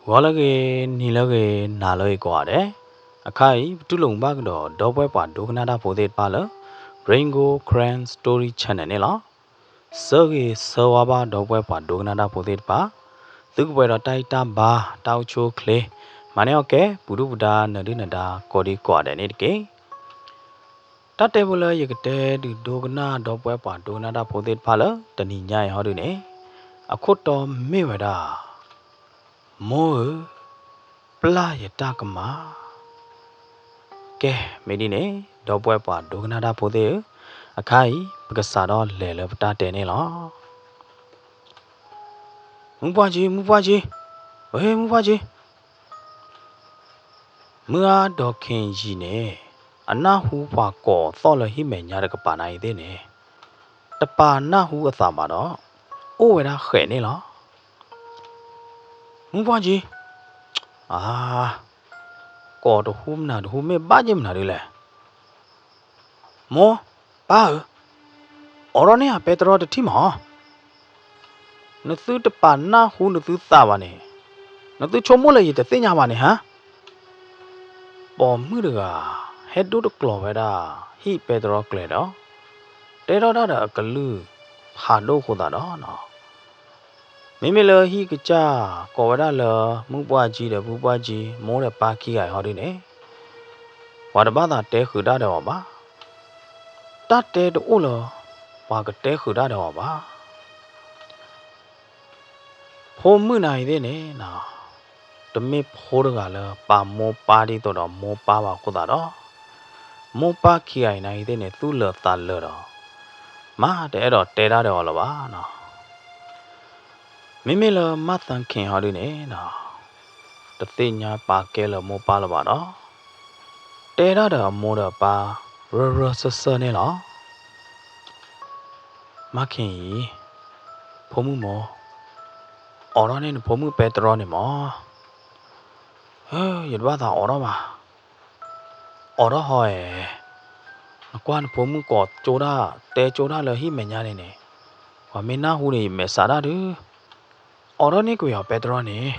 ဂီၤလၢအဂ့ၤ, နံၤလၢအဂ့ၤ, နၤလၢအဂ့ၤကိးဂၤဒဲး, အခါအံၤ ပတူၢ်လိာ်မုာ်ဘၣ်ကဒီး ဒီပုၢ်ဝဲၢ်ပှၤဒိကနၣ်တၢ်ဖိသ့ၣ်တဖၣ်လၢ Rain Gold Karen Story Channel န့ၣ်လီၤ. ဆၢဂ့ၤဆၢဝါဘၣ် ဒီပုၢ်ဝဲၢ်ပှၤဒိကနၣ်တၢ်ဖိသ့ၣ်တဖၣ်, သုကပှဲၤဒီးတၢ်ဂံၢ်တၢ်ဘါ, တၢ်အိၣ်ဆူၣ်အိၣ်ချ့, မၤန့ၢ်အီၣ်ကဲ ပူၤဒုၣ်ပူၤဒါ နၢၤဒုၣ်နၢၤဒါ ကိးဒံကိးဂၤဒဲးန့ၣ်တက့ၢ်. တၢ်တဲဖိလၢယကတဲဒုးဒိကနၣ် ဒီပုၢ်ဝဲၢ်ပှၤဒိကနၣ်တၢ်ဖိသ့ၣ်တဖၣ်လၢ တနံၤညါအံၤဟီဒုန့ၣ်, အခိၣ်တီမ့ၢ်ဝဲဒၣ် မိၢ်ဧၢ, ပျၢ်ယတၢ်ကမၣ်. ကဲ, မ့ၢ်ဒ်န့ၣ် ဒီပုၢ်ဝဲၢ်ပှၤဒိကနၣ်တၢ်ဖိသ့ၣ်ဧၢ, အခါအံၤ ပကစးထီၣ်လဲၤလၢပတၢ်တဲန့ၣ်လီၤ. မုၢ်ပှၢ်ကၠံ, မုၢ်ပှၢ်ကၠံ, ဝဲမုၢ်ပှၢ်ကၠံ. မုၢ်အါ ဒီးခ့ယံၤန့ၣ် အနၢ်ဟူပှၤကိးသီၣ်လၢဟံၣ်မဲာ်ညါတကပၤနၤအံၤသ့ၣ်န့ၣ်, တပာ်နၢ်ဟူအသးဘၣ်ဒီး အိၣ်ဝဲဒၣ်ဃဲးန့ၣ်လီၤ. မုၢ်ပှၢ်ကၠံ, အါ, ကိးတဟူမနုၤတဟူ မ့ၢ်ဘၣ်က့ၤမနုၤဒ်လဲၣ်. မိၢ်, ပၢ်ဧၢ, အိးထီၣ်န့ၢ်အပဲတြီတထံၣ်မး. နသုတပာ်နၢ်ဟူနသုသးဘၣ်န့ၣ်, နသုဆိကမိၣ်လၢယတသ့ၣ်ညါဘၣ်န့ၣ်ဟါ. ပိာ်မုၣ်တဂၤ ဟဲဒိတကျိၤဝဲဒၣ် ဟံၣ်ပဲတြီကျဲဒီး တဲထီၣ်တၢ်ဒီးအကလုၢ်ဖးဒိၣ်အဃိသတးဒီး မ့မ့ၢ်လၢဟံၣ်ကစၢ်ကိးဝဲဒၣ်လၢ မုၢ်ပှၢ်ကၠံဒီးမုၢ်ပှၢ်ကၠံ မိၢ်ဒီးပၢ်ခံဂၤအံၤဟီဒုန့ၣ်, ပှၤတဘၣ်သးတဲဃုာ်တၢ်ဒီးအီၤဘၣ်. တၢ်တဲတအိၣ်လၢ ပှၤကတဲဃုာ်တၢ်ဒီးအီၤဘၣ်. ဖိမုၣ်နၤအံၤသ့ၣ်န့ၣ်, တမ့ၢ်ဖိတဂၤလၢပာ်မိၢ်ပၢ်ဒ်သိးဒီးမိၢ်ပၢ်ဘၣ်အဃိသတးဒီး, မိၢ်ပၢ်ခံဂၤအံၤနၤအံၤသ့ၣ်န့ၣ် သူၣ်လၢာ်သးလၢာ်ဒီး မၤတအဲၣ်ဒိးတဲတၢ်ဒီးအီၤလၢၤဘၣ်နီၤ. မ့မ့ၢ်လၢမၢ်သၢခ့ဟီဒုန့ၣ်, တသ့ၣ်ညါပာ်ကဲလၢမိၢ်ပၢ်လၢၤဘၣ်ဒီး, တဲတၢ်ဒီးအမိၢ်ဒီးအပၢ် ရၢၢ်ရၢၢ်စၢၢ်စၢၢ်န့ၣ်လီၤ. မၢ်ခ့အံၤ, ဖိမုၣ်မိၢ်, အိးထီၣ်န့ၢ်နဖိမုၣ်ပဲတြီန့ၣ်မး. ယတဘၣ်သးအိးထီၣ်ဘၣ်. အိးထီၣ်ဟီဧဲ, နကွၢ်နဖိမုၣ်ကိးကၠိဒၣ် တဲကၠိဒၣ်လၢဟံၣ်မဲာ်ညါန့ၣ်န့ၣ်, ပှၤမ့ၢ်နၢ်ဟူန့ၣ် ယမဲာ်ဆှးတၢ်ဒုး. အိးထီၣ်န့ၢ်ကွံာ်အီၤပဲတြီန့ၣ်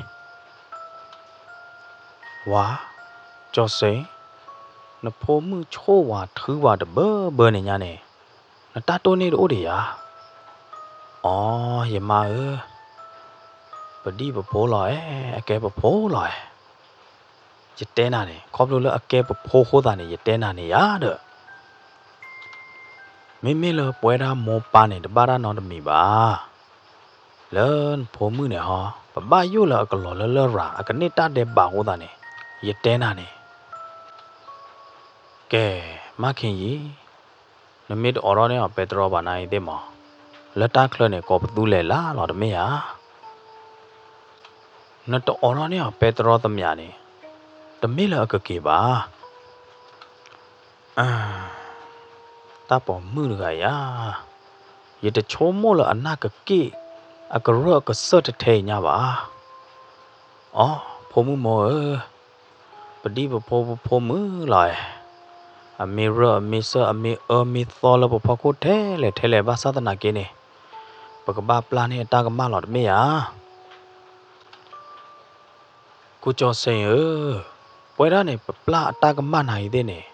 ဝၤ, ကၠီၤစ့ၣ်, နဖိမုၣ်ဆိၣ်ဝၤထုဝၤတဘၢဘၢန့ၣ်ညါန့ၣ်, နတၢ်တိၢ်န့ၢ်တအိၣ်ဒံးဧါ. အိ, ယမါဧၢ, ပဒံၣ်ပဖိလီၤဧဲ, အကဲပဖိလီၤဧဲ. ယတဲနၤန့ၣ် ခီဖျိလၢအကဲပဖိအဃိသတးန့ၣ် ယတဲနၤန့ၣ်ယၤဒီး မ့မ့ၢ်လၢပဝဲဒၣ်မိၢ်ပၢ်န့ၣ် တဘၣ်တၢ်နီတမံၤဘၣ်. လၢနဖိမုၣ်န့ၣ်ဟီ, ပဘၣ်ယိၣ်လၢအကလီၤလၢလရာ် အကန့ၢ်တၢ်ဒဲးဘးအဃိသတးန့ၣ် ယတဲနၤန့ၣ်. ကဲ, မၢ်ခ့ယံၤ, နမ့ၢ်တအိးထီၣ်န့ၢ်အီၤပဲတြီဘၣ်နၤအံၤသ့ၣ်မး, လၢတၢ်ချၢန့ၣ် ကိးပသူလဲၤလၢ်လီၤတမ့ၢ်ဧါ. နတအိးထီၣ်န့ၢ်အီၤပဲတြီသမးန့ၣ် တမ့ၢ်လၢအကက့ၤဘၣ်. တၢ်ပိာ်မုၣ်တဂၤအံၤဧါ, ယတဆိကမိၣ်လၢအနၢ်ကက့ၣ် အကရၢၢ်အကစၢၢ်ထဲထဲအံၤညါဘၣ်. အိ, ဖိမုၣ်မိၢ်ဧၢ, ပဒံၣ်ပဖိပဖိမုၣ်လီၤဧဲ, အမ့ၢ်ရၢၢ်အမ့ၢ်စၢၢ် အမ့ၢ်အၢမ့ၢ်သီလၢပဖီခိၣ်ထဲလဲၣ်ထဲလဲၣ်ဘၣ်ဆၣ်သနာ်က့န့ၣ်, ပကဘၣ်ပျၢ်န့ၢ်အတၢ်ကမၣ်လီၤတမ့ၢ်ဧါ. ကူကၠီၤစ့ၣ်ဧၢ, ပဝဲဒၣ်န့ၣ် ပပျၢ်အတၢ်ကမၣ်နၤအံၤသ့ၣ်န့ၣ်,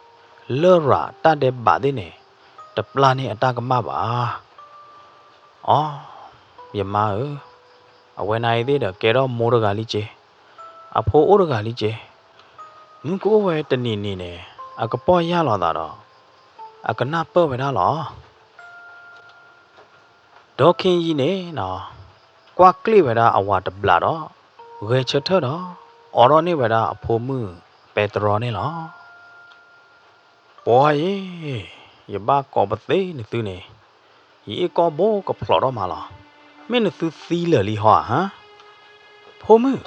လရာ်တၢ်ဒဲးဘးသ့ၣ်န့ၣ် တပျၢ်န့ၢ်အတၢ်ကမၣ်ဘၣ်. အိ, ယမါဧၢ, အဝဲနၤအံၤသ့ၣ်ဒီး ကဲထီၣ်မိၢ်တဂၤလံက့ၤ, အဖိအိၣ်တဂၤလံက့ၤ, မုၢ်ကအိၣ်ဝဲတနံၤနံၤန့ၣ် အကပီၢ်ယၢ်လီၤသးဒီး အကနၢ်ပၢၢ်ဝဲဒၣ်လီၤ. ဒီးခ့ယံၤန့ၣ်နီၤ, ကွၢ်ကျ့ၣ်ဝဲဒၣ်အဝၤတဘျးဒီး ဂဲၤဆၢထၢၣ်ဒီး အိးထီၣ်န့ၢ်ဝဲဒၣ်အဖိမုၣ်ပဲတြီန့ၣ်လီၤ. ပှၤယ့ၢ်, ယဘၣ်ကိးပသ့နသုန့ၣ်, ယအ့ၣ်ကီၢ်ဘိကဖျိးထီၣ်မးလီၤ. မ့ၢ်နသုသံလၢာ်လံဟီဧါဟါ. ဖိမုၣ်,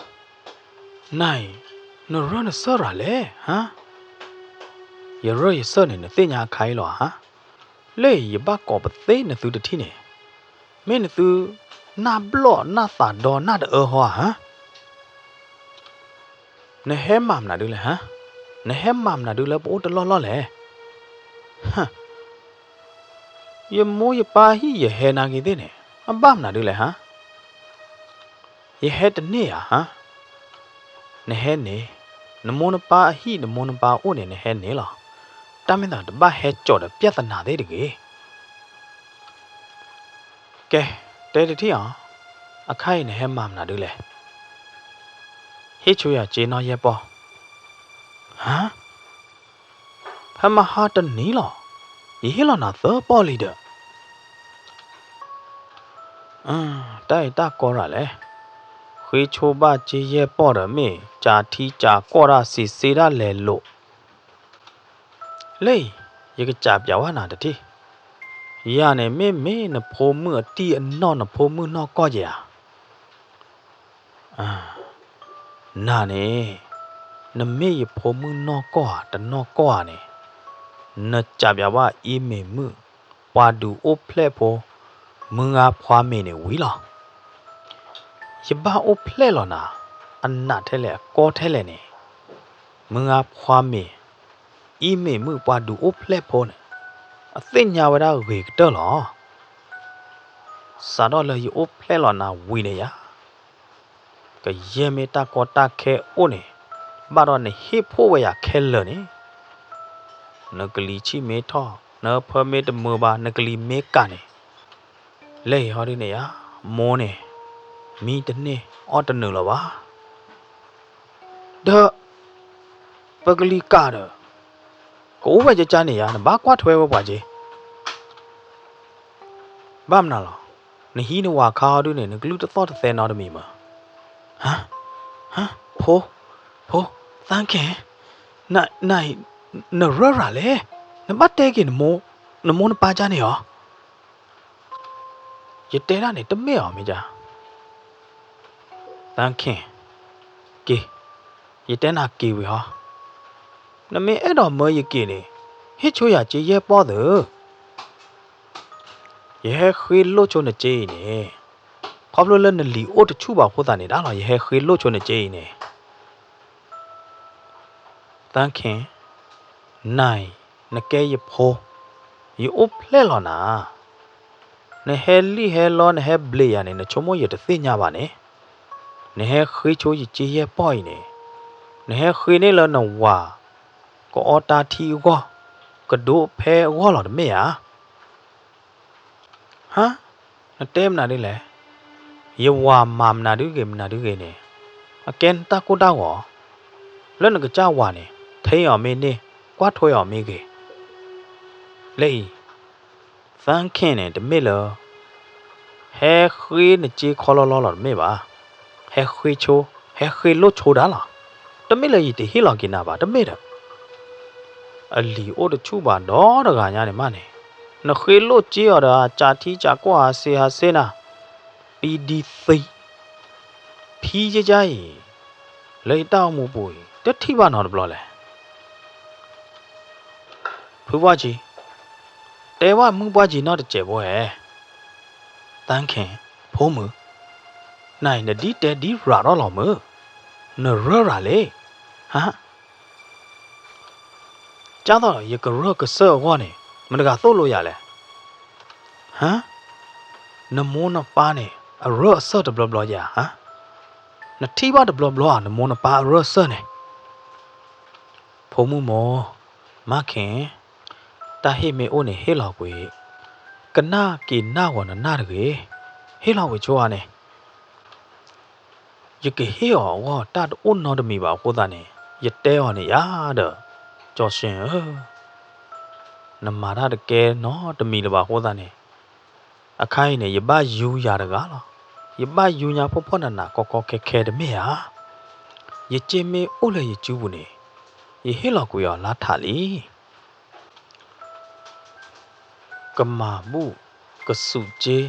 နၤအံၤ နရၢၢ်နစၢၢ်ရၤလဲၣ်ဟါ. ယရၢၢ်ယစၢၢ်န့ၣ် နသ့ၣ်ညါအခါအံၤလီၤဧါဟါ. လၢယဘၣ်ကိးပသ့နသုတထံၣ်န့ၣ်, မ့ၢ်နသု နၢ်ဘျီၣ်နၢ်သးဒီနၢ်တအၢဟီဧါဟါ. နဟဲမၤမနုၤဒုလဲၣ်ဟါ. နဟဲမၤမနုၤဒုလၢပအိၣ်တလီၢ်လီၢ်လဲၣ်. ယမိၢ်ယပၢ်ဟံၣ်ယဟဲနာ်က့ၤသ့ၣ်န့ၣ် အဘၣ်မနုၤဒုလဲၣ်ဟါ. ယဟဲတန့ၢ်ဧါဟါ. နဟဲန့ၣ်, နမိၢ်နပၢ်အဟံၣ် နမိၢ်နပၢ်အိၣ်န့ၣ် နဟဲန့ၣ်လီၤ. တၢ်မ့ၢ်သးတဘၣ်ဟဲကၠီၤဒီးပြဿနာသ့ၣ်တဂ့ၤ. ကဲ, တဲတထံၣ်အီၤ, အခါအံၤနဟဲမၤမနုၤဒ်လဲၣ်. ဟ့ၣ်ဆိယၤစ့နီၢ်ယဲၢ်ပီၢ်. ဟါ, ဖဲမဟါတနံၤလီၤ, ယဟ့ၣ်လီၤနၤသၢပီၢ်လံဒီး တၢ်အံၤတၢ်ကီရၤလဲၣ်. ဃ့ဆိဘၣ်စ့ယဲၢ်ပီၢ်ဒီး မ့ၢ်ကးထံကးကီၢ်တၢ်စံးစ့တၢ်လဲၤလိာ် လၢအံၤ, ယကစးပၠးဝဲနၤတထံၣ်. ယၤန့ၣ် မ့မ့ၢ်နဖိမုၣ်အတံၢ်အနီၢ် နဖိမုၣ်နီၢ်ကီၢ်ဧါ. နၤန့ၣ်, နမ့ၢ်ယဖိမုၣ်နီၢ်ကီၢ်ဧါ တနီၢ်ကီၢ်ဧါန့ၣ်, နစးပၠးဘၣ်အံၤမ့ၢ်မုၣ် ပှၤဒုးအိၣ်ဖျဲၣ်ဖိ မုၢ်ဂၤဖှါမ့ၤန့ၣ်ဝံၤလီၤ. ယဘၣ်အိၣ်ဖျဲၣ်လီၤနၤ, အနးထဲလဲၣ် အကီထဲလဲၣ်န့ၣ်, မုၢ်ဂၤဖှါမ့ၤ, အံၤမ့ၢ်မုၣ်ပှၤဒုးအိၣ်ဖျဲၣ်ဖိန့ၣ်, အသ့ၣ်ညါဝဲဒၣ်ဂ့ၤကတၢၢ်လီၤ. စးထီၣ်လၢယအိၣ်ဖျဲၣ်လီၤနၤဝံၤန့ၣ်ယၤ ကယဲၢ်မ့ၢ်တၢ်ကီတၢ်ခဲအိၣ်န့ၣ်, ဘၣ်ဒီးနဟ့ၣ်ဖှိၣ်ဝဲယၤခဲလၢာ်န့ၣ်, နကလံၤဆံၣ်မ့ၢ်ထီၣ်, နဖၢမ့ၢ်တမုာ်ဘၣ်, နကလံၤမ့ၢ်ကၢ်န့ၣ်, လၢအံၤဟီဒ်န့ၣ်ယၤ, မိၢ်န့ၣ်, မံတန့ၢ်အီၣ်တနုာ်လၢၤဘၣ်. ဒီး ပကလံၤကၢ်ဒီး ကအိၣ်ဝဲကကါန့ၣ်ယၤ, နဘၣ်ကွၢ်ထွဲဝဲပှၤက့ၤ. ဘၣ်မနုၤလီၤ. နဟံးနဝၤခါအီၤဒုန့ၣ် နကလုၢ်တသီၣ်တသဲနီတမံၤမး. ဟါ, ဟါ, ဖိ, ဖိ, သန်းခင်, န, န, နရၢၢ်ရၤလဲၣ်, နဘၣ်တဲက့ၤ နမိၢ်နပၢ်ကါန့ၣ်ဧါ. ယတဲဒၣ်န့ၣ် တမ့ၢ်အီၤမ့ၢ်ကါ. သန်းခင်, က့ၤ, ယတဲနၤက့ၤဝံၤဟီ. နမ့ၢ်အဲၣ်ဒိးမၢယက့ၤန့ၣ် ဟ့ၣ်ဆိယၤစ့ယဲၢ်ပီၢ်သု. ယဟဲဃ့လိၢ်ဆိနစ့အံၤန့ၣ် ခီဖျိလၢနလံၤအိၣ်တဆူၣ်ဘၣ်အဃိသတးန့ၣ်ဒၣ်လီၤ ယဟဲဃ့လိၢ်ဆိနစ့အံၤန့ၣ်. သန်းခင်, နၤအံၤ နကဲယဖိ, ယအိၣ်ဖျဲၣ်လီၤနၤ. နဟဲလံၣ်ဟဲလီ နဟဲဘျးယၤန့ၣ် နဆိကမိၣ်ယတသ့ၣ်ညါဘၣ်န့ၣ်. နဟဲဃ့ဆိယစ့ယဲၢ်ပီၢ်အံၤန့ၣ် နဟဲဃ့န့ၢ်လၢနဝၤ ကအီတၢ်ထံအဂီၢ်, ကဒိးဖဲအဂီၢ်လီၤတမ့ၢ်ဧါ. ဟါ, နတဲမနုၤဒ်လဲၣ်. ယဝၤမၤမနုၤဒုဂ့ၤမနုၤဒုဂ့ၤန့ၣ် အကဲနတၢ်ကိၢ်တၢ်ဂီၤ. လၢနကစၢ်ဝၤန့ၣ် ထ့အီၤမ့ၢ်န့ၢ်, ကွၢ်ထွဲအီၤမ့ၢ်ဂ့ၤ. လၢအံၤ သန်းခင်န့ၣ် တမ့ၢ်လၢ ဟဲဃ့နစ့ခီလီလီလီၤတမ့ၢ်ဘၣ်. ဟဲဃ့ဆိ, ဟဲဃ့လိၢ်ဆိဒၣ်လီၤ. တမ့ၢ်လၢယတဟ့ၣ်လီၤက့ၤနၤဘၣ်, တမ့ၢ်ဒီး အလံၤအိၣ်တဆူၣ်ဘၣ်ဒီတဂၤညါန့ၣ်မးန့ၣ်, နဃ့လိၢ်စ့အီၤဒီး ကးထံကးကီၢ်အစ့ဟးစ့နၤ, ပံဒံသံ, ဖံကကါအံၤ လၢယတၢ်အိၣ်မူပူၤအံၤ တထံၣ်ဘၣ်နီတဘျီလဲၣ်. ဖုပှၢ်ကံ, တဲဘၣ်မုၢ်ပှၢ်ကံနီတစဲးဖိဧဲ. သန်းခင်, ဖိမုၣ်, နၤအံၤ နဒ်တဲဒ်ရးထီၣ်လီၤမုၢ်, နရၢၢ်ရၤလံ. ဟါ, ကၢ်သိးယကရၢၢ်ကစၢၢ်အဂီၢ်န့ၣ် မတၤတဂၤသိၣ်လိယၤလဲၣ်. ဟါ, နမိၢ်နပၢ်န့ၣ် အရၢၢ်အစၢၢ်တဘျီဘျီဧါ. နထံၣ်ဘၣ်တဘျီဘျီဧါ နမိၢ်နပၢ်အရၢၢ်အစၢၢ်န့ၣ်. ဖိမုၣ်မိၢ်, မၤခ့, တၢ်ဟ့ၣ်မ့ၢ်အိၣ်န့ၣ်ဟ့ၣ်လီၤကွံာ်, ကနၣ်က့ၤနၢ်ဂီၤနနၢ်တဂ့ၤ, ဟ့ၣ်လီၤကွံာ်ဆိဧါန့ၣ်. ယကဟ့ၣ်အီၤအဂီၢ် တၢ်တအိၣ်နီတမံၤဘၣ်အဃိသတးန့ၣ် ယတဲအီၤန့ၣ်ယၤဒီး, ကၠီၤစ့ဧၢ, နမၤတၢ်တကဲနီတမံၤလၢၤဘၣ်အဃိသတးန့ၣ်, အခါအံၤန့ၣ် ယဘၣ်ယူယၤတဂၤလီၤ. ယဘၣ်ယူညါဖှီၣ်ဖှီၣ်နးနးကီကီခဲခဲတမ့ၢ်ဧါ. ယစ့မ့ၢ်အိၣ်လၢယစုပူၤန့ၣ် ယဟ့ၣ်လီၤကွံာ်အီၤလါထးလံ. ကမၤဘူၣ်ကစူးစ့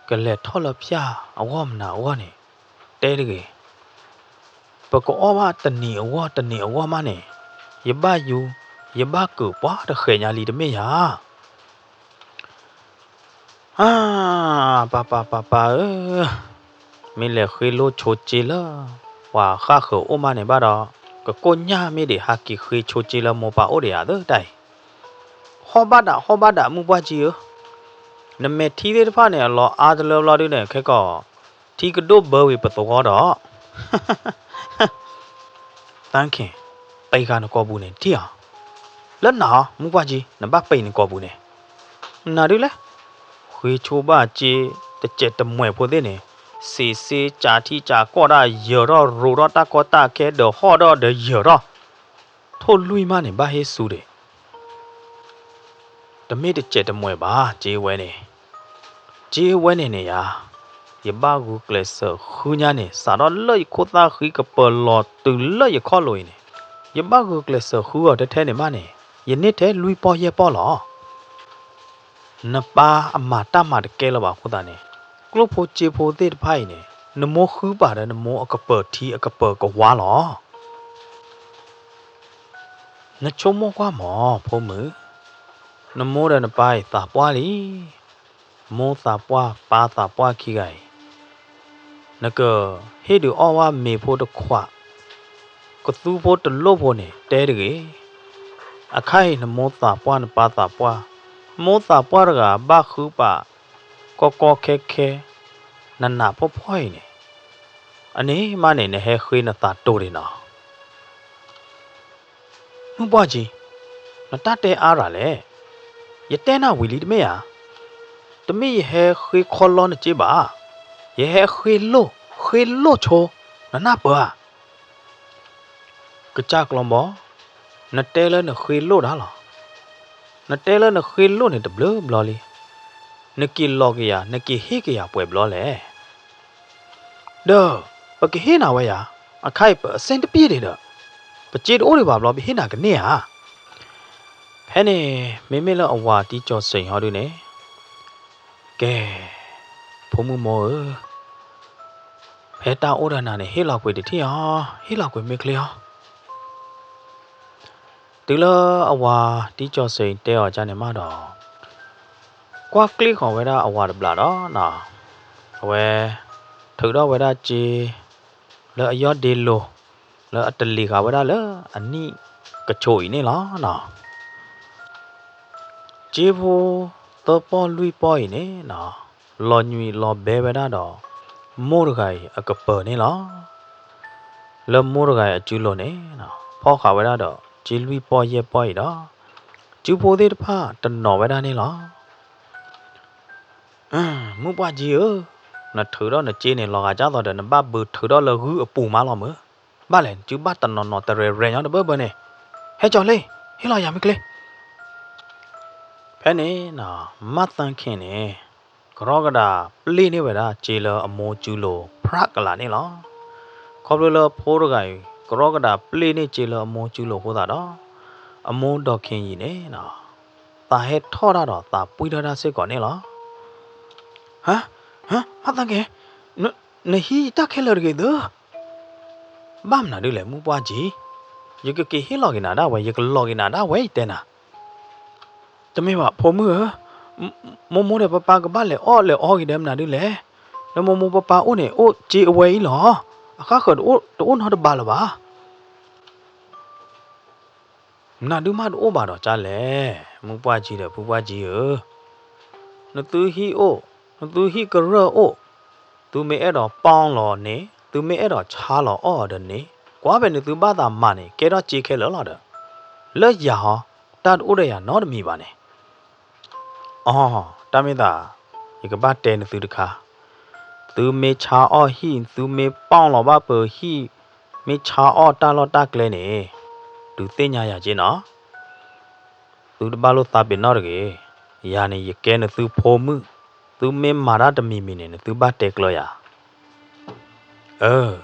ကလဲၤထီၣ်လၢဖၠၣ်အဂီၢ်မနုၤအဂီၢ်န့ၣ် တဲတဂ့ၤ. ပကအီၣ်ဘၣ်တနံၤအဂီၢ်တနံၤအဂီၢ်မးန့ၣ် ယဘၣ်ယူ ယဘၣ်ကုာ်ပှၤတဃဲၤညါလံတမ့ၢ်ဧါ. အါ, ပၢ်ပၢ်ပၢ်ပၢ်ဧၢ, မ့ၢ်လဲၤဃ့လိၢ်ဆိစ့လၢ ပှၤဃၣ်ဃၢၤအိၣ်မးန့ၣ်ဘၣ်ဒီး ကကိၢ်ညၢ်မ့ၢ်ဒံးဟးက့ၤဃ့ဆိစ့လၢမိၢ်ပၢ်အိၣ်ဒံးဧါသတးအံၤ. ဟီၣ်ဘၣ်ဒၣ်ဟီၣ်ဘၣ်ဒၣ်မုၢ်ပှၢ်ကံဧၢ, နမဲာ်ထံသ့ၣ်တဖၣ်န့ၣ် အလီၤအါတလၢဘျီဒုန့ၣ် ခဲကီး ထံကဒိၣ်ဘၢဝံၤပသဝီဒီး သန်းခင်, ပံးဃာ်နကိာ်ပူၤန့ၣ် ထံၣ်ဧါ. လၢနၤဧါ, မုၢ်ပှၢ်ကံ, နဘၣ်ပံးနကိာ်ပူၤန့ၣ်, နၤဒုလဲၣ်. ဃ့ဆိဘၣ်စ့ တစဲးတမှဲာ်ဖိသ့ၣ်န့ၣ်, စံးစ့ ကးထံကးကီၢ်တၢ်ယၢၤထီၣ် ရိးထီၣ်တၢ်ကီတၢ်ခဲ ဒီးဟီၣ်ဒီးဒီးယၢၤထီၣ်, ထိၣ်လွံၢ်မးန့ၣ် ဘၣ်ဟ့ၣ်စူဒံး တမ့ၢ်တစဲးတမှဲာ်ဘၣ် စ့ဝဲန့ၣ်, စ့ဝဲန့ၣ်န့ၣ်ယၤ, ယဘၣ်ဂုာ်ကျဲးစၢးဃုညါန့ၣ် စးထီၣ်လၢယခိၣ်သၣ်ဃံကပၢၤလီၤတုၤလၢယခီၣ်လိၤအံၤန့ၣ်, ယဘၣ်ဂုာ်ကျဲးစၢးဃုအီၤထဲထဲန့ၣ်မးန့ၣ်, ယန့ၢ်ထဲလွံၢ်ပီၢ်ယဲၢ်ပီၢ်လီၤ. နပၢ်အမၤတၢ်မၤတကဲလၢၤဘၣ်အဃိသတးန့ၣ်, ကျိၣ်ဖိစ့ဖိသ့ၣ်တဖၣ်အံၤန့ၣ်, နမိၢ်ဃုပာ်ဒီးနမိၢ်အကပၢၤထံအကပၢၤကဝါလီၤ. နဆိကမိၣ်ကွၢ်မး ဖိမုၣ်, နမိၢ်ဒီးနပၢ်အံၤသးပှၢ်လံ. မိၢ်သးပှၢ်ပၢ်သးပှၢ်ခံဂၤအံၤ, နကဟ့ၣ်ဒုးအီၣ်ဝဲမ့ၤဖိတခွး, ကသူဖိတလိၣ်ဖိန့ၣ် တဲတဂ့ၤ. အခါအံၤနမိၢ်သးပှၢ်နပၢ်သးပှၢ်, မိၢ်သးပှၢ်တဂၤဘၣ်ဃုပာ် ကီကီခဲခဲ နနးဖှီၣ်ဖှီၣ်အံၤန့ၣ်, အန့ၣ်မးန့ၣ် နဟဲဃ့နသးတိၤဒံးနီၤ. မုၢ်ပှၢ်ကံ, နတၢ်တဲအါရၤလဲၣ်. ယတဲနၤဝံၤလံတမ့ၢ်ဧါ. တမ့ၢ်ယဟဲဃ့ခီလီနစ့ဘၣ်. ယဟဲဃ့လိၢ်, ဃ့လိၢ်ဆိ နနၢ်ပၢၢ်ဧါ. ကစၢ်ကျီဘီ, နတဲလၢနဃ့လိၢ်ဒၣ်လီၤ. နတဲလၢနဃ့လိၢ်န့ၣ်တဘျီဘျီလံ. နက့ၤလီၤက့ၤယၤ, နက့ၤဟ့ၣ်က့ၤယၤပှဲၤဘျီလဲၣ်. ဒီးပကဟ့ၣ်နၤဝဲယၤ, အခါအံၤပအစ့တပံၢ်ဒံးဒီး, ပစ့တအိၣ်ဒံးဘၣ်ဘျီ ပဟ့ၣ်နၤကန့ၢ်ဧါ. ဖဲန့ၣ် မ့မ့ၢ်လၢအဝၤတံကၠီၤစ့ဟီဒုန့ၣ်, ကဲ, ဖိမုၣ်မိၢ်ဧၢ, ဖဲတၢ်အိၣ်ဒီးနၤန့ၣ် ဟ့ၣ်လီၤကွံာ်တထံၣ်အီၤ, ဟ့ၣ်လီၤကွံာ်မ့ၢ်ချ့အီၤ. တုၤလၢအဝၤတံကၠီၤစ့တဲအီၤကန့ၣ်မးဒီး, ကွၢ်ကျ့ၣ်ဃီၤဝဲဒၣ်အဝၤတဘျီဒီး, အဝဲထုးထီၣ်ဝဲဒၣ်စ့ လၢအယီၢ်ဒ့လိၤ, လၢအတလံၤဃာ်ဝဲဒၣ်လၢအနံၣ်ကဆိးအံၤန့ၣ်လီၤ. စ့ဖိသၢပီၢ်လွံၢ်ပီၢ်အံၤန့ၣ်, လီၤညွံးလီၤဘဲဝဲဒၣ်ဒီး မိၢ်တဂၤအံၤအကပၢၤန့ၣ်လီၤ. လၢမိၢ်တဂၤအံၤအစုလိၤန့ၣ်, ဖီၣ်ဃာ်ဝဲဒၣ်ဒီး စ့လွံၢ်ပီၢ်ယဲၢ်ပီၢ်အံၤဒီး, စုဖိသ့ၣ်တဖၣ်တနီၤဝဲဒၣ်န့ၣ်လီၤ. မုၢ်ပှၢ်ကံဧၢ, နထုးထီၣ်နစ့န့ၣ် လီၤဂာ်ဒ်သိးဒီး နဘၣ်ဘုးထုးထီၣ်လၢဂုၢ်အပူၤမးလီၤမၢ်. ဘၣ်လဲၣ် နစုဘၣ်တနီၤနီၤတရဲၣ်ရဲၣ်ညီတဘၢဘၢန့ၣ်, ဟဲကၠီၤလ့, ဟ့ၣ်လီၤယၤမ့ၢ်ချ့. ဖဲန့ၣ်, မၢ်သၢခ့န့ၣ်, ကရီကဒးပျ့ၢ်န့ၢ်ဝဲဒၣ်စ့လၢအမိၢ်စုလိၤ ဖြးကလးန့ၣ်လီၤ. ခီဖျိလၢဖိတဂၤအံၤ ကရီကဒးပျ့ၢ်န့ၢ်စ့လၢအမိၢ်စုလိၤအဃိသတးဒီး, အမိၢ်ဒီးခ့ယံၤန့ၣ်, သးဟဲထီၣ်တၢ်ဒီးသးပှံၢ်ထီၣ်တၢ်စ့ၢ်ကီးန့ၣ်လီၤ. ဟ, ဟ, မၢ်သၢခ့, နဟံးတၢ်ခဲလၢာ်တဂ့ၤသၢ. ဘၣ်မနုၤဒ်လဲၣ် မုၢ်ပှၢ်ကံ, ယကက့ၤဟ့ၣ်လီၤက့ၤနၤဒၣ်ဝဲ, ယကလီၤက့ၤနၤဒၣ်ဝဲ ယတဲနၤ. တမ့ၢ်ဘၣ်ဖိမုၣ်ဧၢ, မိၢ်မိၢ်ဒီးပၢ်ပၢ်ကဘၣ်လဲၤအီၣ်လဲၤအီက့ၤဒီးမနုၤဒ်လဲၣ်. လၢမိၢ်မိၢ်ပၢ်ပၢ်အိၣ်န့ၣ် အိၣ်စ့အဝဲအံၤလီၤ. အဃၣ်ဃၢၤတအိၣ်နီတဘးလၢၤဘၣ်. မနုၤဒုးမးတအိၣ်ဘၣ်ဒီးကလဲၣ်, မုၢ်ပှၢ်ကံဒီးဖုပှၢ်ကံဧၢ, နသုဟံၣ်အိၣ်, နသုဟံၣ်ကရၢၢ်အိၣ်, သုမ့ၢ်အဲၣ်ဒိးပီၣ်လီၤန့ၣ်, သုမ့ၢ်အဲၣ်ဒိးဆါလီၤအီၣ်ဒီးန့ၣ်, ကွၢ်ဖဲန့ၣ်သုဘၣ်သးမၤန့ၣ် ကဲထီၣ်စ့ခဲလၢာ်လီၤဒီး, လၢယၤဟီ, တၢ်တအိၣ်ဒီးယၤနီတမံၤဘၣ်န့ၣ်. အီ, တၢ်မ့ၢ်သး, ယကဘၣ်တဲနသုတခါ, သုမ့ၢ်ဆါအီၣ်ဟံၣ်, သုမ့ၢ်ပီၣ်လီၤဘၣ်ပၢၤဟံၣ်, မ့ၢ်ဆါအီၣ်တၢ်လီၢ်တၢ်ကျဲန့ၣ်, ဒုးသ့ၣ်ညါယၤက့နီၤ. သုတဘၣ်လိၣ်သးပ့ၤနီၣ်တဂ့ၤ, ယၤန့ၣ် ယကဲနသုဖိမုၣ်, သုမ့ၢ်မၤတၢ်တမံၤမံၤန့ၣ် နသုဘၣ်တဲကျၢၤယၤ. အၢ,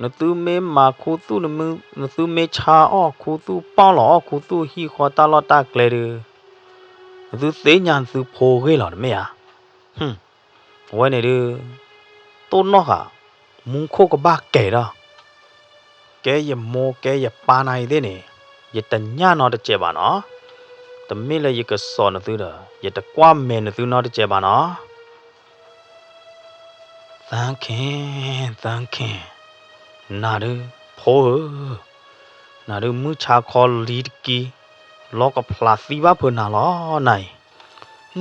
နသုမ့ၢ်မၤခူသူၣ်, နသုမ့ၢ်ဆါအီၣ်ခူသူၣ်, ပီၣ်လီၤအီၣ်ခူသူၣ်ဟံၣ်ဃီတၢ်လီၢ်တၢ်ကျဲဒီး, နသုသ့ၣ်ညါနသုဖိဂ့ၢ်လီၤတမ့ၢ်ဧါ. အဝဲန့ၣ်ဒုး, တိၢ်နီၣ်ဃာ်, မူခိၣ်ကဘၣ်ကဲၤဒီး, ကဲယမိၢ်ကဲယပၢ်နၤအံၤသ့ၣ်န့ၣ်, ယတညၣ်နီတစဲးဘၣ်နီၤ. တမ့ၢ်လၢယကစီၣ်နသုဒီး ယတကွၢ်မဲာ်နသုနီတစဲးဘၣ်နီၤ. သၢခ့, သၢခ့, နၤဒုး, ဖိဧၢ, နၤဒုးမုၢ်ဆါခီလံၤတကံ, လီကဖျးသံဘၣ်ဖုးနၤလီၤနၤအံၤ.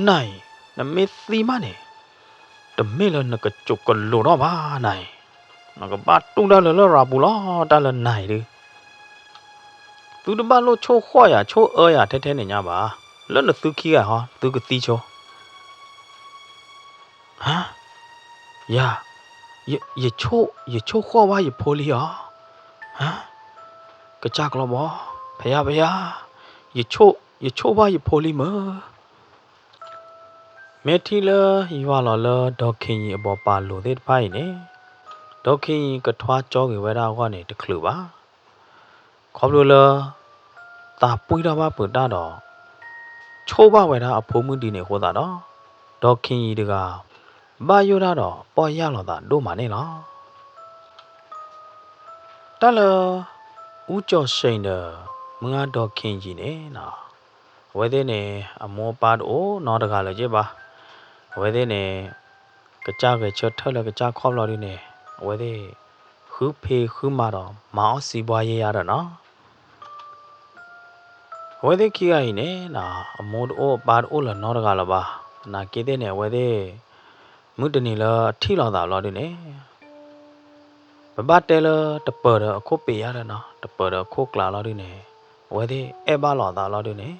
နၤအံၤ, နမ့ၢ်သံမးန့ၣ်, တမ့ၢ်လၢနကစိာ်ကလိာ်ထီၣ်ဘၣ်နၤအံၤ. နကဘၣ်တူၢ်တၢ်လၢလရာ်ပူၤလီၤ, တၢ်လၢနၤအံၤဒုး. သုတဘၣ်လိၣ်ဆိၣ်ဃီၣ်ယၤ ဆိၣ်အၢယၤထဲထဲန့ၣ်ညါဘၣ်. လၢနသုခံဂၤဟီ သုကသံဆိ, ဟါ, ယၤ, ယ, ယဆိၣ်ဃီၣ်ဘၣ်ယဖိလံဧါ, ဟါ, ကစၢ်ကျီဘီ, ဖယါဖယါ, ယဆိၣ်, ယဆိၣ်ဘၣ်ယဖိလံမ့ၢ်. မ့ၢ်ထံၣ်လၢယွၤလီၤလၢဒီးခ့ၣ်ယံၤအဘီပာ်လိၤသ့ၣ်တဖၣ်အံၤန့ၣ်, ဒီးခ့ၣ်ယံၤကထွါကၠီဂ့ၤဝဲဒၣ်အဂီၢ်န့ၣ်တချုးဘၣ်. ခီဖျိလၢ သးပှံၢ်ထီၣ်ဘၣ်ပှဲၤတၢ်ဒီး ဆိၣ်ဘၣ်ဝဲဒၣ်အဖိမုၣ်ဒ်န့ၣ်အဃိသတးဒီး, ဒီးခ့ၣ်ယံၤတဂၤ ဘၣ်ယိၣ်တၢ်ဒီးပီၢ်ယၢ်လီၤသးဒိၣ်မးန့ၣ်လီၤ. တၢ်လၢ အူကၠီၤစ့ၣ်ဒီး မုၢ်ဂၤဒီးခ့ၣ်ယံၤန့ၣ်, အဝဲသ့ၣ်န့ၣ် အမိၢ်အပၢ်တအိၣ်နီတဂၤလၢၤက့ဘၣ်. အဝဲသ့ၣ်န့ၣ် ကစၢ်ဂဲၤဆၢထၢၣ်လၢကစၢ်ခီၣ်ဘျီဒုန့ၣ်, အဝဲသ့ၣ် ဃုဖံးဃုမၤဒီး မၤအီၣ်စံးဘှါယ့ယၤဒီးနီၤ. အဝဲသ့ၣ်ခံဂၤအံၤန့ၣ်, အမိၢ်တအိၣ်အပၢ်တအိၣ်လၢၤနီတဂၤလၢၤဘၣ်. သနာ်က့သ့ၣ်န့ၣ် အဝဲသ့ၣ် မုၢ်တနံၤလၢထံၣ်လိာ်သးဘျီဒုန့ၣ်, ပဘၣ်တဲလၢတပၢၤဒီးအခိၣ်ပ့ၤယၤဒီးနီၤ, တပၢၤဒီးအခိၣ်ကျးလီၤဒုန့ၣ်, အဝဲသ့ၣ်အဲၣ်ဘၣ်လိာ်သးလီၤဒုန့ၣ်,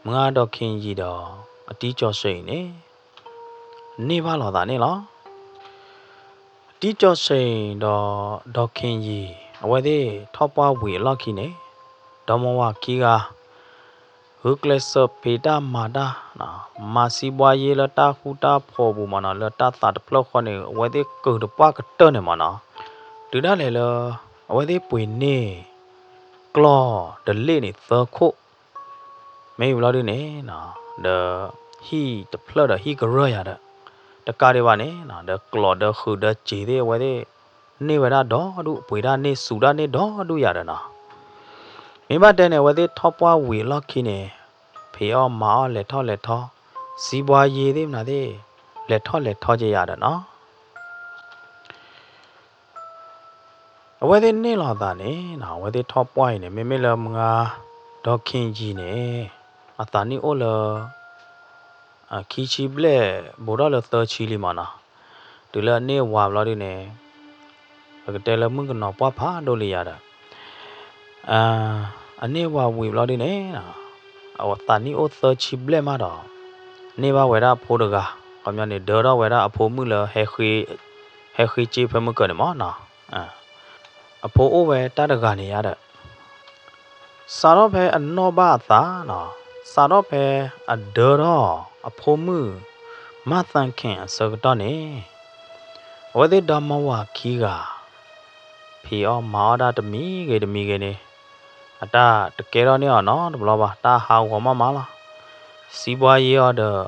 မုၢ်ဂၤဒီးခ့ၣ်ယံၤဒီး အတံကၠီၤစ့ၣ်အံၤန့ၣ် န့ၢ်ဘၣ်လိာ်သးန့ၣ်လီၤ. အတံကၠီၤစ့ၣ်ဒီး ဒီးခ့ၣ်ယံၤ အဝဲသ့ၣ်ထီၣ်ပှၢ်ဝံၤအလီၢ်ခံန့ၣ်, ဒီမါဝၤခံဂၤ ဂုာ်ကျဲးစၢးဖံးတၢ်မၤတၢ်, မၤစံးဘှါယ့လၢတၢ်ဃူတၢ်ဖိးအပူၤမးနီၤ, လၢတၢ်သးတဖျၢၣ်ဃီန့ၣ် အဝဲသ့ၣ်ကုာ်တပှၢ်ကတၢၢ်န့ၣ်မးနီၤ, တုၤဒၣ်လဲာ်လၢ အဝဲသ့ၣ်ပှ့ၤန့ၢ် ကျီၢ်တလ့ၣ်န့ၣ်သၢခိၣ် မ့ၢ်ဘျီဒုန့ၣ်, ဒီးဟံၣ်တဖျၢၣ်ဒီးဟံၣ်ကရၢၢ်ယၤဒီး တကးဒံးဘၣ်န့ၣ်, ဒီးကျီၢ်ဒီးဃုာ်ဒီးစ့ၣ်သ့ၣ်အဝဲသ့ၣ် န့ၢ်ဝဲဒၣ်ဒီဒူၣ်, ပှ့ၤဒၣ်န့ၢ်စူၤဒၣ်န့ၢ်ဒီဒူၣ်ယၤဒီးနီၤ. မ့ၢ်ဘၣ်တဲန့ၣ် အဝဲသ့ၣ်ထီၣ်ပှၢ်ဝံၤအလီၢ်ခံန့ၣ်, ဖံးအီၣ်မၤအီၣ်လဲၤထီၣ်လဲၤထီ, စံးဘှါယ့သ့ၣ်မနုၤသ့ၣ် လဲၤထီၣ်လဲၤထီက့ၤယၤဒီးနီၤ. အဝဲသ့ၣ်န့ၢ်လီၤအသးန့ၣ်, အဝဲသ့ၣ်ထီၣ်ပှၢ်အံၤန့ၣ် မ့မ့ၢ်လၢမုၢ်ဂၤ ဒီးခ့ၣ်ယံၤန့ၣ် အသးနံၣ်အိၣ်လၢ ခံဆံဘျဲၣ် ဘူးထီၣ်လၢသၢဆံလံမးနီၤ. တုၤလၢအန့ၢ်ဝၤဘျီဒုန့ၣ်, ပကတဲလၢမုၣ်ကနီၤပှၢ်ဖးဒိၣ်လံယၤဒီး အန့ၢ်ဝၤဝံၤဘျီဒုန့ၣ်, အသးနံၣ်အိၣ်သၢဆံဘျဲၣ်မးဒီး န့ၢ်ဘၣ်ဝဲဒၣ်အဖိတဂၤ, ခီပညီန့ၣ် ဒၢထီၣ်ဝဲဒၣ်အဖိမုၣ်လၢ ဟဲဃ့စ့ဖဲမုၢ်ကၢၤန့ၣ်မးနီၤ. အဖိအိၣ်ဝဲတၢ်တဂၤန့ၣ်ယၤဒီး စးထီၣ်ဖဲအနီၢ်ဘၣ်အသးနီၤ, စးထီၣ်ဖဲအဒၢထီၣ်အဖိမုၣ် မၢ်သၣ်ခ့ၣ်အဆၢကတီၢ်န့ၣ်, အဝဲသ့ၣ်ဒီမါဝၤခံဂၤ ဖံးအီၣ်မၤအီၣ်တၢ်တမံၤဂ့ၤတမံၤဂ့ၤန့ၣ်, အတၢ်တကဲထီၣ်န့ၢ်အီၤနီတဘျီဘၣ်, တၢ်ဟးဂီၤမးမးလီၤ. စံးဘှါယ့အီၤဒီး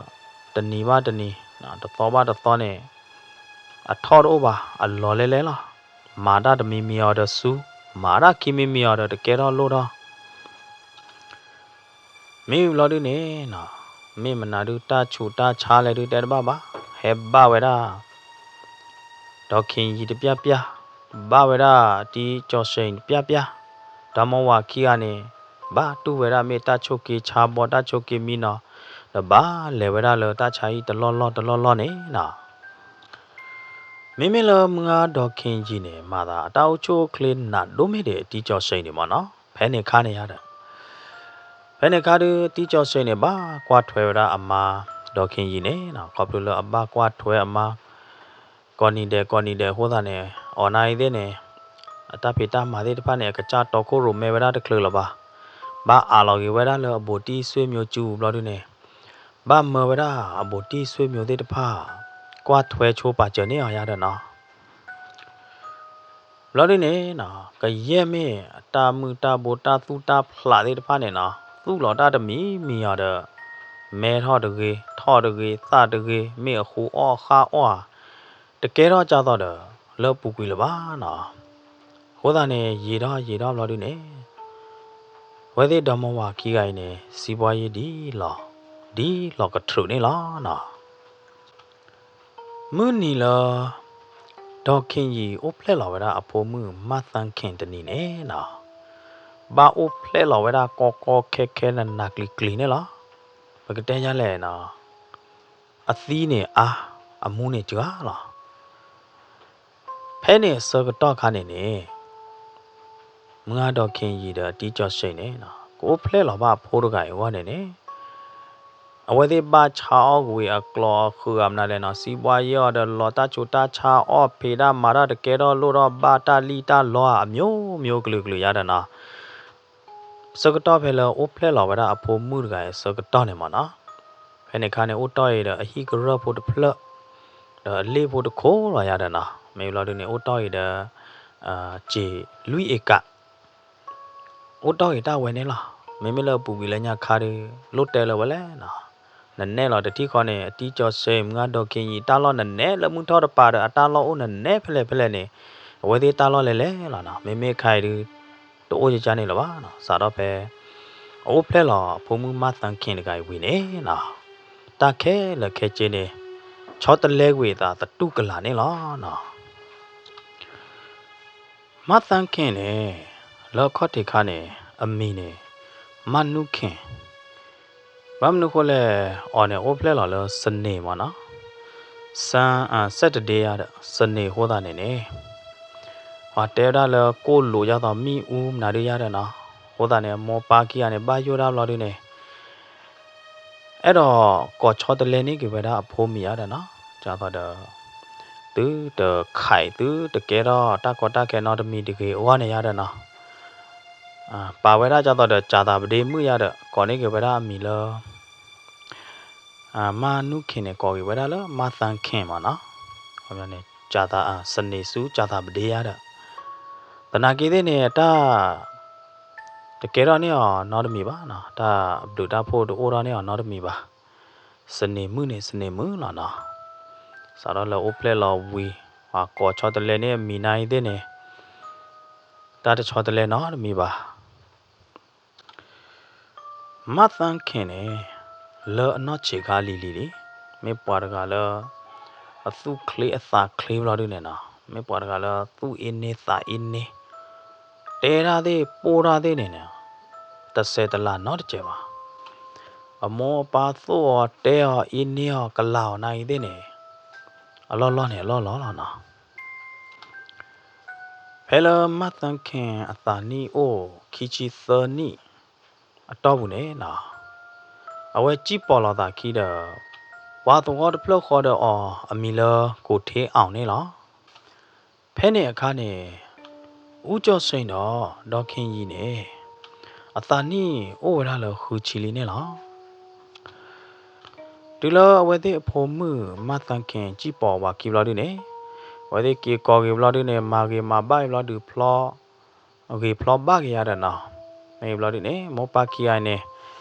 တနံၤဘၣ်တနံၤ, တသီဘၣ်တသီန့ၣ် အထီၣ်တအိၣ်ဘၣ်, အလီၤလဲလဲလီၤ. မၤတၢ်တမံၤမံၤအီၤဒီးဆူ, မၤတၢ်ခံမံၤမံၤအီၤဒီးတကဲထီၣ်လိၣ်ထီၣ် မ့ၢ်ဘျီဒုန့ၣ်, မ့ၢ်မနုၤဒု တၢ်ဆူးတၢ်ဆါလဲၣ်ဒု တဲတဘၣ်ဘၣ်, ဟဲဘၣ်ဝဲဒၣ် ဒီးခ့ၣ်ယံၤတပျၢ်ပျၢ်, ဘၣ်ဝဲဒၣ်တံကၠီၤစ့ၣ်တပျၢ်ပျၢ်, ဒီမါဝၤခံဂၤန့ၣ် ဘၣ်တူၢ်ဝဲဒၣ်မ့ၢ်တၢ်ဆိၣ်က့ဆါဘီ တၢ်ဆိၣ်က့မံနီၤ, ဒီးဘၣ်လဲၤဝဲဒၣ်လၢတၢ်ဆါဟံၣ်တလီၢ်လီၢ်တလီၢ်လီၢ်န့ၣ်နီၤ. မ့မ့ၢ်လၢမုၢ်ဂၤဒီးခ့ၣ်ယံၤန့ၣ် မၤသးအတၢ်အိၣ်ဆူၣ်အိၣ်ချ့နးဒိၣ်မ့ၢ်ဒံးအတံကၠီၤစ့ၣ်န့ၣ်မးနီၤ, ဖဲန့ၣ်ခါန့ၣ်ယၤဒီး ဖဲန့ၣ်ခါဒု တံကၠီၤစ့ၣ်န့ၣ် ဘၣ်ကွၢ်ထွဲဝဲဒၣ်အမါ ဒီးခ့ၣ်ယံၤန့ၣ်, ခီဖျိလၢအဘၣ်ကွၢ်ထွဲအမါ ကိးနံၤဒဲးကိးနံၤဒဲးအဃိသတးန့ၣ်, အီၤနၤအံၤသ့ၣ်န့ၣ် အတၢ်ဖံးတၢ်မၤသ့ၣ်တဖၣ်န့ၣ် အကစၢ်တီခိၣ်ရိၣ်မဲဝဲဒၣ်တချုးလၢၤဘၣ်. ဘၣ်အးလီၤက့ၤဝဲဒၣ်လၢအဘူးတံၢ်ဆွေမျိုးစုပူၤဘျီဒုန့ၣ်, ဘၣ်မၢဝဲဒၣ်အဘူးတံၢ်ဆွေမျိုးသ့ၣ်တဖၣ် ကွၢ်ထွဲဆိပာ်စၢၤန့ၢ်အီၤယၤဒီးနီၤ. ဘျီဒုန့ၣ်နီၤ, ကယဲၢ်မ့ၢ်အတၢ်မုၢ်တၢ်ဘိတၢ်သူၣ်တၢ်ဖျးသ့ၣ်တဖၣ်န့ၣ်နီၤ, သူၣ်လီၤတၢ်တမံၤမံၤအီၤဒီး မဲထီၣ်တဂ့ၤ, ထီၣ်တဂ့ၤ, သၣ်တဂ့ၤ, မ့ၢ်အဃိအီၣ်အဃၣ်အီၣ်ဧါ, တကဲထီၣ်ကၢ်သိးဒီး လၢပူၤကွံာ်လၢၤဘၣ်နီၤ. အဃိသတးန့ၣ် ယံာ်ထီၣ်ယံာ်ထီၣ်ဘျီဒုန့ၣ်, အဝဲသ့ၣ်ဒီမါဝၤခံဂၤအံၤန့ၣ် စံးဘှါယ့ဒ်လီၤ, ဒ်လီၤကထြူးန့ၣ်လီၤနီၤ. မုၢ်နံၤလၢ ဒီးခ့ၣ်ယံၤအိၣ်ဖျဲၣ်လီၤဝဲဒၣ်အဖိမုၣ်မၢ်သၣ်ခ့ၣ်တနံၤန့ၣ်နီၤ, ဘၣ်အိၣ်ဖျဲၣ်လီၤဝဲဒၣ်ကီကီခဲခဲနးနးကျံၤကျံၤန့ၣ်လီၤ. ပကတဲယါလဲၣ်နီၤ, အသံန့ၣ်အါ, အမူန့ၣ်စှၤလီၤ. ဖဲန့ၣ်အဆၢကတီၢ်ခါန့ၣ်န့ၣ် မုၢ်ဂၢ်ဒီးခ့ယံာ်ဒီးအတံကၠီၤစ့န့ၣ် ကအိၣ်ဖျဲၣ်လီၤဘၣ်အဖိတဂၤအံၤအဂီၢ်န့ၣ်န့ၣ် အဝဲသ့ၣ်ဘၣ်ဆါအီၣ်ကွံာ်အကျိၤအဃုာ်အမနုၤလဲၣ်နီၤ, စံးဘှါယဲၢ်အီၤဒီးလီၤတၢ်ဆူးတၢ်ဆါအီၣ်ဖံးတၢ်မၤတၢ်တကဲထီၣ်လိၣ်ထီၣ်ဘၣ်တၢ်လံၣ်တၢ်လီဧါ အမျိုးမျိုးကလုာ်ကလုာ်ယါဒီးနီၤ ဆၢကတီၢ်ဖဲလၢအိၣ်ဖျဲၣ်လီၤဝဲဒၣ်အဖိမုၣ်တဂၤအံၤအဆၢကတီၢ်န့ၣ်မ့ၢ်နီၤ, ဖဲန့ၣ်အခါန့ၣ် အိၣ်တီၢ်အံၤဒီးအဟံၣ်ကရၢၢ်ဖိတဖျၢၣ်, ဒီးအလ့ၣ်ဖိတခိၣ်လီၤယါဒီးနီၤ, မ့ၢ်ဘျီဒုန့ၣ် အိၣ်တီၢ်အံၤဒီး စ့လွံၢ်အ့ကး အိၣ်တီၢ်ဂ့ၤတၢ်ဝဲန့ၣ်လီၤ. မ့မ့ၢ်လၢအပူၤကွံာ်လၢညါခါဒီး လိၣ်တဲလၢၤဝဲလဲၣ်နီၤ, နနဲၣ်လီၤတထံၣ်ဃီန့ၣ် အတံကၠီၤစ့ မုၢ်ဂၢ်ဒီးခ့ယံာ် တၢ်လီၢ်နနဲၣ်လၢမုၢ်ထီၣ်တပၤဒီး အတၢ်လီၢ်အိၣ်နနဲၣ်ဖဲလဲၣ်ဖဲလဲၣ်န့ၣ် အဝဲသ့ၣ်တၢ်လီၢ်လဲၤလဲၣ်လီၤနီၤ. မ့မ့ၢ်ခါအံၤဒုး တအိၣ်ကကါန့ၣ်လၢၤဘၣ်နီၤ, စးထီၣ်ဖဲ အအိၣ်ဖျဲၣ်လီၤအဖိမုၣ်မါသၣ်ခ့တဂၤအံၤဝံၤန့ၣ်နီၤ, တၢ်ခဲလၢာ်ခဲဆ့န့ၣ် ဆီတလဲကွံာ်အသးသတူၢ်ကလာ်န့ၣ်လီၤနီၤ. မါသၣ်ခ့န့ၣ် လၢအခီၣ်ထံးခါန့ၣ် အမံၤန့ၣ် မၢ်နူၢ်ခ့, ဘၣ်မနုၤဃိလဲၣ် အီၤန့ၣ်အိၣ်ဖျဲၣ်လီၤလၢစနေမ့ၢ်နီၤ, စ Saturday ယါဒီး စနေအဃိသတးန့ၣ်န့ၣ် ပှၤတဲဝဲဒၣ်လၢကိၣ်လိာ်ယါသိးမ့ၣ်အူမနုၤဒုးယါဒီးနီၤ, အဃိသတးန့ၣ် အမိၢ်ပၢ်ခံဂၤန့ၣ် ဘၣ်ယိၣ်ဒၣ်ဘျီဒုန့ၣ် အဲၣ်ဒိးကိးဆီတလဲန့ၢ်က့ၤဝဲဒၣ်အဖိမံၤယါဒီးနီၤ, ဒ်သိးဒီး သုတခးအံၤ သုတကဲထီၣ်တၢ်ကီတၢ်ခဲနီတမံၤတဂ့ၤအဂီၢ်န့ၣ်ယါဒီးနီၤ, ပာ်ဝဲဒၣ်ဒ်သိးဒီး ကြာသပတေးမုၣ်ယါဒီး ကိးန့ၢ်က့ၤဝဲဒၣ်အမံၤလၢ မၢ်နူၢ်ခ့န့ၣ် ကိးက့ၤဝဲဒၣ်လၢမါသၣ်ခ့မ့ၢ်နီၤ, ခီပညီန့ၣ် ကြာသ စနေဆူကြာသပတေးယါဒီး သနာ်က့သ့ၣ်န့ၣ် တၢ် တကဲထီၣ်န့ၢ်အီၤနီတမံၤဘၣ်နီၤ, တၢ်ဘျုးတၢ်ဖှိၣ်တအိၣ်ထီၣ်န့ၢ်အီၤနီတမံၤဘၣ်, စနေမုၣ်န့ၣ် စနေမုၣ်လီၤနီၤ, စးထီၣ်လၢအိၣ်ဖျဲၣ်လီၤဝံၤ ပှၤကိးဆီတလဲန့ၢ်အမံၤနၤအံၤသ့ၣ်န့ၣ် တၢ်တဆီတလဲနီတမံၤဘၣ်. မါသၣ်ခ့န့ၣ် လၢအနီၢ်ဆံးခါလံၤလံၤလံၤ မ့ၢ်ပှၤတဂၤလၢ အသူၣ်ချ့အသးချ့ဘျီဒုန့ၣ်နီၤ, မ့ၢ်ပှၤတဂၤလၢသူၣ်အ့န့သးအ့န့, တဲတၢ်သ့ၣ်ပိၢ်တၢ်သ့ၣ်န့ၣ်န့ၣ် တဆဲးတလၤနီတစဲးဘၣ်. အမိၢ်အပၢ်သိၣ်အီၤတဲအီၤအ့န့အီၤကလၤအီၤနၤအံၤသ့ၣ်န့ၣ် အလီၢ်လီၢ်န့ၣ်အလီၢ်လီၢ်လီၤနီၤ. ဖဲလၢမါသၣ်ခ့အသးနံၣ်အိၣ်ခံဆံသၢနံၣ်အတီၢ်ပူၤန့ၣ်နီၤ, အဝဲစံၣ်ပိာ်လီၤသးခံဒီး ပှၤသဝီတဖျၢၣ်ဃီဒီးအီၤ အမံၤလၢကိးထ့အီၤန့ၣ်လီၤ. ဖဲန့ၣ်အခါန့ၣ် အူကၠီၣ်စ့ဒီး ဒီးခ့ယံာ်န့ၣ် အသးနံၣ်အိၣ်ဝဲဒၣ်လၢဃုဆံလံန့ၣ်လီၤ. တုၤလၢအဝဲသ့ၣ်အဖိမုၣ်မါသၣ်ခ့စံၣ်ပိာ်ဝဲခံဘျီဒုန့ၣ် အဝဲသ့ၣ်က့ၤကိးက့ၤဘျီဒုန့ၣ် မၤဂ့ၤမၤဘၣ်အံၤဘျီဒုးဖျီ ဂ့ၤဖျီဘၣ်က့ၤယါဒီးနီၤ, မ့ၢ်ဘျီဒုန့ၣ် မိၢ်ပၢ်ခံဂၤအံၤန့ၣ်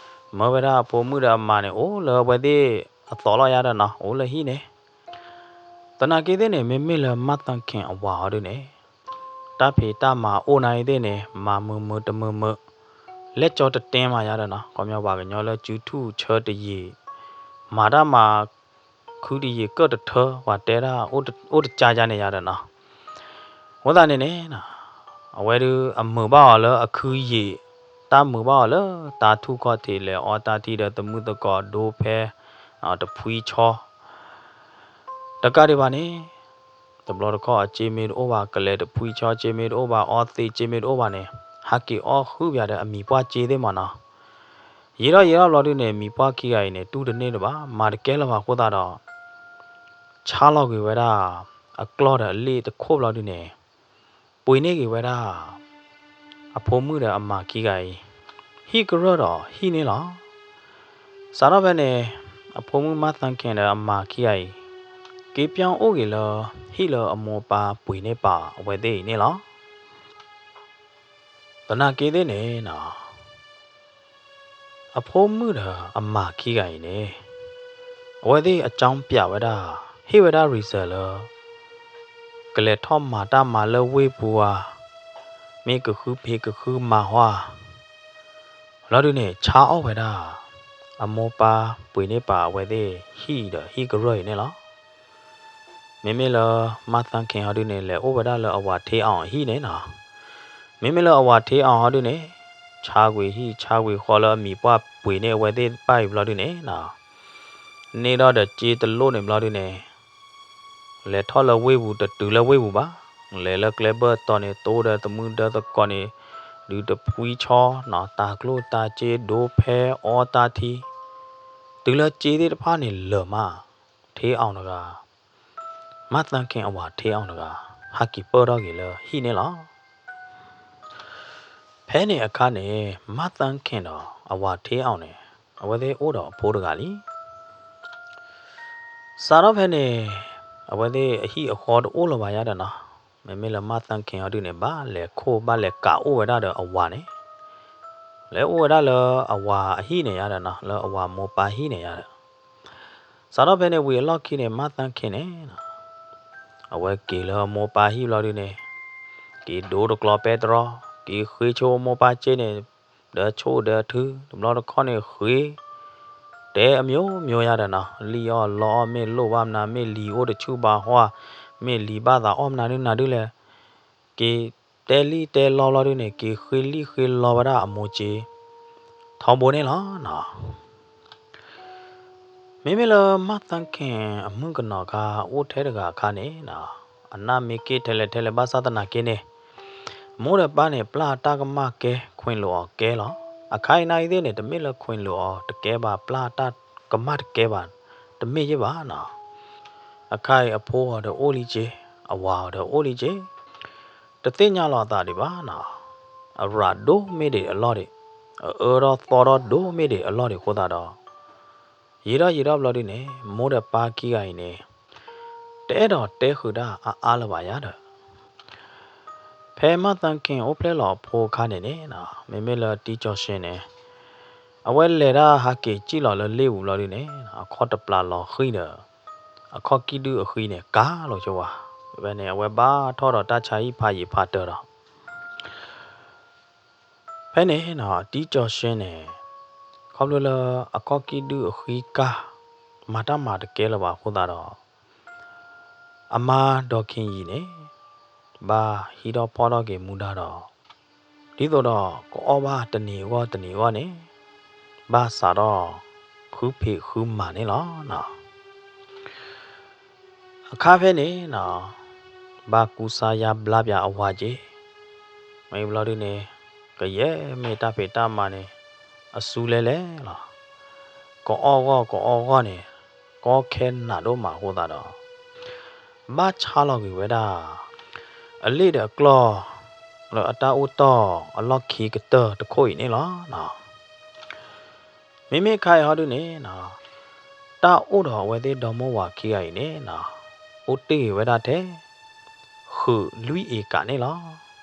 မၢဝဲဒၣ်အဖိမုၣ်ဒီးအမါန့ၣ် အိၣ်လၢအဝဲသ့ၣ်အသီလီၤယါဒီးနီၤ အိၣ်လၢဟံၣ်န့ၣ် သနာ်က့သ့ၣ်န့ၣ် မ့မ့ၢ်လၢမါသၣ်ခ့အဝၤဟီဒုန့ၣ် တၢ်ဖံးတၢ်မၤအိၣ်နၤအံၤသ့ၣ်န့ၣ် မၤမုာ်မုာ်တမုာ်မုာ် လဲၢ်ကၠီတတဲမးယါဒီးနီၤ, ခီပညီပှၤကညီလၢစုထူၣ်ဆၢတယံာ် မၤတၢ်မၤ ခုတယံာ်ကၢၣ်တထၢ ပှၤတဲဒၣ်အိၣ်တကါယါန့ၣ်ယါဒီးနီၤ, အဃိသတးန့ၣ်န့ၣ် အဝဲဒုးအမုာ်ဘၣ်အီၤလၢအခုယံာ် တၢ်မုာ်ဘၣ်အီၤလၢတၢ်ထူၣ်ခီၣ်ထံးလဲၤအီတၢ်ထံၣ်ဒီးသမုၣ်သကိးဒိဖဲ တဖှံဆီ တကးဒံးဘၣ်န့ၣ် တဘျီတခီၣ်အစ့မ့ၢ်တအိၣ်ဘၣ် ကလဲၤတဖှံဆီ စ့မ့ၢ်တအိၣ်ဘၣ် အီသံးစ့မ့ၢ်တအိၣ်ဘၣ်န့ၣ် ဟးက့ၤအီၣ်ဃုဘၣ်ဒီးအမံၤပှၢ်စ့သ့ၣ်မးနီၤ, ယံာ်ထီၣ်ယံာ်ထီၣ်ဘျီဒုန့ၣ် မံၤပှၢ်ခံဂၤအံၤန့ၣ် တူၢ်တန့ၢ်လၢၤဘၣ် မၤတကဲလၢၤဘၣ်အဃိသတးဒီး ဆါလီၤကွံာ်ဝဲဒၣ် အကျီၢ်ဒီးအလ့ၣ်တခိၣ်ဘျီဒုန့ၣ် ပှ့ၤန့ၢ်က့ၤဝဲဒၣ် အဖိမုၣ်ဒီးအမါခံဂၤအံၤ ဟံၣ်ကရၢၢ်ဒီးဟံၣ်န့ၣ်လီၤ. စးထီၣ်ဖဲန့ၣ် အဖိမုၣ်မါသၣ်ခ့ဒီးအမါခံဂၤအံၤ က့ၤပၠီအိၣ်က့ၤလၢ ဟံၣ်လၢအမိၢ်အပၢ်ပှ့ၤန့ၢ်ပာ်အဝဲသ့ၣ်အံၤန့ၣ်လီၤ. သနာ်က့သ့ၣ်န့ၣ်နီၤ အဖိမုၣ်ဒီးအမါခံဂၤအံၤန့ၣ် အဝဲသ့ၣ်အကၠီပၠးဝဲဒၣ် ဟ့ၣ်ဝဲဒၣ် reason လၢ ကလဲၤထီၣ်မၤတၢ်မၤလၢဝ့ၢ်ပူၤဧါ, မ့ၢ်ကဃုဖံးကဃုမၤဟီဧါ, လီၤဒုန့ၣ် ဆါအီၣ်ဝဲဒၣ် အမိၢ်ပၢ်ပှ့ၤန့ၢ်ပာ်အဝဲသ့ၣ်ဟံၣ်ဒီးဟံၣ်ကရၢၢ်အံၤန့ၣ်လီၤ. မ့မ့ၢ်လၢမါသၣ်ခ့ဟီဒုန့ၣ် လဲၤအိၣ်ဝဲဒၣ်လၢအဝၤထ့အီၤအဟံၣ်န့ၣ်နီၤ. မ့မ့ၢ်လၢအဝၤထ့အီၤဟီဒုန့ၣ် ဆါကွံာ်ဟံၣ်ဆါကွံာ်ဃီလၢအမံၤပှၢ်ပှ့ၤန့ၢ်အဝဲသ့ၣ်တဖၣ်အံၤဘျီဒုန့ၣ်နီၤ. န့ၢ်ဒီးဒီးစ့တလိၣ်န့ၣ်ဘျီဒုန့ၣ် လဲၤထီၣ်လၢဝ့ၢ်ပူၤတတုၤလၢဝ့ၢ်ပူၤဘၣ်. လဲၤလၢကျဲဘၢၣ်တီၤန့ၣ် တိဒီးသမုၢ်ဒီသကိးန့ၣ် ဒုးတဖှံဆီနီၤ တၢ်ကျိၣ်တၢ်စ့ဒိဖဲအီတၢ်ထံ, တုၤလၢစ့သ့ၣ်တဖၣ်န့ၣ်လၢာ်မး, ထ့အီၤတဂၤ မၢ်သၢခ့ၣ်အဝၤထ့အီၤတဂၤ ဟးက့ၤပၢၢ်ထီၣ်က့ၤလၢဟံၣ်န့ၣ်လီၤ. ဖဲန့ၣ်အခါန့ၣ် မၢ်သၢခ့ၣ်ဒီးအဝၤထ့အီၤန့ၣ် အဝဲသ့ၣ်အိၣ်ဒီးအဖိတဂၤလံ. စးထီၣ်ဖဲန့ၣ် အဝဲသ့ၣ်အဟံၣ်အဃီတအိၣ်လၢၤဘၣ်ယါဒီးနီၤ, မ့မ့ၢ်လၢမၢ်သၢခ့ၣ်အီၤဒုန့ၣ် ဘၣ်လဲၤခိၣ် ဘၣ်လဲၤကးအိၣ်ဝဲဒၣ်ဒီးအဝၤန့ၣ်, လဲၤအိၣ်ဝဲဒၣ်လၢအဝၤအဟံၣ်န့ၣ်ယါဒီးနီၤ, လၢအဝၤမိၢ်ပၢ်ဟံၣ်န့ၣ်ယါဒီး စးထီၣ်ဖဲန့ၣ်ဝံၤအလီၢ်ခံန့ၣ် မၢ်သၢခ့ၣ်န့ၣ် အဝဲက့ၤလၢမိၢ်ပၢ်ဟံၣ်ဘျီဒုန့ၣ် က့ၤဒိတကျီပဲတြီ, က့ၤဃ့ဆိမိၢ်ပၢ်စ့န့ၣ် ဒီးဆိၣ်ဒီးထု, တဘျီတခီၣ်န့ၣ်ဃ့ တဲအမျိုးမျိုးယါဒီးနီၤ, လံၣ်အီၣ်လီအီၣ် မ့ၢ်လိၣ်ဘၣ်မနုၤ, မ့ၢ်လံၤအိၣ်တဆူၣ်ဘၣ်ဟီ, မ့ၢ်လံၤဘၣ်သးအီၣ်မနုၤဒုနၤဒုလဲၣ်, က့ၤတဲလံၣ်တဲလီဘျီဒုန့ၣ် က့ၤဃ့လံၣ်ဃ့လီဝဲဒၣ်အမိၢ်စ့ ထီဘိန့ၣ်လီၤနီၤ. မ့မ့ၢ်လၢမၢ်သၢခ့ၣ်အမုၣ်ကနီၤခါ အိၣ်ထဲတဂၤအခါန့ၣ်နီၤ, အနၢ်မ့ၢ်က့ၣ်ထဲလဲၣ်ထဲလဲၣ် ဘၣ်ဆၣ်သနာ်က့န့ၣ် မိၢ်ဒီးပၢ်န့ၣ် ပျၢ်တၢ်ကမၣ်ကဲ ခွ့ၣ်လိာ်အီၤကဲလီၤ. အခါအံၤနၢ်အံၤသ့ၣ်န့ၣ် တမ့ၢ်လၢခွ့ၣ်လိာ်အီၤတကဲဘၣ် ပျၢ်တၢ်ကမၣ်တကဲဘၣ် တမ့ၢ်ယ့ၢ်ဘၣ်နီၤ. အခါအံၤအဖိအီၤဒီးအိၣ်လံက့, အဝၤအီၤဒီးအိၣ်လံက့, တသ့ၣ်ညါလီၤအသးဒံးဘၣ်နီၤ. အရၤဒိၣ်မ့ၢ်ဒံးအလီၢ်ဒံး, အအၢထီၣ်သီထီၣ်ဒိၣ်မ့ၢ်ဒံးအလီၢ်ဒံးအဃိသတးဒီး ယံာ်ထီၣ်ယံာ်ထီၣ်ဘျီဒုန့ၣ် မိၢ်ဒီးပၢ်ခံဂၤအံၤန့ၣ် တအဲၣ်ဒိးတဲဃုာ်တၢ်အါအါလၢၤဘၣ်ယါဒီး ဖဲမၢ်သၢခ့ၣ်အိၣ်ဖျဲၣ်လီၤအဖိအခါန့ၣ်န့ၣ်နီၤ, မ့မ့ၢ်လၢတံကၠီၤၡ့န့ၣ် အဝဲလဲၤတၢ်ဟးက့ၤစံၣ်လီၤလၢလ့ၣ်ပူၤဘျီဒုန့ၣ် အခီၣ်တပျၢ်လီၤဃံၤဒီး အခီၣ်ကံၣ်ဒုၣ်အဃံန့ၣ် ကၤလိာ်ဆိဝဲ, ဖဲန့ၣ် အဝဲဘၣ်ထီၣ်ဒီးတၢ်ဆါဟံၣ်ဖးယံာ်ဖးတၢၢ်ဒီး ဖဲန့ၣ်နီၤ တံကၠီၤၡ့န့ၣ် ခီဖျိလၢအခီၣ်ကံၣ်ဒုၣ်အဃံကၤ မၤတၢ်မၤတကဲလၢၤဘၣ်အဃိသတးဒီး အမါဒီးခ့ၣ်ယံၤန့ၣ် ဘၣ်ဟံးထီၣ်ဖီၣ်ထီၣ်က့ၤမူဒါဒီး ဒ်သိးဒီးကအီၣ်ဘၣ်တနံၤအဂီၢ်တနံၤအဂီၢ်န့ၣ် ဘၣ်စးထီၣ်ဃုဖံးဃုမၤန့ၣ်လီၤနီၤ. အခါဖဲန့ၣ်နီၤ ဘၣ်ကူစါယါဘျါပၠးအဝၤက့ၤ, မ့ၢ်ဘျီဒုန့ၣ် ကယဲၢ်မ့ၢ်တၢ်ဖံးတၢ်မၤန့ၣ် အစူလဲလဲလီၤ. ကအီၣ်ဂီၢ်ကအီၣ်ဂီၢ်န့ၣ် ကီခဲနးဒိၣ်မးအဃိသတးဒီး ဘၣ်ဆါလီၤက့ၤဝဲဒၣ် အလ့ၣ်ဒီးအကျီၢ် လၢအတၢ်အိၣ်တီၢ်အလီၢ်ခံကတၢၢ်တခိၣ်အံၤန့ၣ်လီၤနီၤ. မ့မ့ၢ်ခါအံၤဟီဒုန့ၣ်နီၤ တၢ်အိၣ်ဒီးအဝဲသ့ၣ်ဒီမါဝၤခံဂၤအံၤန့ၣ်နီၤ အိၣ်တ့ၢ်ဂ့ၤဝဲဒၣ်ထဲ ဃုာ်လွံၢ်အ့ကးန့ၣ်လီၤ.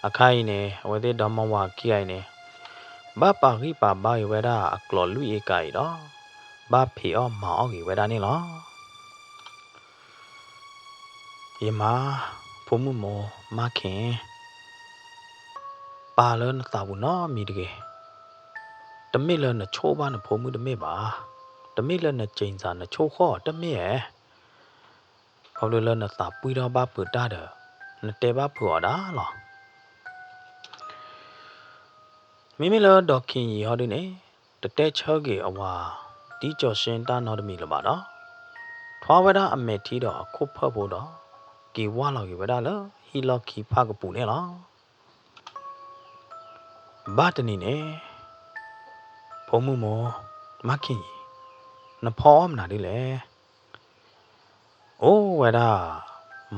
အခါအံၤန့ၣ် အဝဲသ့ၣ်ဒီမါဝၤခံဂၤအံၤန့ၣ် ဘၣ်ပာ်ဂံၢ်ပာ်ဘါဂ့ၤဝဲဒၣ်အကျိၤလွံၢ်အ့ကးအံၤဒီး ဘၣ်ဖံးအီၣ်မၤအီၣ်ဂ့ၤဝဲဒၣ်န့ၣ်လီၤ. ယမါ ဖိမုၣ်မိၢ် မါခ့ၣ် ပာ်လၢနသးပူၤနီတမံၤတဂ့ၤ. တမ့ၢ်လၢနဆိၣ်ဘၣ်နဖိမုၣ်တမ့ၢ်ဘၣ်. တမ့ၢ်လၢနစ့ၣ်စၢ်နဆိၣ်ဃီၣ်တမ့ၢ်ဧါ. ခီဖျိလၢနသးပှံၢ်ထီၣ်ဘၣ်ဖုးတၢ်ဒီး နတဲဘၣ်ဖုးအီၤဒၣ်လီၤ. မ့မ့ၢ်လၢဒီးခ့ၣ်ယံၤဟီဒုန့ၣ် တတဲဆၢက့ၤအဝၤ တံကၠီၤရှ့တၢ်နီတမံၤလၢၤဘၣ်ဒီး ထွါဝဲဒၣ်အမဲာ်ထံဒီးအခိၣ်ဖၢၣ်ဖိဒီး က့ၤဝါလီၤက့ၤဝဲဒၣ်လၢဟံၣ်လီၢ်ခံဖၣ်ကပူၤန့ၣ်လီၤ. ဘၣ်တနံၤန့ၣ် ဖိမုၣ်မိၢ် မါခ့ၣ်ယံၤ နဖီအီၣ်မနုၤဒ်လဲၣ်. အိၣ်ဝဲဒၣ်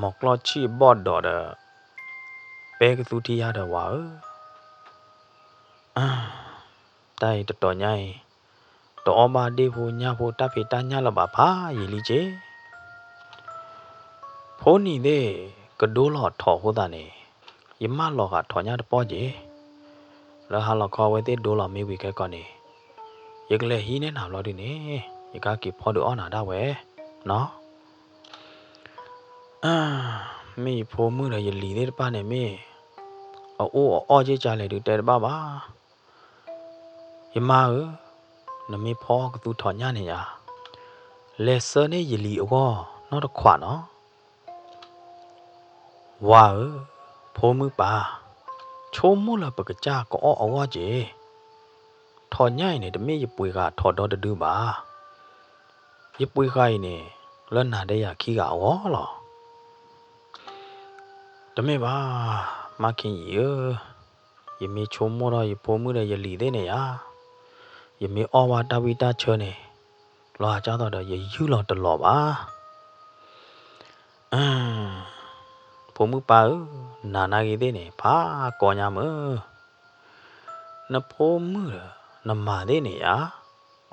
မီၤကျီၢ်ဆံၣ်အဘီၣ်ဒီးဒီး ပဲကသူထံယါဒီးဝၤဧၢ, တၢ်အံၤတတီၤညါအံၤ တအီၣ်ဘၣ်ဒ့ၣ်ဖိညၣ်ဖိတၢ်ဖံးတၢ်ညၣ်လၢၤဘၣ်ဖးယံာ်လံက့. ဖိနံၤသ့ၣ် ကဒိလီၤထိးအဃိသတးန့ၣ် ယမၢလီၤဂာ်ထိးညၣ်တပီၢ်က့ၤ. လၢဟါလီၤခီအဝဲသ့ၣ်ဒိလီၤမ့ၢ်ဝံၤခဲကီးန့ၣ် ယကလဲၤဟံးန့ၢ်နၤဘျီဒုန့ၣ် ယကဟဲက့ၤဖီဒုးအီၣ်နၤဒၣ်ဝဲနီၤ. မ့ၢ်ယဖိမုၣ်ဒီးယလံၤသ့ၣ်တဖၣ်န့ၣ်မ့ၢ် အအိၣ်အအီၣ်က့ၤကလဲၣ်ဒုးတဲတဘၣ်ဘၣ်. ယမါဧၢ, နမ့ၢ်ဖီကသူထိးညၣ်န့ၣ်ယါ, လဲၤဆှၢန့ၢ်ယလံၤအဂီၢ်နီတခွးနီၤ. ဝၤဧၢ, ဖိမုၣ်ပၢ်, ဆိကမိၣ်လၢပကစၢ်ကအီၣ်အဂီၢ်က့ၤ. ထိးညၣ်အံၤန့ၣ် တမ့ၢ်ယပှ့ၤဃာ်ထိးဒီတဒုဘၣ်. ယပှ့ၤဃာ်အံၤန့ၣ် လၢနၤဒီးယၤခံဂၤအဂီၢ်လီၤ. တမ့ၢ်ဘၣ်, မါခ့ၣ်ယံၤဧၢ, ယမ့ၢ်ဆိကမိၣ်ထီၣ်ယဖိမုၣ်ဒီးယလံၤသ့ၣ်န့ၣ်ယါ, ယမ့ၢ်အီၣ်ဘၣ်တၢ်ဝံၣ်တၢ်ဆၢန့ၣ်, လီၤက်သိးဒီးယယုၢ်လီၤတလီၤဘၣ်. ဖိမုၣ်ပၢ်ဧၢ, နၤနာ်ဂ့ၤသ့ၣ်န့ၣ် ဖးကီညါမုၢ်, နဖိမုၣ်ဒီး နမၤသ့ၣ်န့ၣ်ယါ,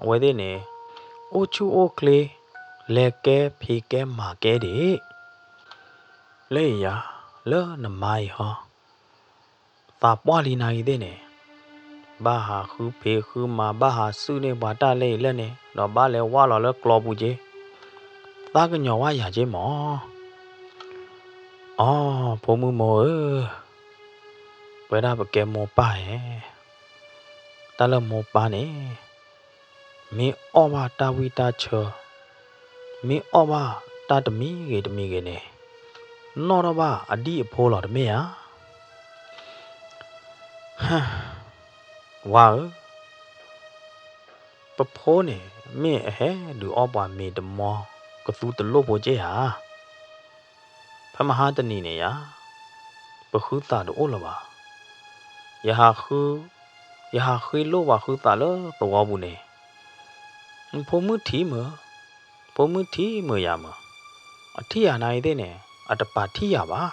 အဝဲသ့ၣ်န့ၣ် အိၣ်ဆူၣ်အိၣ်ချ့, လဲၤကဲဖံးကဲမၤကဲဒံး, လၢယၤ, လၢနမါအံၤဟီ, သးပှၢ်လံနာ်ဂ့ၤသ့ၣ်န့ၣ်, ဘၣ်ဟးဃုဖံးဃုမၤ, ဘၣ်ဟးစုၣ်န့ၢ်ပှၤတၢ်လဲၣ်အံၤလဲၣ်န့ၣ်, ဒီးဘၣ်လဲၤဝၢ်လီၤလၢကျီပူၤက့, သးကညီၤဝဲယၤက့မး. အိ, ဖိမုၣ်မိၢ်ဧၢ, ပဝဲဒၣ်ပကဲမိၢ်ပၢ်ဧါ, တၢ်လၢမိၢ်ပၢ်န့ၣ် မ့ၢ်အီၣ်ဘၣ်တၢ်ဝံၣ်တၢ်ဆၢ, မ့ၢ်အီၣ်ဘၣ်တၢ်တမံၤဂ့ၤတမံၤဂ့ၤန့ၣ်, နီၣ်ထီၣ်ဘၣ်အဒံၣ်အဖိလီၤတမ့ၢ်ဧါ. ဝါဧၢ, ပဖိန့ၣ် မ့ၢ်အဟဲဒုးအီၣ်ပှၤမ့ၤတမီကသူတလိၣ်ဖိက့ဧါ. ဖဲမဟါတနံၤန့ၣ်ယါ, ပဃုသးတအိၣ်လၢၤဘၣ်. ယဟးဃ့လိၢ်ပှၤဃုသးလၢသဝီပူၤန့ၣ်, ဖိမုၣ်ထံၣ်မုၢ်, ဖိမုၣ်ထံၣ်မုၢ်ယၤမုၢ်, အထံၣ်ယၤနာ်ဂ့ၤသ့ၣ်န့ၣ် အတပာ်ထံၣ်ယၤဘၣ်.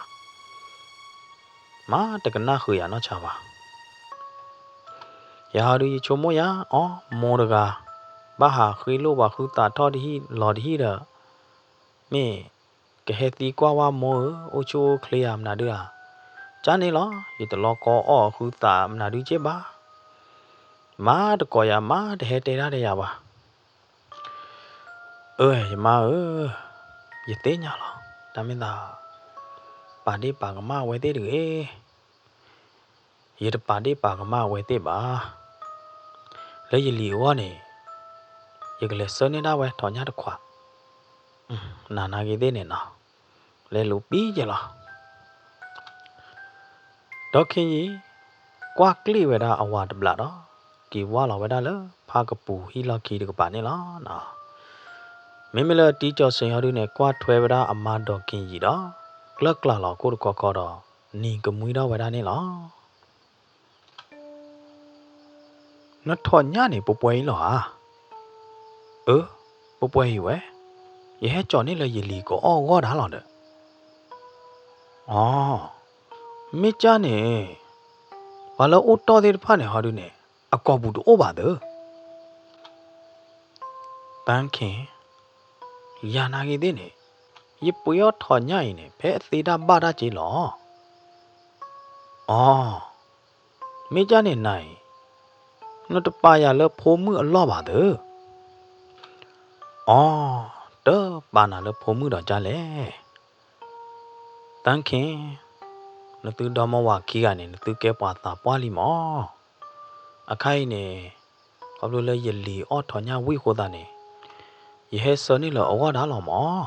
မၤတကနၣ်ဃုာ်ယၤနီၢ်ဆါဘၣ်. ယၤဟီဒုးယဆိကမိၣ်ယါအီၤ မိၢ်တဂၤ, ဘၣ်ဟးဃ့လိၢ်ပှၤဃုသးထီၣ်တဟံၣ်လီၤတဟံၣ်ဒီး, မ့ၢ်ကဟဲသံကွၢ်ဝဲမိၢ်ဧၢ, အိၣ်ဆူၣ်အိၣ်ချ့ဧါမနုၤဒုဧါ. ကန့ၣ်လီၤ, ယတလီၤကီအီၣ်အဃုသးမနုၤဒုက့ဘၣ်. မၤတကိးယၤ, မၤတဟဲတဲဒၣ်ဒီးယၤဘၣ်. အၢ ယမါဧၢ, ယသ့ၣ်ညါလီၤ. တၢ်မ့ၢ်သး ပာ်ဒ့ၣ်ပာ်ကမၣ်ဝဲသ့ၣ်တဂ့ၤ. ယတပာ်ဒ့ၣ်ပာ်ကမၣ်ဝဲသ့ၣ်ဘၣ်. လၢယလံၤအဂီၢ်န့ၣ် ယကလဲၤဆှၢန့ၢ်ဒၣ်ဝဲထီၣ်ညၣ်တခွး, နၤနာ်ဂ့ၤသ့ၣ်န့ၣ်နီၤ, လဲၤလူၤပံကဲလီၤ. ဒီးခ့ယံာ် ကွၢ်ကျ့ၣ်ဝဲဒၣ်အဝၤတဘျီဒီး က့ၤဝၢ်လီၤဝဲဒၣ်လၢဖးကပူၤဟံၣ်လီၢ်ခံတကပၤန့ၣ်လီၤ. မ့မ့ၢ်လၢတံကၠီၤစ့ဟီဒုန့ၣ် ကွၢ်ထွဲဝဲဒၣ်အမါဒီးခ့ယံာ်ဒီး ကျၢၢ်ကျးလီၤခိၣ်တခီခီဒီး နံၤကမှံထီၣ်ဝဲဒၣ်န့ၣ်လီၤ. နထီၣ်ညၣ်န့ၣ် ပှဲၤပှဲၤအံၤလီၤဧါ. အၢ, ပှဲၤပှဲၤအံၤဝဲ, ယဟဲကၠီၤန့ၢ်လၢယလံၤကအီၣ်ဂီၢ်ဒၣ်လီၤဒီး. အီ, မ့ၢ်ကၢ်န့ၣ် ပှၤလၢအိၣ်တီၢ်သ့ၣ်တဖၣ်န့ၣ်ဟီဒုန့ၣ် အကိာ်ပူၤတအိၣ်ဘၣ်သၢ. တၢ်ခ့, ယၤနာ်ဂ့ၤသ့ၣ်န့ၣ် ယပှ့ၤအီၣ်ထီၣ်ညၣ်အံၤန့ၣ် ဖဲအသ့တၢ်ဘၣ်တၢ်က့လီၤ. အီ, မ့ၢ်ကၢ်န့ၣ်နၤအံၤ နတပာ်ယၤလၢဖိမုၣ်အလီၢ်ဘၣ်သၢ. အီ, တပာ်နၤလၢဖိမုၣ်ဒီးကၢ်လဲၣ်. တၢ်ခ့, နသုဒီမါဝၤခံဂၤန့ၣ် နသုကဲပှၤသးပှၢ်လံမး. အခါအံၤန့ၣ် ခီဖျိလၢယလံၤအီၣ်ထီၣ်ညၣ်ဝံၣ်အဃိသတးန့ၣ် ယဟဲဆှၢန့ၢ်လၢအဂီၢ်ဒၣ်လီၤမး.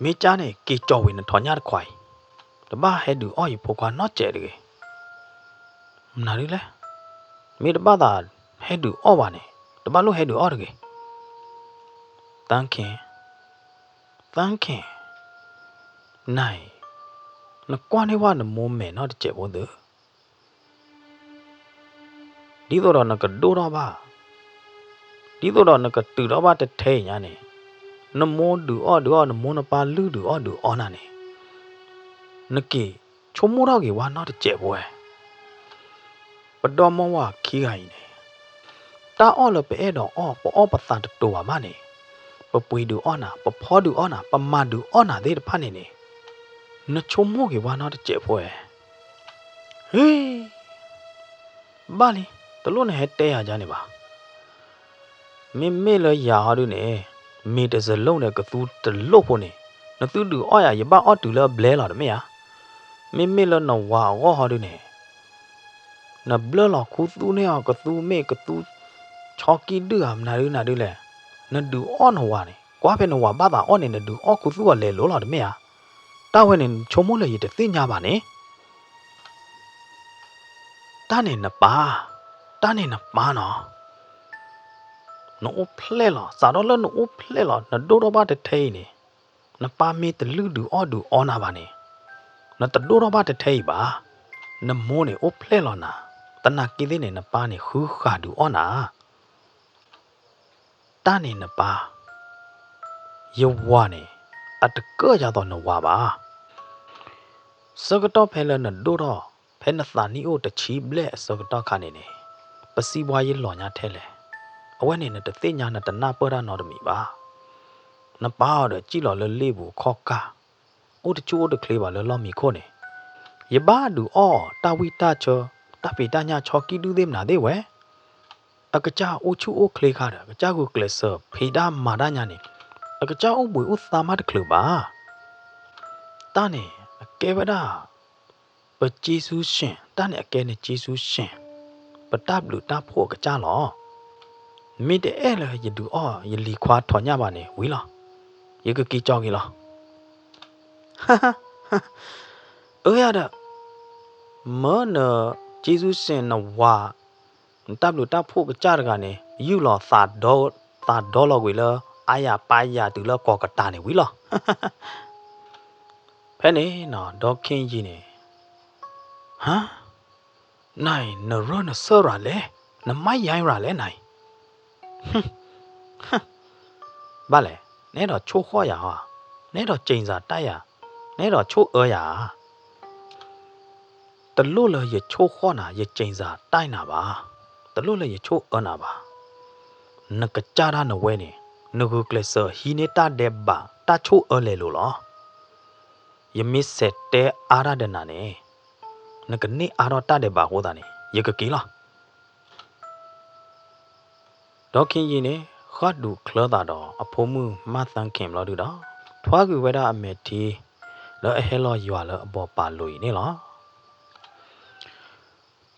မ့ၢ်ကၢ်န့ၣ် က့ၤကၠီၤဝံၤနထီၣ်ညၣ်တခွးအံၤ, တဘၣ်ဟဲဒုးအီၣ်ယဖိခွါနီတစဲးတဂ့ၤ. မနုၤဒ်လဲၣ်, မ့ၢ်တဘၣ်သးဟဲဒုးအီၣ်ဘၣ်န့ၣ် တဘၣ်လိၣ်ဟဲဒုးအီၣ်တဂ့ၤ. တၢ်ခ့, တၢ်ခ့, နၤအံၤ နကွၢ်န့ၢ်ဝဲနမိၢ်မဲာ်နီတစဲးဖိသၢ. ဒ်သိးဒီးနကဒိၣ်ထီၣ်ဘၣ်, ဒ်သိးဒီးနကတုၤထီၣ်ဘၣ်တထဲအံၤညါန့ၣ်, နမိၢ်ဒုးအီၣ်ဒုးအီၣ်, နမိၢ်နပၢ်လုၢ်ဒုးအီၣ်ဒုးအီနၤန့ၣ်, နက့ၤဆိကမိၣ်ထီၣ်က့ၤဝဲနီတစဲးဖိဝဲ. ပဒီမါဝၤခံဂၤအံၤန့ၣ်, တၢ်အီၣ်လၢပအဲၣ်ဒိးအီၣ် ပအီၣ်ပသးတတိၤဘၣ်မးန့ၣ်, ပပှ့ၤဒုးအီၣ်နၤ, ပဖီဒုးအီၣ်နၤ, ပမၤဒုးအီၣ်နၤသ့ၣ်တဖၣ်န့ၣ်န့ၣ်, နဆိကမိၣ်က့ၤဝဲနီတစဲးဖိဝဲ. ဟ့, ဘၣ်လံ, တလိၣ်နဟဲတဲယၤဒ်န့ၣ်ဘၣ်. မ့မ့ၢ်လၢယၤဟီဒုန့ၣ်, မ့ၤတစလိၣ်န့ၣ် ကသူတလိၣ်ဖိန့ၣ်, နသုဒုးအီၣ်ယၤ ယဘၣ်အီၣ်တုၤလၢအဘျဲလီၤတမ့ၢ်ဧါ. မ့မ့ၢ်လၢနဝၤအဂီၢ်ဟီဒုန့ၣ်, နဘျၢလီၤခူသူၣ်န့ၢ်အီၤ ကသူမ့ၢ်ကသူ ဆီကံၢ်ဒုၣ်ဧါ မနုၤဒုနၤဒုလဲၣ်. နဒုးအီၣ်နဝၤန့ၣ် ကွၢ်ဖဲနဝၤဘၣ်သးအီၣ်န့ၣ် နဒုးအီၣ်ခူသူၣ်အီၤလဲၤလိၤလီၤတမ့ၢ်ဧါ. တၢ်ဝဲန့ၣ် နဆိကမိၣ်လၢယတသ့ၣ်ညါဘၣ်န့ၣ် တၢ်န့ၣ်နပၢ်, တၢ်န့ၣ်နပၢ်နီၤ. နအိၣ်ဖျဲၣ်လီၤ, စးထီၣ်လၢနအိၣ်ဖျဲၣ်လီၤ နဒိၣ်ထီၣ်ဘၣ်တထဲအံၤန့ၣ်, နပၢ်မ့ၢ်တလုၢ်ဒုးအီၣ်ဒုးအီနၤဘၣ်န့ၣ်, နတဒိၣ်ထီၣ်ဘၣ်တထဲအံၤဘၣ်. နမိၢ်န့ၣ်အိၣ်ဖျဲၣ်လီၤနၤ, သနာ်က့သ့ၣ်န့ၣ် နပၢ်န့ၣ်ဃုဃာ်ဒုးအီၣ်နၤ. တၢ်န့ၣ်နပၢ်, ယဝၤန့ၣ် အတကၢၣ်ယၤသိးနဝၤဘၣ်. ဆၢကတီၢ်ဖဲလၢနဒိၣ်ထီၣ်, ဖဲနသးနံၣ်အိၣ်တဆံဘျဲၣ်အဆၢကတီၢ်ခါန့ၣ်န့ၣ်, ပစံးဘှါယလီၤညါထဲလဲၣ်. အဝဲန့ၣ်နတသ့ၣ်ညါ နတနၢ်ပၢၢ်တၢ်နီတမံၤဘၣ်. နပၢ်အီၤဒီးစံၣ်လီၤလၢလ့ၣ်ပူၤခီၣ်ကၢ်, အိၣ်တဆူၣ်အိၣ်တချ့ဘၣ်လၢလီၢ်မံခိၣ်န့ၣ်, ယဘၣ်ဒုးအီၣ်တၢ်ဝံၣ်တၢ်ဆၢ, တၢ်ဖံးတၢ်ညၣ်ဆီကံၣ်ဒုၣ်သ့ၣ်မနုၤသ့ၣ်ဝဲ. အကစၢ်အိၣ်ဆူၣ်အိၣ်ချ့ခါဒီး အကစၢ်ဂုာ်ကျဲးစၢးဖံးတၢ်မၤတၢ်ညါန့ၣ်, အကစၢ်အိၣ်ဘှံးအိၣ်သါမးတချုးဘၣ်. တၢ်န့ၣ်အကဲဝဲဒၣ် ပက့စူၣ်စ့ၣ်, တၢ်န့ၣ်အကဲန့ၣ်က့စူၣ်စ့ၣ်, ပတၢ်ဘျုးတၢ်ဖှိၣ်အကစၢ်လီၤ. မ့ၢ်တအဲၣ်လၢယဒုးအီၣ်ယလံၤခွါထီၣ်ညၣ်ဘၣ်န့ၣ် ဝံၤလီၤ, ယကက့ၤကၠီက့ၤလီၤ. အၢယၤဒီး, မၢနက့စူၣ်စ့ၣ်နဝၤ, နတၢ်ဘျုးတၢ်ဖှိၣ်ကစၢ်တဂၤန့ၣ် ယုၢ်လီၤသးဒီ, သးဒီလီၤကွံာ်လၢ အါယၤပါယၤတုၤလၢကီၤကတၤန့ၣ် ဝံၤလီၤ. ဖဲန့ၣ်နီၤ ဒီခ့ယံၤန့ၣ်, ဟါ, နၤအံၤ နရၢၢ်နဆၢၣ်ရၤလဲၣ်, နမါယါရၤလဲၣ်နၤအံၤ. ဘၣ်လဲၣ်, နအဲၣ်ဒိးဆိၣ်ဃီၣ်ယၤဧါ, နအဲၣ်ဒိးစ့ၣ်စၢ်တၢ်ယၤ, နအဲၣ်ဒိးဆိၣ်အၢယၤဧါ. တလိၣ်လၢယဆိၣ်ဃီၣ်နၤ ယစ့ၣ်စၢ်တၢ်နၤဘၣ်, တလိၣ်လၢယဆိၣ်အၢနၤဘၣ်. နကစၢ်ဒၣ်နဝဲန့ၣ် နဂုာ်ကျဲးစၢးဟံးန့ၢ်တၢ်ဒဲးဘး တၢ်ဆိၣ်အၢလဲၤလိာ်လီၤ. ယမ့ၢ်စဲးတဲအါတၢ်ဒီးနၤန့ၣ်, နကန့ၢ်အါထီၣ်တၢ်ဒဲးဘးအဃိသတးန့ၣ် ယကက့ၤလီၤ. ဒီခ့ယံၤန့ၣ် ဃၣ်ဒူးချၢသးဒီးအဖိမုၣ်မၢ်သၢခ့ၣ်ဘျီဒုဒီး ထွါကွံာ်ဝဲဒၣ်အမဲာ်ထံ လၢအဟဲလီၤယွၤလၢအဘီၣ်ပာ်လိၤအံၤန့ၣ်လီၤ.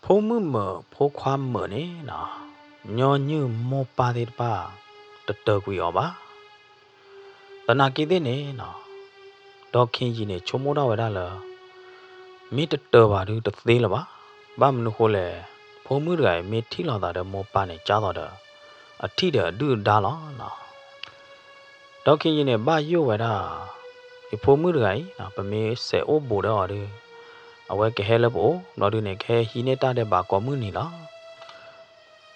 ဖိမုၣ်မုၣ်ဖိခွါမုၣ်န့ၣ် ညီနုၢ်မိၢ်ပၢ်သ့ၣ်တဖၣ် တတၢၤကွံာ်အီၤဘၣ်. သနာ်က့သ့ၣ်န့ၣ် ဒီခ့ယံၤန့ၣ် ဆိကမိၣ်ထီၣ်ဝဲဒၣ်လၢ မ့ၢ်တတၢၤဘၣ်ဒုတသ့လၢၤဘၣ်. ဘၣ်မနုၤဃိလဲၣ်, ဖိမုၣ်တဂၤအံၤ မ့ၢ်ထံၣ်လိာ်သးဒီးမိၢ်ပၢ်န့ၣ် ကၢ်သိးဒီး အထံၣ်ဒီးအဒုၣ်အဒါလီၤ. ဒီခ့ယံၤန့ၣ် ဘၣ်ယိၣ်ဝဲဒၣ် ယဖိမုၣ်တဂၤအံၤ ပမ့ၢ်စဲးအိၣ်ဘူးဒီးအီၤဒီး အဝဲကဟဲလၢပအိၣ်ဘျီဒုန့ၣ် ကဟဲဟံးန့ၢ်တၢ်ဒဲးဘးကိးမုၢ်နံၤလီၤ.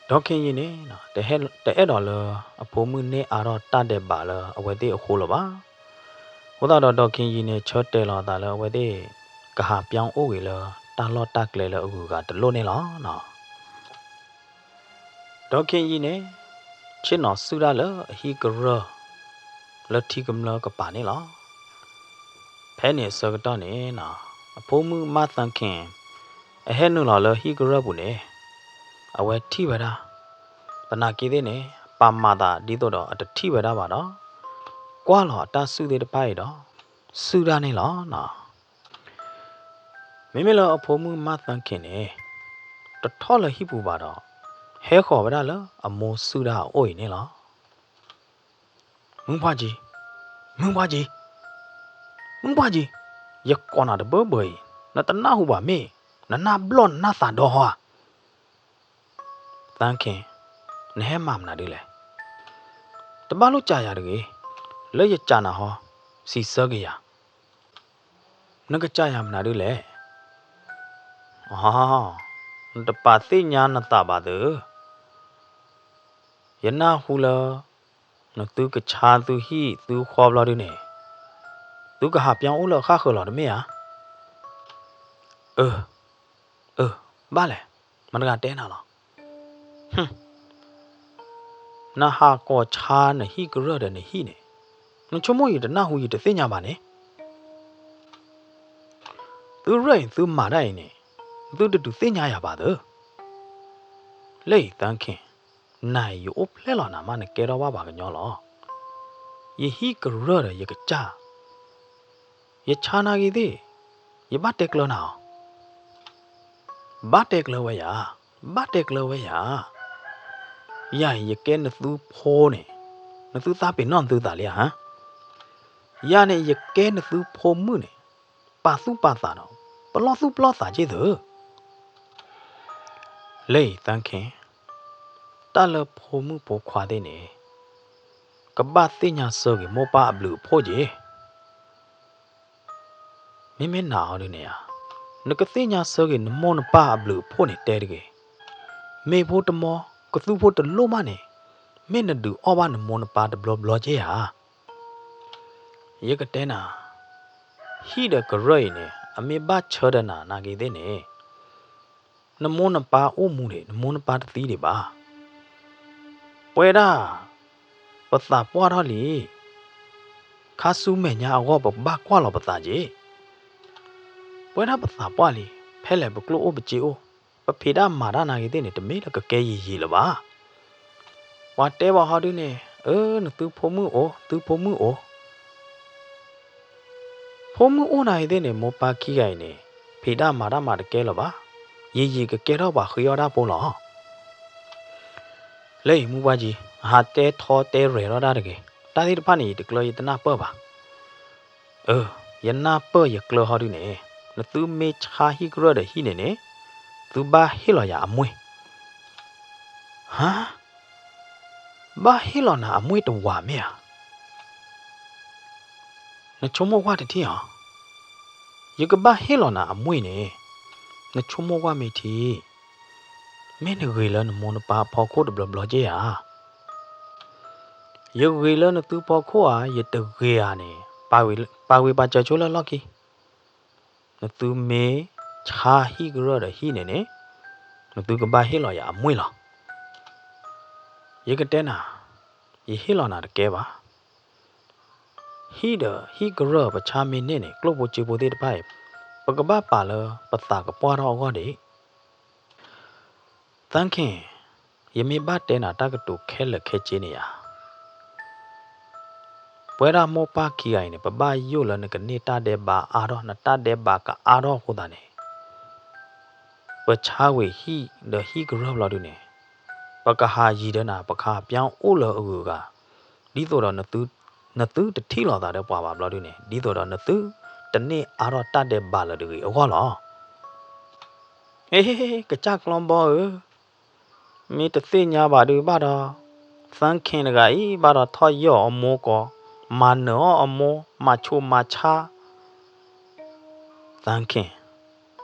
ဒီခ့ယံၤန့ၣ် တအဲၣ်ဒိးလၢအဖိမုၣ်န့ၢ်အါထီၣ်တၢ်ဒဲးဘးလၢအဝဲသ့ၣ်အဃိလၢၤဘၣ်. အဃိသတးဒီး ဒီခ့ယံၤန့ၣ် ဆၢတဲာ်လီၤအသးလၢအဝဲသ့ၣ် ကဟးပၠီအိၣ်ဂ့ၤလၢတၢ်လီၢ်တၢ်ကျဲလၢအဂုၤအဂၤတလိၣ်န့ၣ်လီၤ. ဒီခ့ယံၤန့ၣ် ဆ့ၣ်နီၤစုၣ်တၢ်လၢအဟံၣ်ကရၢၢ် လၢထံကမျၢၢ်ကပၤန့ၣ်လီၤ. ဖဲန့ၣ်အဆၢကတီၢ်န့ၣ် အဖိမုၣ်မၢ်သၢခ့ၣ် အဟဲနုာ်လီၤလၢဟံၣ်ကရၢၢ်ပူၤန့ၣ် အဝဲထံၣ်ဝဲဒၣ်, သနာ်က့သ့ၣ်န့ၣ် ပာ်မၤသးဒ်သိးဒီးအတထံၣ်ဝဲဒၣ်ဘၣ်ဒီး ကွၢ်လီၤအတၢ်စုၣ်သ့ၣ်တဖၣ်အံၤဒီး စုၣ်တၢ်န့ၣ်လီၤ. မ့မ့ၢ်လၢအဖိမုၣ်မၢ်သၢခ့ၣ်န့ၣ် တထီၣ်လၢဟံၣ်ပူၤဘၣ်ဒီး ဟဲဃီၤဝဲဒၣ်လၢအမိၢ်စုၣ်တၢ်အအိၣ်အံၤန့ၣ်လီၤ. မုၢ်ပှၢ်ကံ, မုၢ်ပှၢ်ကံ, မုၢ်ပှၢ်ကံ, ယကိးနၤတဘၢဘၢအံၤ နတနၢ်ဟူဘၣ်မ့ၢ် နနၢ်ဘျီၣ်နနၢ်သးဒီဟီဧါ. သၢခ့ၣ်, နဟဲမၤမနုၤဒ်လဲၣ်. တဘၣ်လိၣ်ကးယၤတဂ့ၤ, လၢယကးနၤဟီ, စံးဆၢက့ၤယၤ. နကးယၤမနုၤဒ်လဲၣ်. အ, နတပာ်သ့ၣ်ညါနသးဘၣ်သု. ယနၢ်ဟူလၢ နသုကဆါသုဟံၣ်သုဃီဘျီဒုန့ၣ် သုကဟးပၠီအိၣ်လၢအဃၣ်ဃၢၤလီၤတမ့ၢ်ဧါ. အၢ, အၢ, ဘၣ်လဲၣ်, မတၤတဂၤတဲနၤလီၤ. နဟးကိးဆါနဟံၣ်ကရၢၢ်ဒီးနဟံၣ်န့ၣ် နဆိကမိၣ်ယတနၢ်ဟူယတသ့ၣ်ညါဘၣ်န့ၣ်. သုရၢၢ်အံၤသုမၤတၢ်အံၤန့ၣ် သုတဒုးသ့ၣ်ညါယၤဘၣ်သု. လၢအံၤသၢခ့ၣ်, နၤအံၤယအိၣ်ဖျဲၣ်လီၤနၤမး နကဲထီၣ်ဘၣ်ပှၤကညီလီၤ. ယဟံၣ်ကရၢၢ်ဒီးယကစၢ် ယဆါနၤဂ့ၤသ့ၣ်, ယဘၣ်တဲကျၢၤနၤအီၤ. ဘၣ်တဲကျၢၤဝဲယၤ, ဘၣ်တဲကျၢၤဝဲယၤ. ယၤအံၤယကဲနသုဖိန့ၣ်, နသုသးပ့ၤနီၣ်နသုသးလံဧါ. ယၤန့ၣ်ယကဲနသုဖိမုၣ်န့ၣ်, ပာ်သူၣ်ပာ်သးဒီး ပလီၢ်သူၣ်ပလီၢ်သးက့ၢ်သု. လၢအံၤသၢခ့ၣ်, တၢ်လၢဖိမုၣ်ဖိခွါသ့ၣ်န့ၣ် ကဘၣ်သ့ၣ်ညါဆၢဂ့ၤမိၢ်ပၢ်အဘျုးအဖှိၣ်က့ၢ်. မ့မ့ၢ်နၤအီၤဒုန့ၣ်ဧါ, နကသ့ၣ်ညါဆၢက့ၤနမိၢ်နပၢ်အဘျုးအဖှိၣ်န့ၣ်တဲတဂ့ၤ. မ့ၤဖိတမီ, ကသူဖိတလိၣ်မးန့ၣ်, မ့ၢ်နဒုးအီၣ်ဘၣ်နမိၢ်နပၢ်တဘျီဘျီက့ဧါ. ယကတဲနၤ, ဟံၣ်ဒီးကရၢၢ်အံၤန့ၣ် အမ့ၢ်ဘၣ်ဆၢဒီးနၤနာ်က့ၤသ့ၣ်န့ၣ်, နမိၢ်နပၢ်အိၣ်မူဒံး, နမိၢ်နပၢ်တသံဒံးဘၣ်. ပဝဲဒၣ် ပသးပှၢ်ထီၣ်လံ. ခါဆူမဲာ်ညါအဂီၢ် ပဘၣ်ကွၢ်လီၤပသးက့ၤ. ပဝဲဒၣ်ပသးပှၢ်လံ, ဖဲလဲၣ်ပကျိၣ်အိၣ်ပစ့အိၣ်, ပဖံးတၢ်မၤတၢ်နာ်က့ၤသ့ၣ်န့ၣ် တမ့ၢ်လၢကကဲယံာ်ယံာ်လၢၤဘၣ်. ပှၤတဲဘၣ်ဟီဒုန့ၣ်, အၢ နသုဖိမုၣ်အိၣ်, သုဖိမုၣ်အိၣ်. ဖိမုၣ်အိၣ်နာ်က့ၤသ့ၣ်န့ၣ် မိၢ်ပၢ်ခံဂၤအံၤန့ၣ် ဖံးတၢ်မၤတၢ်မၤတကဲလၢၤဘၣ်. ယံာ်ယံာ်ကကဲထီၣ်ပှၤဃ့အီၣ်တၢ်ဖိလီၤ. လၢအံၤမုၢ်ပှၢ်ကံ, ဟးတဲထီတဲရဲၣ်ထီၣ်တၢ်တဂ့ၤ. တၢ်သ့ၣ်တဖၣ်န့ၣ် ယတကျၢၤယတနၢ်ပၢၢ်ဘၣ်. အၢ, ယနၢ်ပၢၢ်ယကျၢၤဟီဒုန့ၣ်, နသုမ့ၢ်ဆါဟံၣ်ကရၢၢ်ဒီးဟံၣ်န့ၣ်န့ၣ်, သုဘၣ်ဟ့ၣ်လီၤယၤအမှ့ၢ်. ဟါ, ဘၣ်ဟ့ၣ်လီၤနၤအမှ့ၢ်တဝၤမ့ၢ်ဧါ. နဆိကမိၣ်ကွၢ်တထံၣ်ဧါ. ယကဘၣ်ဟ့ၣ်လီၤနၤအမှ့ၢ်န့ၣ်, နဆိကမိၣ်ကွၢ်မ့ၢ်ထံ, မ့ၢ်နဂ့ၤလၢနမိၢ်နပၢ်အဖီခိၣ်တဘျီဘျီက့ဧါ. ယဂ့ၤလၢနသုဖီခိၣ်ဧါ, ယတဂ့ၤဧါန့ၣ်, ပာ်ဂံၢ်ပာ်စၢၤဆိလၢလီၢ်ခံ. နသုမ့ၢ်ဆါဟံၣ်ကရၢၢ်ဒီးဟံၣ်န့ၣ်န့ၣ်, နသုကဘၣ်ဟ့ၣ်လီၤယၤအမှ့ၢ်လီၤ. ယကတဲနၤ, ယဟ့ၣ်လီၤနၤတကဲဘၣ်. ဟံၣ်ဒီးဟံၣ်ကရၢၢ်ပဆါမ့ၢ်န့ၢ်န့ၣ် ကျိၣ်ဖိစ့ဖိသ့ၣ်တဖၣ်အံၤ, ပကဘၣ်ပာ်လၢပသးကပှၢ်ထီၣ်အဂီၢ်ဒံး. သန်းခင်, ယမ့ၢ်ဘၣ်တဲနၤတၢ်ကတိၤခဲလၢာ်ခဲဆ့န့ၣ်ဧါ. ပဝဲဒၣ်မိၢ်ပၢ်ခံဂၤအံၤန့ၣ် ပဘၣ်ယိၣ်လၢနကန့ၢ်တၢ်ဒဲးဘးအါထီၣ်, နတၢ်ဒဲးဘးကအါထီၣ်အဃိသတးန့ၣ်, ပဆါဝံၤဟံၣ်ဒီးဟံၣ်ကရၢၢ်ဘျီဒုန့ၣ်, ပကဟးယံၤဒီးနၤ, ပကဟးပၠါအိၣ်လၢအဂုၤအဂၤ, ဒ်သိးဒီး နသုတထံၣ်လိာ်သးဒီးပှၤဘၣ်ဘျီဒုန့ၣ်, ဒ်သိးဒီးနသုတန့ၢ်အါထီၣ်တၢ်ဒဲးဘးလၢၤတဂ့ၤအဂီၢ်လီၤ. ဟ့, ကစၢ်ကျီဘီဧၢ, မ့ၢ်တသ့ၣ်ညါဘၣ်ဒုးဘၣ်ဒီး, သန်းခင်တဂၤအံၤ ဘၣ်ဒီးထီၣ်ယီၢ်အမိၢ်ကီး, မၤနၢၤအီၣ်အမိၢ်, မၤဆူးမၤဆါ. သန်းခင်,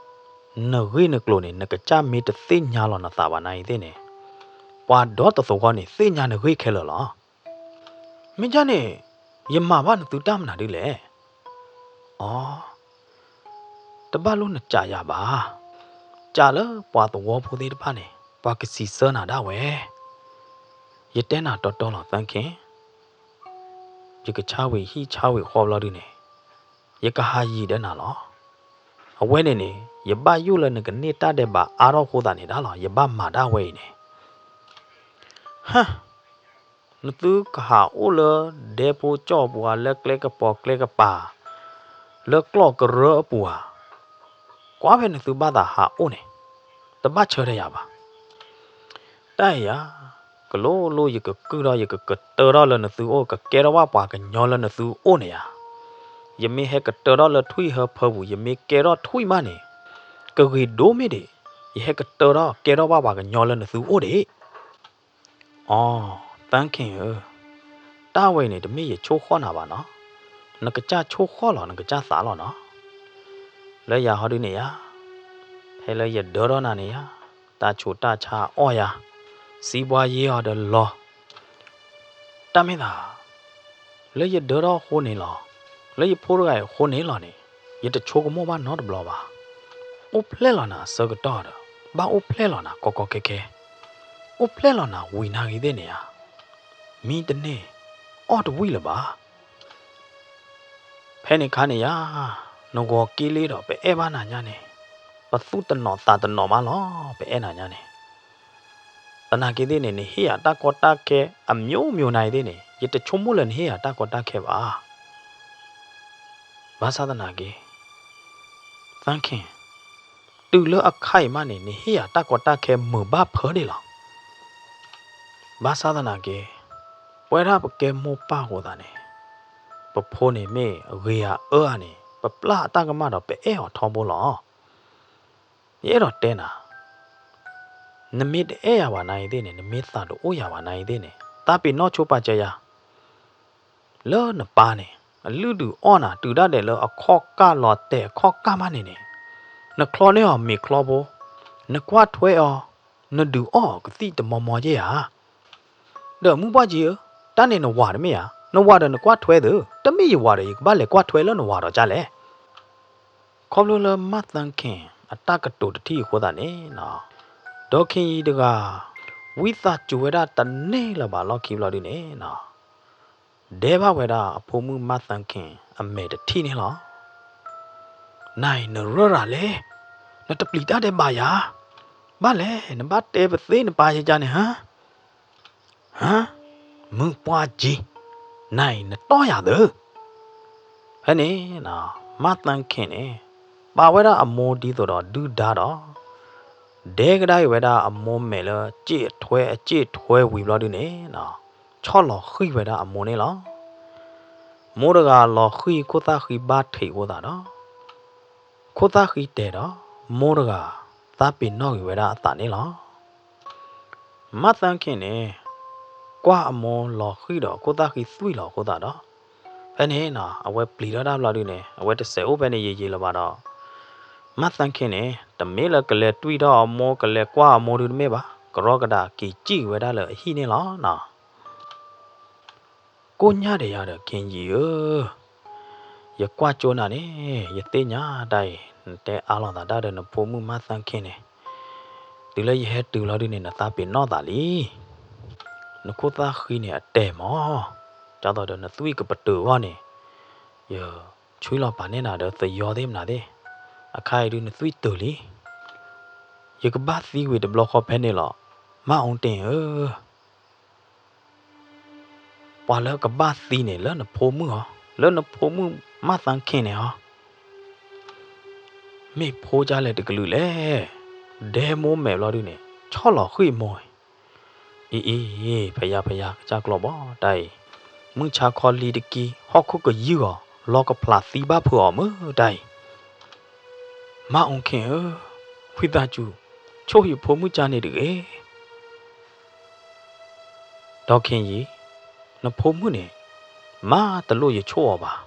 နဂ့ၢ်နကျိၤန့ၣ် နကစၢ်မ့ၢ်တသ့ၣ်ညါလီၤနသးဘၣ်နာ်အံၤသ့ၣ်န့ၣ်, ပှၤဒီတသဝီန့ၣ် သ့ၣ်ညါနဂ့ၢ်ခဲလၢာ်လီၤ. မ့ၢ်ဒ်န့ၣ်, ယမၤဘၣ်နသုတၢ်မနုၤဒ်လဲၣ်. အိ, တဘၣ်လိၣ်နစံးယၤဘၣ်. စံးလၢပှၤသဝီဖိသ့ၣ်တဖၣ်န့ၣ် ပှၤကစံးဆၢနၤဒၣ်ဝဲ. ယတဲနၤတီတီလီၤ သန်းခင်, ယကဆါဝံၤဟံၣ်ဆါဝံၤဃီဘျီဒုန့ၣ်, ယကဟးယံၤဒီးနၤလီၤ. အဝဲန့ၣ်န့ၣ် ယဘၣ်ယိၣ်လၢနကန့ၢ်တၢ်ဒဲးဘးအါထီၣ်အဃိသတးန့ၣ်ဒၣ်လီၤ, ယဘၣ်မၤဒၣ်ဝဲအံၤန့ၣ်. ဟါ, နသုကဟးအိၣ်လၢဒဲဖိကၠီၣ်အပူၤဧါ, လၢကျဲကပီၤကျဲကပၤ, လၢကျီၢ်ကရၢအပူၤဧါ, ကွၢ်ဖဲနသုဘၣ်သးဟးအိၣ်န့ၣ်, တဘၣ်ဆၢထၢၣ်ယၤဘၣ်. တၢ်အံၤဧါ, ကလိလိယကကုၢ်ထီၣ် ယကကတၢၢ်ထီၣ်လၢနသုအိၣ်, ကကဲထီၣ်ဘၣ်ပှၤကညီလၢနသုအိၣ်န့ၣ်ဧါ. ယမ့ၢ်ဟဲကတၢၢ်ထီၣ်လၢထွံၣ်ဟၢဖၢပူၤ, ယမ့ၢ်ကဲထီၣ်ထွံၣ်မးန့ၣ်, ကဂ့ၤဒိၣ်မ့ၢ်ဒံး, ယဟဲကတၢၢ်ထီၣ်ကဲထီၣ်ဘၣ်ပှၤကညီလၢနသုအိၣ်ဒံး. အိ, သန်းခင်ဧၢ, တၢ်ဝဲအံၤန့ၣ် တမ့ၢ်ယဆိၣ်ဃီၣ်နၤဘၣ်နီၤ, နကစၢ်ဆိၣ်ဃီၣ်လီၤ နကစၢ်သးလီၤနီၤ. လၢယၤဟီဒုန့ၣ်ယါ, ဖဲလၢယဒၢထီၣ်နၤန့ၣ်ယါ, တၢ်ဆူးတၢ်ဆါအီၣ်ယၤ, စံးဘှါယ့အီၤဒီးလီၤ. တၢ်မ့ၢ်သး လၢယဒၢထီၣ်အဃိန့ၣ်လီၤ, လၢယဖိတဂၤအံၤအဃိန့ၣ်လီၤန့ၣ်, ယတဆိကမိၣ်ဘၣ်နီတဘျီဘၣ်. အိၣ်ဖျဲၣ်လီၤနၤအဆၢကတီၢ်ဒီး, ဘၣ်အိၣ်ဖျဲၣ်လီၤနၤကီကီခဲခဲ, အိၣ်ဖျဲၣ်လီၤနၤဝံၤနာ်ဂ့ၤသ့ၣ်န့ၣ်ဧါ, မံတန့ၢ်, အီၣ်တဝံၣ်လၢၤဘၣ်. ဖဲန့ၣ်ခါန့ၣ်ယါ, နဂီၤက့လ့ဒီး ပအဲၣ်ဘၣ်နၤညါန့ၣ်, ပသူၣ်တနီၤသးတနီၤမးလီၤ, ပအဲၣ်နၤညါန့ၣ်. သနာ်က့သ့ၣ်န့ၣ် နဟ့ၣ်ယၤတၢ်ကီတၢ်ခဲအမျိုးမျိုးနာ်ဂ့ၤသ့ၣ်န့ၣ် ယတဆိကမိၣ်လၢနဟ့ၣ်ယၤတၢ်ကီတၢ်ခဲဘၣ်. ဘၣ်ဆၣ်သနာ်က့ သန်းခင်, တုၤလၢအခါအံၤမးန့ၣ် နဟ့ၣ်ယၤတၢ်ကီတၢ်ခဲမုာ်ဘၣ်ဖၢဒ့ၣ်လီၤ. ဘၣ်ဆၣ်သနာ်က့ ပဝဲဒၣ်ပကဲမိၢ်ပၢ်အဃိသတးန့ၣ် ပဖိန့ၣ်မ့ၢ်ဂ့ၤဧါအၢဧါန့ၣ် ပပျၢ်အတၢ်ကမၣ်ဒီးပအဲၣ်အီၤထီဘိလီၤ. ယအဲၣ်ဒိးတဲနၤ, နမ့ၢ်တအဲၣ်ယၤဘၣ်နာ်ဂ့ၤသ့ၣ်န့ၣ် နမ့ၢ်သးတအိၣ်ယၤဘၣ်နာ်ဂ့ၤသ့ၣ်န့ၣ် သးပ့ၤနီၣ်ဆိပာ်စၢၤယၤ လၢနပၢ်န့ၣ် အလုၢ်ဒုးအီၣ်နၤ တုၤဒၣ်ဒဲးလၢအခီၣ်ကၢ်လီၤတဲာ်အခီၣ်ကၢ်မးန့ၣ်န့ၣ်, နချီန့ၢ်အီၤမ့ၤချီဖိ, နကွၢ်ထွဲအီၤ, နဒုးအီၣ်ကသံၣ်တမီၤမီၤယဲၢ်ဧါ. ဒီးမုၢ်ပှၢ်ကၠံဧၢ, တၢ်န့ၣ်နဝၤတမ့ၢ်ဧါ, နဝၤဒီးနကွၢ်ထွဲသ့, တမ့ၢ်ယဝၤဒီး ယကဘၣ်လဲၤကွၢ်ထွဲလၢနဝၤဒီးကၢ်လဲၣ်. ခီဖျိလၢမၢ်သၣ်ခ့ၣ်အတၢ်ကတိၤတထံၣ်အဃိသတးန့ၣ်, ဒီးခ့ၣ်ယံၤတဂၤ ဝံသးစူၤဝဲဒၣ်တန့ၢ်လၢၤဘၣ်လီၢ်ခံဘျီဒုန့ၣ်, ဒဲဘၣ်ဝဲဒၣ်အဖိမုၣ်မၢ်သၣ်ခ့ၣ်အမဲာ်တထံၣ်န့ၣ်လီၤ. နၤအံၤ နရၢၢ်ရၤလဲၣ်, နတပျံၤတၢ်ဒဲးဘးယၤ, ဘၣ်လဲၣ် နဘၣ်တဲပသ့နပၢ်ယကါန့ၣ်ဟါ, ဟါ, မုၢ်ပှၢ်ကၠံ, နၤအံၤ နတီၢ်ယၤသၢ. ဖဲန့ၣ် မၢ်သၣ်ခ့ၣ်န့ၣ် ပာ်ဝဲဒၣ်အမိၢ်ဒ်သိးဒီးဒုၣ်ဒါဒီး ဒဲကဒါအံၤဝဲဒၣ်အမိၢ်မဲာ်လၢစ့ၣ်ထွဲအစ့ၣ်ထွဲဝံၤဘျီဒုန့ၣ်, ဆီၣ်လီၤဃံၤဝဲဒၣ်အမိၢ်န့ၣ်လီၤ. မိၢ်တဂၤလီၤဃံၤခိၣ်သၣ်ဃံဘၣ်ထံးအဃိသတးဒီး ခိၣ်သၣ်ဃံတဲာ်ဒီး မိၢ်တဂၤသးပ့ၤနီၣ်ဂ့ၤဝဲဒၣ်အသးန့ၣ်လီၤ. မၢ်သၣ်ခ့ၣ်န့ၣ် ကွၢ်အမိၢ်လီၤဃံၤဒီးခိၣ်သၣ်ဃံသွံၣ်လီၤအဃိသတးဒီး ဖဲန့ၣ် အဝဲပျံၤထီၣ်တၢ်ဘျီဒုန့ၣ် အဝဲတစဲးအိၣ်ဖဲန့ၣ်ယံာ်ယံာ်လၢၤဘၣ်ဒီး မၢ်သၣ်ခ့ၣ်န့ၣ် တမ့ၢ်လၢကလဲၤတွံၢ်ထီၣ်အမိၢ် ကလဲၤကွၢ်အမိၢ်ဒုတမ့ၢ်ဘၣ်, ကရီကဒးက့ၤစံၣ်ဝဲဒၣ်လၢအဟံၣ်န့ၣ်လီၤ. ကိးညါဒံးယၤဒီး ခ့ၣ်ယံၤဧၢ, ယကွၢ်ကၠိနၤန့ၣ် ယသ့ၣ်ညါတၢ်အံၤ နတဲအါလိာ်သးတၢ်ဒီးနဖိမုၣ်မၢ်သၣ်ခ့ၣ်န့ၣ်, တုၤလၢယဟဲတုၤလီၤဒုန့ၣ် နသးပ့ၤနီၣ်သးလံ. နခိၣ်သၣ်ဃံန့ၣ်အတဲာ်မး, ဒ်သိးဒီးနသွံၣ်ကပတုာ်အဂီၢ်န့ၣ်, ယဆွံလီၤပာ်န့ၢ်နၤဒီးသယီသ့ၣ်မနုၤသ့ၣ်, အခါအံၤဒုနသွံၣ်တုာ်လံ. ယကဘၣ်သံဝံၤတဘျီဃီဖဲန့ၣ်လီၤ, မၢ်အူတ့ၢ်ဧၢ. ပှၤလၢကဘၣ်သံန့ၣ် လၢနဖိမုၣ်ဧါ, လၢနဖိမုၣ်မၢ်သၣ်ခ့ၣ်န့ၣ်ဧါ. မ့ၢ်ဖိကၢ်လဲၣ်တကလုာ်လဲၣ်. ဒဲမိၢ်မဲာ်ဘျီဒုန့ၣ် ဆီၣ်လီၤဃံၤမိၢ်, အံၤအံၤ ဖယါဖယါကစၢ်ကျီဘီတၢ်အံၤ, မုၢ်ဆါခီလံတကံ ဟီၣ်ခိၣ်ကယုၢ်အီၤ လီၤကဖျးသံဘၣ်ဖုးအီၤမုၢ်တၢ်အံၤ. မၢ်အူခ့ၣ်ဧၢ, ဝံသးစူၤ ဆိၣ်ယဖိမုၣ်ကၢ်န့ၣ်တဂ့ၤ. ဒီးခ့ၣ်ယံၤ, နဖိမုၣ်န့ၣ် မၤတလိၣ်ယဆိၣ်အီၤဘၣ်.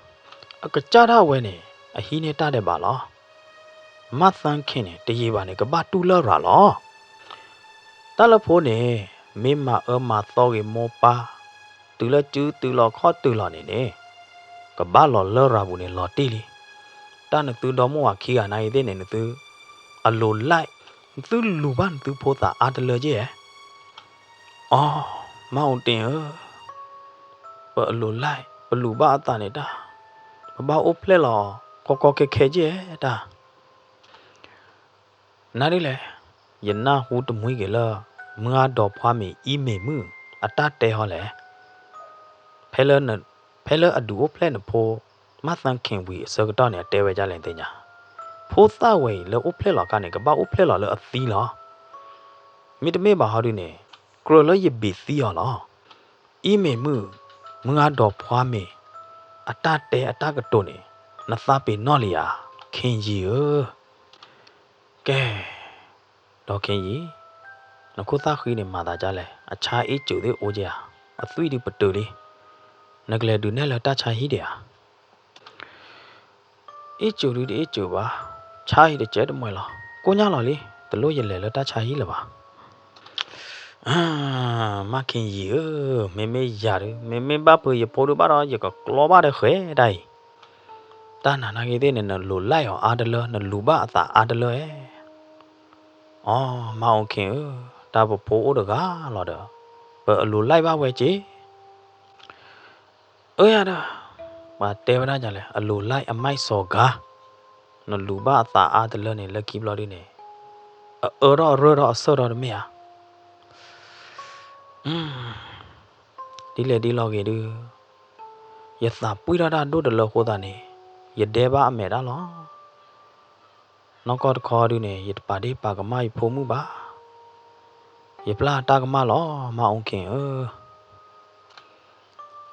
အကစၢ်ဒၣ်ဝဲန့ၣ် အဟံးန့ၢ်တၢ်ဒဲးဘးလီၤ. မၢ်သၣ်ခ့ၣ်န့ၣ် တယံာ်ဘၣ်န့ၣ် ကဘၣ်တူၢ်လၢရၤလီၤ. တၢ်လၢဖိန့ၣ် မ့ၢ်မၤအၢမၤသီဂ့ၤမိၢ်ပၢ်, တုၤလၢစုတုၤလီၤခီၣ်တုၤလီၤန့ၣ်န့ၣ်, ကဘၣ်လီၤလၢရၤပူၤန့ၣ်လီၤတံၢ်လံ. တၢ်နသုဒီမိၢ်ဝၤခံဂၤနာ်ဂ့ၤသ့ၣ်န့ၣ် နသု အလိၤလဲၣ်, နသုလူၤဘၣ်နသုဖိသးအါတလၢက့ၢ်ဧါ. အီ, မၢ်အူတ့ၢ်ဧၢ, ပအလိၤလဲၣ် ပလူၤဘၣ်အသးန့ၣ်တၢ်, ပဘၣ်အိၣ်ဖျဲၣ်လီၤ ကီကီခဲခဲက့ၢ်ဧါတၢ်. နၤဒ်လဲၣ်, ယနၢ်ဟူတမှံက့ၤလၢ မုၢ်ဂၢ်ဒီးဖှါမ့ၤအံၤမ့ၢ်မုၢ် အတၢ်တဲဟီလဲၣ်. ဖဲလၢ ဖဲလၢအဒုးအိၣ်ဖျဲၣ်နဖိ မၢ်သၣ်ခ့ၣ်ဝံၤအဆၢကတီၢ်န့ၣ် အတဲဝဲဒ်လဲၣ်သ့ၣ်ညါ, ဖိသၣ်ဝဲအံၤလၢအိၣ်ဖျဲၣ်လီၤအခါန့ၣ် ကဘၣ်အိၣ်ဖျဲၣ်လီၤလၢအသံလီၤ. မ့တမ့ၢ်ဘၣ်ဟီဒုန့ၣ် ကြၢးလၢယဘ့ၣ်သံအီၤလီၤ. အံၤမ့ၢ်မုၢ်, မုၢ်ဂၢ်ဒီးဖှါမ့ၤ အတၢ်တဲအတၢ်ကတိၤန့ၣ် နသးပ့ၤနီၣ်လံဧါ, ခ့ၣ်ယံၤဧၢ. ကဲ, ဒီးခ့ၣ်ယံၤ, နခိၣ်သၣ်ဃံန့ၣ်မၤသးဒ်လဲၣ်, အဆါအ့ၣ်စူးသ့ၣ်အိၣ်က့ဧါ, အသွံၣ်ဒုးပတုာ်လံ, နကလဲၤဒုးနဲၣ်လၢတၢ်ဆါဟံၣ်ဒံးဧါ. အ့ၣ်စူးဒုးတအ့ၣ်စူးဘၣ်, ဆါအံၤတစဲးတမှဲၤလီၤ, ကိညၢ်လီၤလံ, တလိၣ်ယလဲၤလၢတၢ်ဆါဟံၣ်လၢၤဘၣ်. မၢ်ခ့ၣ်ယံၤဧၢ, မ့မ့ၢ်ယၤဒုး, မ့မ့ၢ်ဘၣ်ဖုးယဖိဒုးဘၣ်ဒီး ယကကျီဘၣ်ဒီးဃဲဒၣ်အံၤ. တၢ်နၤနာ်ဂ့ၤသ့ၣ်န့ၣ် နလိၤလဲၣ်အီၤအါတလၢ, နလူၤဘၣ်အသးအါတလၢဧါ. အီ, မၢ်အူခ့ၣ်ဧၢ, တၢ်ပဖိအိၣ်တဂၤလီၤဒီး, ပအလိၤလဲၣ်ဘၣ်ဝဲက့ၢ်. အၢယၤဒီး, ပှၤတဲဝဲဒၣ်ဒ်လဲၣ်, အလိၤလဲၣ်အမဲာ်စီၤဂၤ, နလူၤဘၣ်အသးအါတလၢန့ၣ် လၢခံဘျီဒုန့ၣ်, အအၢထီၣ်အရၢၢ်ထီၣ်အဆၢထီၣ်တမ့ၢ်ဧါ. ဒ်လဲၣ်ဒ်လဲၣ်ဂ့ၤဒုး, ယသးပှံၢ်ထီၣ်တၢ်ဒိၣ်တလၢအဃိသတးန့ၣ်, ယဒဲဘၣ်အမဲာ်ဒၣ်လီၤ. နီၢ်ကီၢ်တခီဒုန့ၣ် ယတပာ်ဒ့ၣ်ပာ်ကမၣ်ယဖိမုၣ်ဘၣ်. ယပျၢ်တၢ်ကမၣ်လီၤ မၢ်အူခ့ၣ်ဧၢ.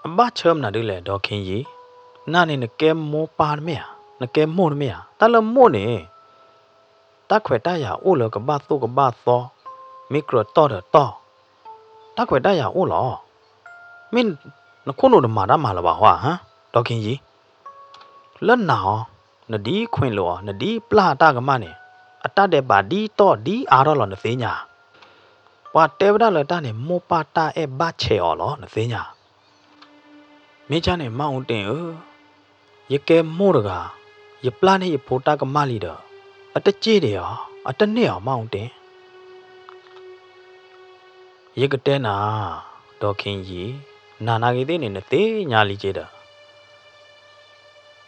အဘၣ်ဆၢမနုၤဒ်လဲၣ် ဒီးခ့ၣ်ယံၤ, နၤန့ၣ်နကဲမိၢ်ပၢ်တမ့ၢ်ဧါ, နကဲမိၢ်တမ့ၢ်ဧါ, တၢ်လၢမိၢ်န့ၣ် တၢ်ခွဲးတၢ်ယာ်အိၣ်လၢကဘၣ်သိၣ်ကဘၣ်သီ, မ့ၢ်ကြၢးတီၢ်ဒီးတီၢ်, တၢ်ခွဲးတၢ်ယာ်အိၣ်လီၤ. မ့ၢ်နခိၣ်နူာ်တမၤတၢ်မၤလၢၤဘၣ်ဟီဧါ, ဒီးခ့ၣ်ယံၤ, လၢနၤအီၤ, နဒ်ခွဲးလိာ်အီၤ, နဒ်ပျၢ်တၢ်ကမၣ်န့ၣ်, အတၢ်ဒဲးဘးဒ်တီၢ်ဒ်အါထီၣ်လီၤ နသ့ၣ်ညါ. ပှၤတဲဝဲဒၣ်လၢတၢ်န့ၣ် မိၢ်ပၢ်တၢ်အဲၣ်ဘၣ်ဆဲးအီၤလီၤ နသ့ၣ်ညါ. မ့ၢ်ကၢ်န့ၣ် မၢ်အူတ့ၢ်ဧၢ, ယကဲမိၢ်တဂၤ, ယပျၢ်န့ၢ်ယဖိတၢ်ကမၣ်လံဒီး, အတစ့ၢ်ဒံးဧါ, အတန့ၢ်ဧါ မၢ်အူတ့ၢ်. ယကတဲနၤ, ဒီးခ့ယံာ်, နၤနာ်ဂ့ၤသ့ၣ်န့ၣ် နသ့ၣ်ညါလံက့ဒီး,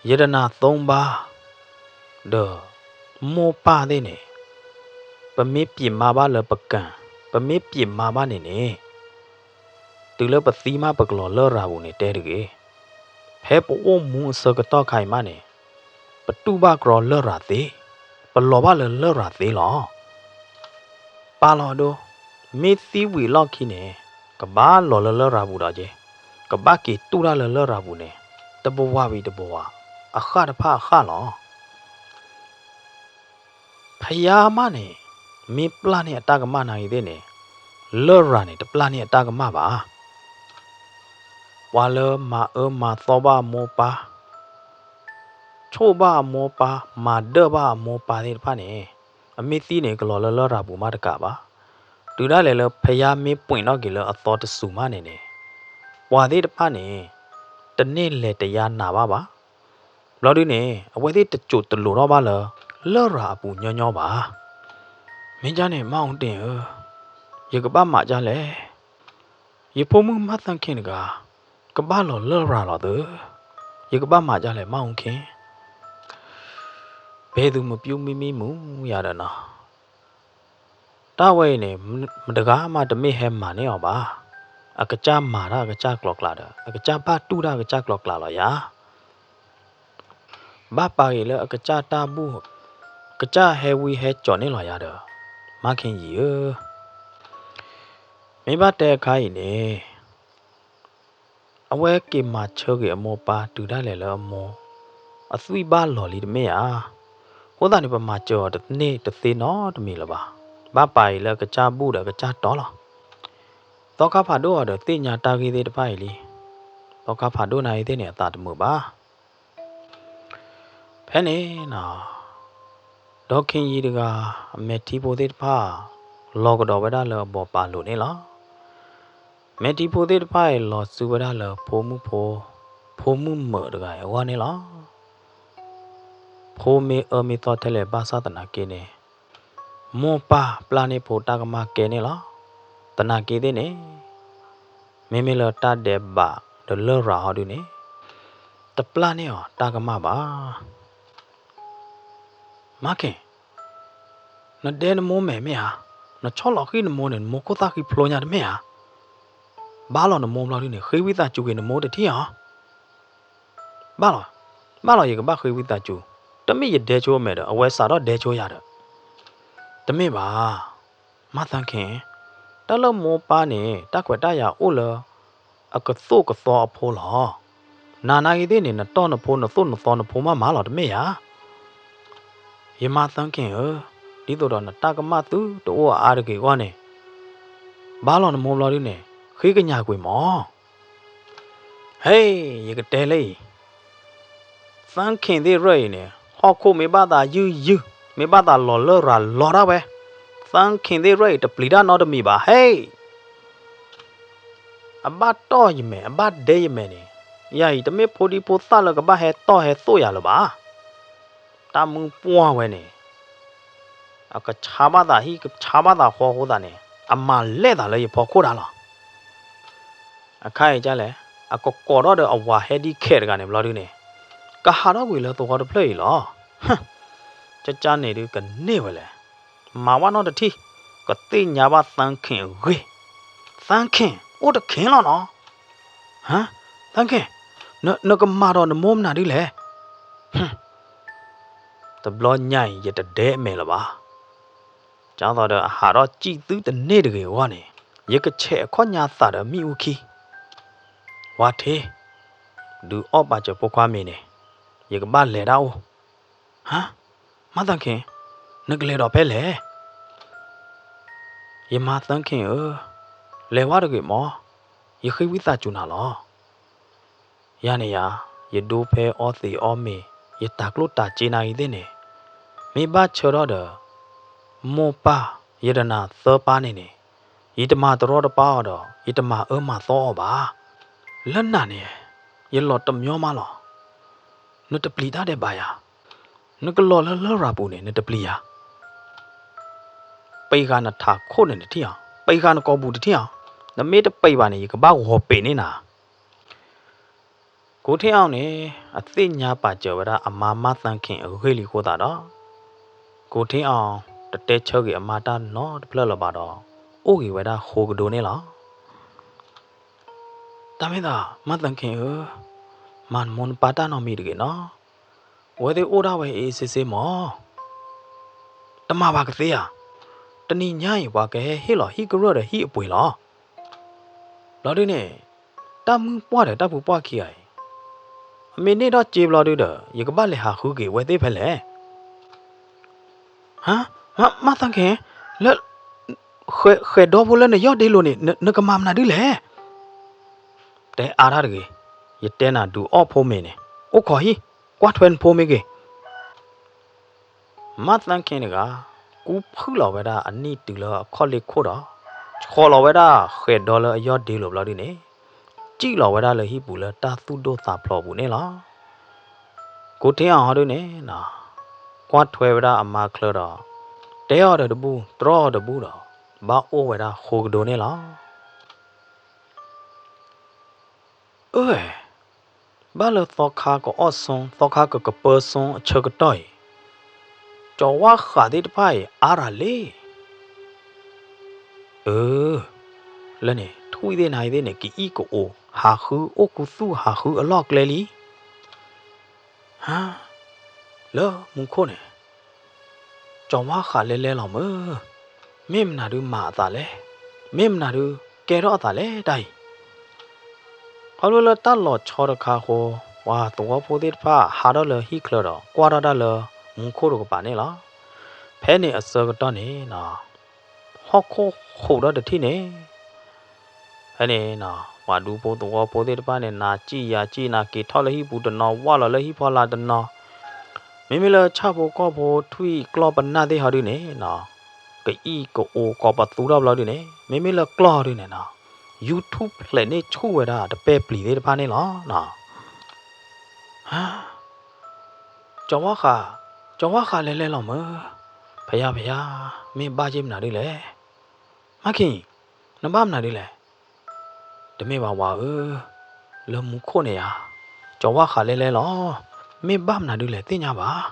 ယတနၢ်သိဘၣ်, ဒီး, မိၢ်ပၢ်သ့ၣ်န့ၣ်, ပမ့ၢ်ပံးမါဘၣ်လၢပကၢ်, ပမ့ၢ်ပံးမါဘၣ်န့ၣ်န့ၣ်, တုၤလၢပသံမးပကလီၤလရာ်ပူၤန့ၣ်တဲတဂ့ၤ. ဖဲပအိၣ်မူအဆၢကတီၢ်ခါအံၤမးန့ၣ်, ပတူၢ်ဘၣ်ကြီလရာ်သ့, ပလီၤဘၣ်လၢလရာ်သ့လီၤ. ပာ်လီၤဒိ, မ့ၢ်သံဝံၤလီၢ်ခံန့ၣ်, ကဘၣ်လီၤလၢလရာ်ပူၤဒီးက့, ကဘၣ်က့ၤတူၢ်တၢ်လၢလရာ်ပူၤန့ၣ်, တဘဝီဝံၤတဘဝီ, အဃၣ်တဖၣ်အဃၣ်လီၤ. ဖယါမးန့ၣ်, မ့ၢ်ပျၢ်န့ၢ်အတၢ်ကမၣ်နာ်ဂ့ၤသ့ၣ်န့ၣ်, လရာ်န့ၣ် တပျၢ်န့ၢ်အတၢ်ကမၣ်ဘၣ်. ပှၤလၢမၤအၢမၤသီဘၣ်အမိၢ်ပၢ်, ဆိၣ်ဘၣ်အမိၢ်ပၢ်, မၤဒၢၣ်ဘၣ်အမိၢ်ပၢ်သ့ၣ်တဖၣ်န့ၣ်, အမ့ၢ်သံန့ၣ် ကလီၤလၢလရာ်ပူၤမးတကးဘၣ်. တုၤဒၣ်လဲာ်လၢဖယါမ့ၢ်ပှ့ၤထီၣ်က့ၤလၢအသီတစူၤမးန့ၣ်န့ၣ်, ပှၤသ့ၣ်တဖၣ်န့ၣ်, တန့ၢ်လဲၤတယါနၤဘၣ်ဘၣ်. ဘျီဒုန့ၣ် အဝဲသ့ၣ်တစိၢ်တလိၤထီၣ်ဘၣ်လၢ လရာ်အပူၤညီညီဘၣ်. မ့ၢ်ကၢ်န့ၣ် မၢ်အူတ့ၢ်ဧၢ, ယကဘၣ်မၤကၢ်လဲၣ်. ယဖိမုၣ်မၢ်သၣ်ခ့တဂၤ, ကဘၣ်လီၤလရာ်လီၤသၢ, ယကဘၣ်မၤကၢ်လဲၣ် မၢ်အူခ့. ဘဲသုးမုၢ်ပျုၢ်မံမံမူယၤဒီးနီၤ, တၢ်ဝဲအံၤန့ၣ်, မတဂၤမးတမ့ၢ်ဟဲမၤန့ၢ်အီၤဘၣ်. အကစၢ်မၤတၢ်အကစၢ်ကျိၤကျဲဒီး အကစၢ်ဘၣ်တူၢ်တၢ်အကစၢ်ကျိၤကျဲလီၤယၤ. ဘၣ်ပာ်ဂ့ၤလၢအကစၢ်တၢ်ဘူၣ်, ကစၢ်ဟဲဝံဟဲစိာ်န့ၢ်လီၤယၤဒီး, မၢ်ခ့ယံာ်ဧၢ. မ့ၢ်ဘၣ်တဲအခါအံၤန့ၣ်, အဝဲက့ၤမၤဆၢက့ၤအမိၢ်ပၢ်တုၤဒၣ်လဲာ်လၢအမိၢ်, အသွံၣ်ဘၣ်လီၤလံတမ့ၢ်ဧါ. အဃိသတးန့ၣ် ပမၤစၢၤအီၤတန့ၢ်တသ့နီတမံၤလၢၤဘၣ်. ဘၣ်ပာ်အံၤလၢအကစၢ်ဘူၣ်ဒီးအကစၢ်တီလီၤ. သီခါဖးဒိၣ်အီၤဒီးသ့ၣ်ညါတၢ်ဂ့ၢ်သ့ၣ်တဖၣ်အံၤလံ. သီခါဖးဒိၣ်နာ်အံၤသ့ၣ်န့ၣ် အသးတမုာ်ဘၣ်. ဖဲန့ၣ်နီၤ, ဒီးခ့ယံာ်တဂၤ, အမဲာ်ထံဖိသ့ၣ်တဖၣ်, လီၤကဒီးဝဲဒၣ်လၢအဘီၣ်ပာ်လိၤန့ၣ်လီၤ. မဲာ်ထံဖိသ့ၣ်တဖၣ်အံၤလီၤစုဝဲဒၣ်လၢဖိမုၣ်ဖိ, ဖိမုၣ်မုာ်တဂၤအံၤအဂီၢ်န့ၣ်လီၤ. ဖိမ့ၢ်အၢမ့ၢ်သီထဲလဲၣ်ဘၣ်ဆၣ်သနာ်က့န့ၣ်, မိၢ်ပၢ်ပျၢ်န့ၢ်ဖိတၢ်ကမၣ်ကဲန့ၣ်လီၤ. သနာ်က့သ့ၣ်န့ၣ်, မ့မ့ၢ်လၢတၢ်ဒဲးဘးဒီးလရာ်ဟီဒုန့ၣ်, တပျၢ်န့ၢ်အီၤတၢ်ကမၣ်ဘၣ်. မၢ်ခ့, နဒဲနမိၢ်မဲာ်မ့ၢ်ဧါ, နဆီၣ်လီၤဃံၣ်နမိၢ်န့ၣ် နမိၢ်ခိၣ်သၣ်ဃံဖျိညါတမ့ၢ်ဧါ. ဘၣ်လီၤနမိၢ်ဘျီဒုန့ၣ် ဃ့ဝံသးစူၤက့ၤနမိၢ်တထံၣ်ဧါ. ဘၣ်လီၤ, ဘၣ်လီၤ ယကဘၣ်ဃ့ဝံသးစူၤ, တမ့ၢ်ယဒဲဆိအမဲာ်ဒီး အဝဲစးထီၣ်ဒဲဆိယၤဒီး, တမ့ၢ်ဘၣ်. မၢ်သၣ်ခ့, တၢ်လၢမိၢ်ပၢ်န့ၣ် တၢ်ခွဲးတၢ်ယာ်အိၣ်လၢ အကသိၣ်ကသီအဖိလီၤ. နၤနာ်ဂ့ၤသ့ၣ်န့ၣ် နတီၢ်နဖိနသိၣ်နသီနဖိမးမးလီၤ တမ့ၢ်ဧါ. ယမါသၣ်ခ့ဧၢ, ဒ်သိးဒီးနတၢ်ကမၣ်သုတအိၣ်အါအါတဂ့ၤအဂီၢ်န့ၣ်, ဘၣ်လီၤနမိၢ်ဘျီဒုန့ၣ် ဃ့ကညးကွံာ်မး. ဟဲ, ယကတဲလၢအံၤ, သၣ်ခ့သ့ၣ်ရၢၣ်အံၤန့ၣ် ဟီၣ်ခိၣ်မ့ၢ်ဘၣ်သးယုၢ်ယုၢ်, မ့ၢ်ဘၣ်သးလီၤလရာ်လီၤဒၣ်ဝဲ, သၣ်ခ့သ့ၣ်ရၢၣ်အံၤတပျံၤတၢ်နီတမံၤဘၣ် ဟဲ. အဘၣ်တီၢ်ယမဲာ် အဘၣ်ဒဲယမဲာ်န့ၣ်, ယၤအံၤတမ့ၢ်ဖိဒံဖိသၣ်လၢကဘၣ်ဟဲတီၢ်ဟဲသိၣ်ယၤလၢၤဘၣ်. တၢ်မုၢ်ပှၢ်ဝဲန့ၣ်, အကဆါဘၣ်သးဟံၣ် ကဆါဘၣ်သးဃီအဃိသတးန့ၣ်, အမၤလဲၣ်သးလၢယဖီခိၣ်ဒၣ်လီၤ. အခါအံၤဒ်လဲၣ်, အကကိးထီၣ်ဒီးအဝၤဟဲဒ်ခဲတဂၤန့ၣ်ဘျီဒုန့ၣ်, ကဟးထီၣ်ကွံာ်လၢသဝီတဖျၢၣ်အံၤလီၤ. ကကန့ၣ်ဒုကန့ၢ်ဝဲလဲၣ်. မၤဝဲနီတထံၣ်, ကသ့ၣ်ညါဘၣ်သၣ်ခ့အဂ့ၢ်. သၣ်ခ့, အိၣ်တခ့လီၤနီၤ. ဟါ, သၣ်ခ့, နကမၤဒီးနမိၢ်မနုၤဒ်လဲၣ်. တဘျီညါအံၤယတဒဲအမဲာ်လၢၤဘၣ်. ဒ်သိးဒီးအဟးထီၣ်စံၣ်သုတန့ၢ်တဂ့ၤအဂီၢ်န့ၣ်, ယကဆဲးအခီၣ်ညါသးဒီးမ့ၣ်အူခံ, ဝါထ့, ဒုးအီၣ်ပာ်စၢၤဖိခွါမ့ၤန့ၣ်, ယကဘၣ်လဲၤဒၣ်အိၣ်. ဟါ, မါသၣ်ခ့, နကလဲၤဒီးဖဲလဲၣ်. ယမါသၣ်ခ့ဧၢ, လဲၤဝဲတဂ့ၤမး, ယဃ့ဝံသးစူၤနၤလီၤ. ယၤန့ၣ်ယၤ, ယဒိဖဲအီသံးအီမ့ၤ, ယတၢ်ကျိၣ်တၢ်စ့နၤအံၤသ့ၣ်န့ၣ်, မ့ၢ်ဘၣ်ဆၢထီၣ်ဒီး မိၢ်ပၢ် ယတနၤသၢပၢ်န့ၣ်န့ၣ်, ယတမၤတရီတပါအီၤဒီး ယတမၤအၢမၤသီအီၤဘၣ်. လၢနၤန့ၣ် ယလီၤတမညီမးလီၤ. နတပျံၤတၢ်ဒဲးဘးယၤ, နကလီၤလၢလရာ်ပူၤန့ၣ် နတပျံၤယၤ. ပံးဃာ်နထးခိၣ်န့ၣ်တထံၣ်ဧါ, ပံးဃာ်နကိာ်ပူၤတထံၣ်ဧါ, နမ့ၢ်တပံးဘၣ်န့ၣ် ယကဘၣ်ဂီၤပံးန့ၢ်နၤ. ကိးထ့ၣ်အီၤန့ၣ် အသ့ၣ်ညါပာ်စၢၤဝဲဒၣ်အမါမၢ်သၣ်ခ့ၣ်အဂ့ၢ်လံအဃိသတးဒီး, ကိးထ့ၣ်အီၤ တတဲဆၢက့ၤအမါတၢ်နီတဖျၢၣ်လၢၤဘၣ်ဒီး အိၣ်ဂ့ၤဝဲဒၣ်ဃိကဒိန့ၣ်လီၤ. တၢ်မ့ၢ်သး မၢ်သၣ်ခ့ၣ်ဧၢ, မၤနမိၢ်နပၢ်တၢ်နီတမံၤတဂ့ၤနီၤ. အဝဲသ့ၣ်အိၣ်ဒၣ်ဝဲအ့ၣ်စ့စ့မး. တမၤဘၣ်ကသ့ဧါ. တနံၤညါအံၤ ပှၤကဟဲဟ့ၣ်လီၤဟံၣ်ကရၢၢ်ဒီးဟံၣ်အပှ့ၤလီၤ. ဘျီဒုန့ၣ် တၢ်မုၢ်ပှၢ်ဒီးတၢ်ဖုပှၢ်ခံဂၤအံၤ, အမ့ၢ်န့ၢ်ထီၣ်စ့ဘျီဒုဒီး ယကဘၣ်လဲၤဟးဃုက့ၤအဝဲသ့ၣ်ဖဲလဲၣ်. ဟါ, မၢ်သၣ်ခ့ၣ်, လၢ ဃဲၤဒီဖိလၢနယီၢ်ဒ့လိၤန့ၣ် နကမၤမနုၤဒုလဲၣ်. တဲအါတၢ်တဂ့ၤ, ယတဲနၤဒုးအီၣ်ဖိမ့ၤန့ၣ်, အိၣ်ခိးဟံၣ်, ကွၢ်ထွဲနဖိမ့ၢ်ဂ့ၤ. မၢ်သၣ်ခ့ၣ်တဂၤ ကူဖုၣ်လီၤဝဲဒၣ်အနံၣ်တုၤလၢအခီၣ်လ့ၢ်ခိၣ်ဒီး ဆီၣ်လီၤဝဲဒၣ်ဃဲၤဒီလၢအယီၢ်ဒ့လိၤဘျီဒုန့ၣ်, စံၣ်လီၤဝဲဒၣ်လၢဟံၣ်ပူၤလၢတၢ်သူၣ်ဒိၣ်သးဖျိးပူၤန့ၣ်လီၤ. ကိးထ့ၣ်အီၤဟီဒုန့ၣ်, ကွၢ်ထွဲဝဲဒၣ်အမါချၢဒီး တဲအီၤဒီးတဘူၣ် တြီအီၤတဘူၣ်ဒီး ဘၣ်အိၣ်ဝဲဒၣ်ဃိကဒိန့ၣ်လီၤ. အၢ, ဘၣ်လၢသီခါကအီၣ်ဆိ, သီခါကကပၢဆိအဆၢကတီၢ်အံၤ, ကၠီၤဝါဃးသ့ၣ်တဖၣ်အံၤအါရၤလံ. အၢ, လၢန့ၣ် ထွံၣ်သ့ၣ်နၤသ့ၣ်န့ၣ် ကအံၣ်ကအိၤဟးဃု အိၣ်ခူသူၣ်ဟးဃုအလီၢ်အကျဲလံ. ဟါ, လၢမူခိၣ်န့ၣ် ကၠီၤဝါဃးလဲၤလဲၤလီၤမၢ်, မ့ၢ်မနုၤဒုးမၤအသးလဲၣ်, မ့ၢ်မနုၤဒုးကဲထီၣ်အသးလဲၣ်တၢ်အံၤ. ခီဖျိလၢတၢ်လီၤဆီတခါအဃိ, ပှၤသဝီဖိသ့ၣ်တဖၣ်ဟးထီၣ်လၢဟံၣ်ချၢဒီး ကွၢ်ထီၣ်တၢ်လၢမူခိၣ်တကပၤန့ၣ်လီၤ. ဖဲန့ၣ်အဆၢကတီၢ်န့ၣ် ဟီၣ်ခိၣ်ဃိးဒီတထံၣ်န့ၣ် ဖဲန့ၣ် ပှၤဒူဖိသဝီဖိသ့ၣ်တဖၣ်န့ၣ် နၤစံၣ်ယၤစံၣ် နၤက့ၤထီၣ်လၢဟံၣ်ပူၤတနီၤ ဝၢ်လီၤလၢဟံၣ်ဖီလာ်တနီၤ, မ့မ့ၢ်လၢဆၣ်ဖိကီၢ်ဖိထွံၣ်ကျီၢ်ပနၢ်သ့ၣ်ဟီဒုန့ၣ် ကအံၣ်ကအိၤကိးပသူထီၣ်ဘျီဒုန့ၣ် မ့မ့ၢ်လၢကျီၢ်ဟီဒုန့ၣ် YouTube ဖျဲးန့ၢ်ဆူၣ်ဝဲဒၣ်တပဲာ်ပျံၤသ့ၣ်တဖၣ်န့ၣ်လီၤ. ကၠီၤဝါဃး, ကၠီၤဝါဃးလဲၤလဲၤလီၤမၢ်, ဖယါဖယါ, မ့ၢ်ဘၣ်က့ၤမနုၤဒုလဲၣ်. မၢ်ခ့ၣ်, နဘၣ်မနုၤဒုလဲၣ်. တမ့ၢ်ဘၣ်ဝၤဧၢ, လၢမူခိၣ်န့ၣ်ဧါ, ကၠီၤဝါဃးလဲၤလဲၤလီၤ, မ့ၢ်ဘၣ်မနုၤဒုလဲၣ်သ့ၣ်ညါဘၣ်.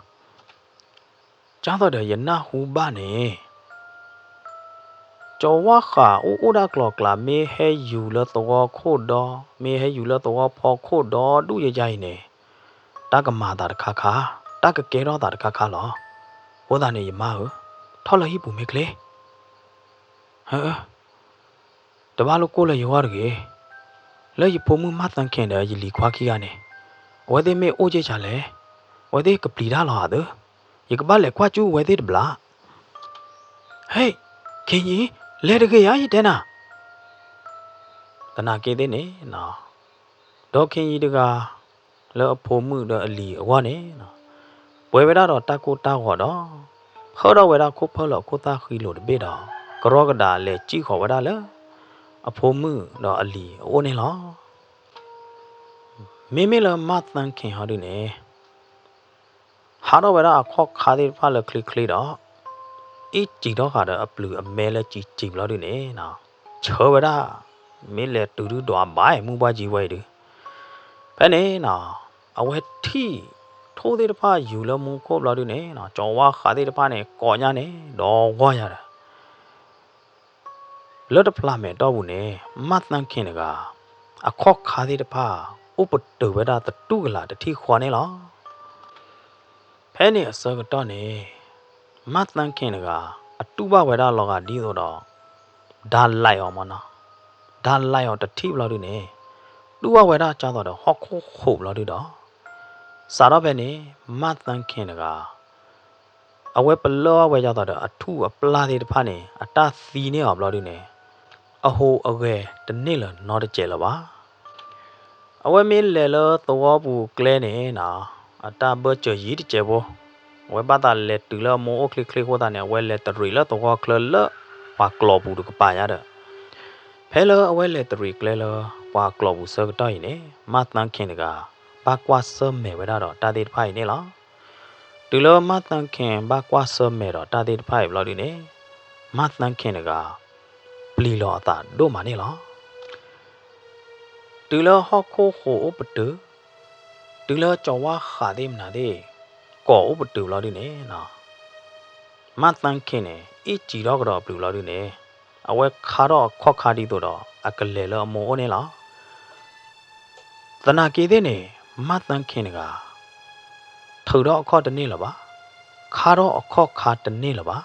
ကၢ်သိးဒီးယနၢ်ဟူဘၣ်န့ၣ် ကၠီၤဝါဃးအိၣ်အိၣ်ဒၣ်ကျီၤကျါ မ့ၢ်ဟဲယူၤလၢသဝီခိၣ်ဒီ, မ့ၢ်ဟဲယူၤလၢသဝီဖီခိၣ်ဒီဒူၣ်ယယါအံၤန့ၣ်, တၢ်ကမၤသးတခါခါ, တၢ်ကကဲထီၣ်သးတခါခါလီၤ. အဃိသတးန့ၣ် ယမါဧၢ, ထီၣ်လၢဟံၣ်ပူၤမ့ၢ်ချ့. ဟၢ, တဘၣ်လိၣ်ကိၢ်လၢယဂီၢ်တဂ့ၤ. လၢယဖိမုၣ်မၢ်သၢခ့ၣ်ဒီးယလံၤခွါခံဂၤန့ၣ်, အဝဲသ့ၣ်မ့ၢ်အိၣ်က့ၢ်ဆၢလဲၣ်, အဝဲသ့ၣ်ကပျံၤတၢ်လီၤဧါသၢ, ယကဘၣ်လဲၤကွၢ်ကၠူၣ်အဝဲသ့ၣ်တဘျီ. ဟဲ, ခ့ၣ်ယံၤ, လဲၤတဂ့ၤဧါ ယတဲနၤ. သနာ်က့သ့ၣ်န့ၣ်, ဒီးခ့ၣ်ယံၤတဂၤ လၢအဖိမုၣ်ဒီးအလံၤအဂီၢ်န့ၣ်, ပှဲၤဝဲဒၣ်ဒီးတၢ်ကိၢ်တၢ်ဂီၤဒီး ဖၢထီၣ်ဝဲဒၣ်ခိၣ်ဖၢလၢာ်အခိၣ်သၣ်ဃံလိာ်တဘ့ၣ်ဒီး ကရီကဒးလဲၤစံၣ်ဃီၤဝဲဒၣ်လၢ အဖိမုၣ်ဒီးအလံၤအအိၣ်န့ၣ်လီၤ. မ့မ့ၢ်လၢမၢ်သၢခ့ၣ်ဟီဒုန့ၣ် ဟးထီၣ်ဝဲဒၣ်အခီၣ်ခါသ့ၣ်တဖၣ်လၢချ့ချ့ဒီး အ့ၣ်စံၣ်ထီၣ်ဃာ်ဒီးအပျုၤအမဲလၢစံၣ်စံၣ်ဘျီဒုန့ၣ်, ဆၢဝဲဒၣ်, မ့ၢ်လဲၤတုၤဒုဒွးဘၣ်မူၢ်ဘှါကံဝဲအံၤဒု. ဖဲန့ၣ်, အဝဲထံၣ်ထိၣ်သ့ၣ်တဖၣ်ယူၤလၢမူခိၣ်ဘျီဒုန့ၣ်, ကၠီၤဝါဃးသ့ၣ်တဖၣ်န့ၣ် ကိးညါန့ၣ် ဒီးဝီၢ်ယၤဒီး လၢတဖျးမဲာ်တီၢ်ပူၤန့ၣ် မၢ်သၢခ့ၣ်တဂၤ အခီၣ်ခါသ့ၣ်တဖၣ် အိၣ်ပတုာ်ဝဲဒၣ်သတူၢ်ကလာ်တထံၣ်ဃီန့ၣ်လီၤ. ဖဲန့ၣ်အဆၢကတီၢ်န့ၣ် မၢ်သၢခ့ၣ်တဂၤ အတူၢ်ဘၣ်ဝဲဒၣ်လီၤဂာ်ဒ်သိးဒီး ဒါလဲးအီၤမနီၤ, ဒါလဲးအီၤတထံၣ်ဘျီဒုန့ၣ် တူၢ်ဘၣ်ဝဲဒၣ်ကၢ်သိးဒီးဟီၣ်ခိၣ်ဃိးဘျီဒုဒီး စးထီၣ်ဖဲန့ၣ် မၢ်သၢခ့ၣ်တဂၤ အဝဲပလၢၢ်အီၣ်ဝဲဒ်သိးဒီးအထူၣ်အပျၢ်သ့ၣ်တဖၣ်န့ၣ် အတၢ်သံန့ၢ်အီၤဘျီဒုန့ၣ် အဟူးအဂဲၤတန့ၢ်လၢၤနီတစဲးလၢၤဘၣ်. အဝဲမ့ၢ်လဲၤလၢသဝီပူၤကျဲန့ၣ် အတၢ်ဘၢၣ်စၢၤယံၤတစဲးဖိ, အဝဲဘၣ်သးလဲၤတုၤလၢအမိၢ်အိၣ်ချ့ချ့အဃိသတးန့ၣ် အဝဲလဲၤတရံးလၢသဝီချၢလၢပှၤကျိာ်ပူၤတကပၤညါဒီး ဖဲလၢအဝဲလဲၤတရံးကျဲလၢပှၤကျိာ်ပူၤဆၢကတီၢ်အံၤန့ၣ် မၢ်သၢခ့ၣ်တဂၤ ဘၣ်ကွၢ်ဆၢၣ်မဲာ်ဝဲဒၣ်ဒီးတၢ်သ့ၣ်တဖၣ်အံၤန့ၣ်လီၤ. တုၤလၢမၢ်သၢခ့ၣ်ဘၣ်ကွၢ်ဆၢၣ်မဲာ်ဒီးတၢ်သ့ၣ်တဖၣ်အံၤဘျီဒုန့ၣ် မၢ်သၢခ့ၣ်တဂၤ ပျံၤလီၤအသးဒိၣ်မးန့ၣ်လီၤ. တုၤလၢဟီၣ်ခိၣ်ဃိာ်အိၣ်ပတုာ်, တုၤလၢကၠီၤဝါဃးသ့ၣ်မနုၤသ့ၣ် ကိးအိၣ်ပတုာ်ဘျီဒုန့ၣ် မၢ်သၢခ့ၣ်န့ၣ် အ့ၣ်စံးထီၣ်ကဒီးအပျုၤဘျီဒုန့ၣ် အဝဲခါထီၣ်အခီၣ်ခါဒ်သိးဒီး အကလဲၤလၢအမိၢ်အိၣ်န့ၣ်လီၤ. သနာ်က့သ့ၣ်န့ၣ် မၢ်သၢခ့ၣ်တဂၤ ထုးထီၣ်အခီၣ်တန့ၢ်လၢၤဘၣ်, ခါထီၣ်အခီၣ်ခါတန့ၢ်လၢၤဘၣ်.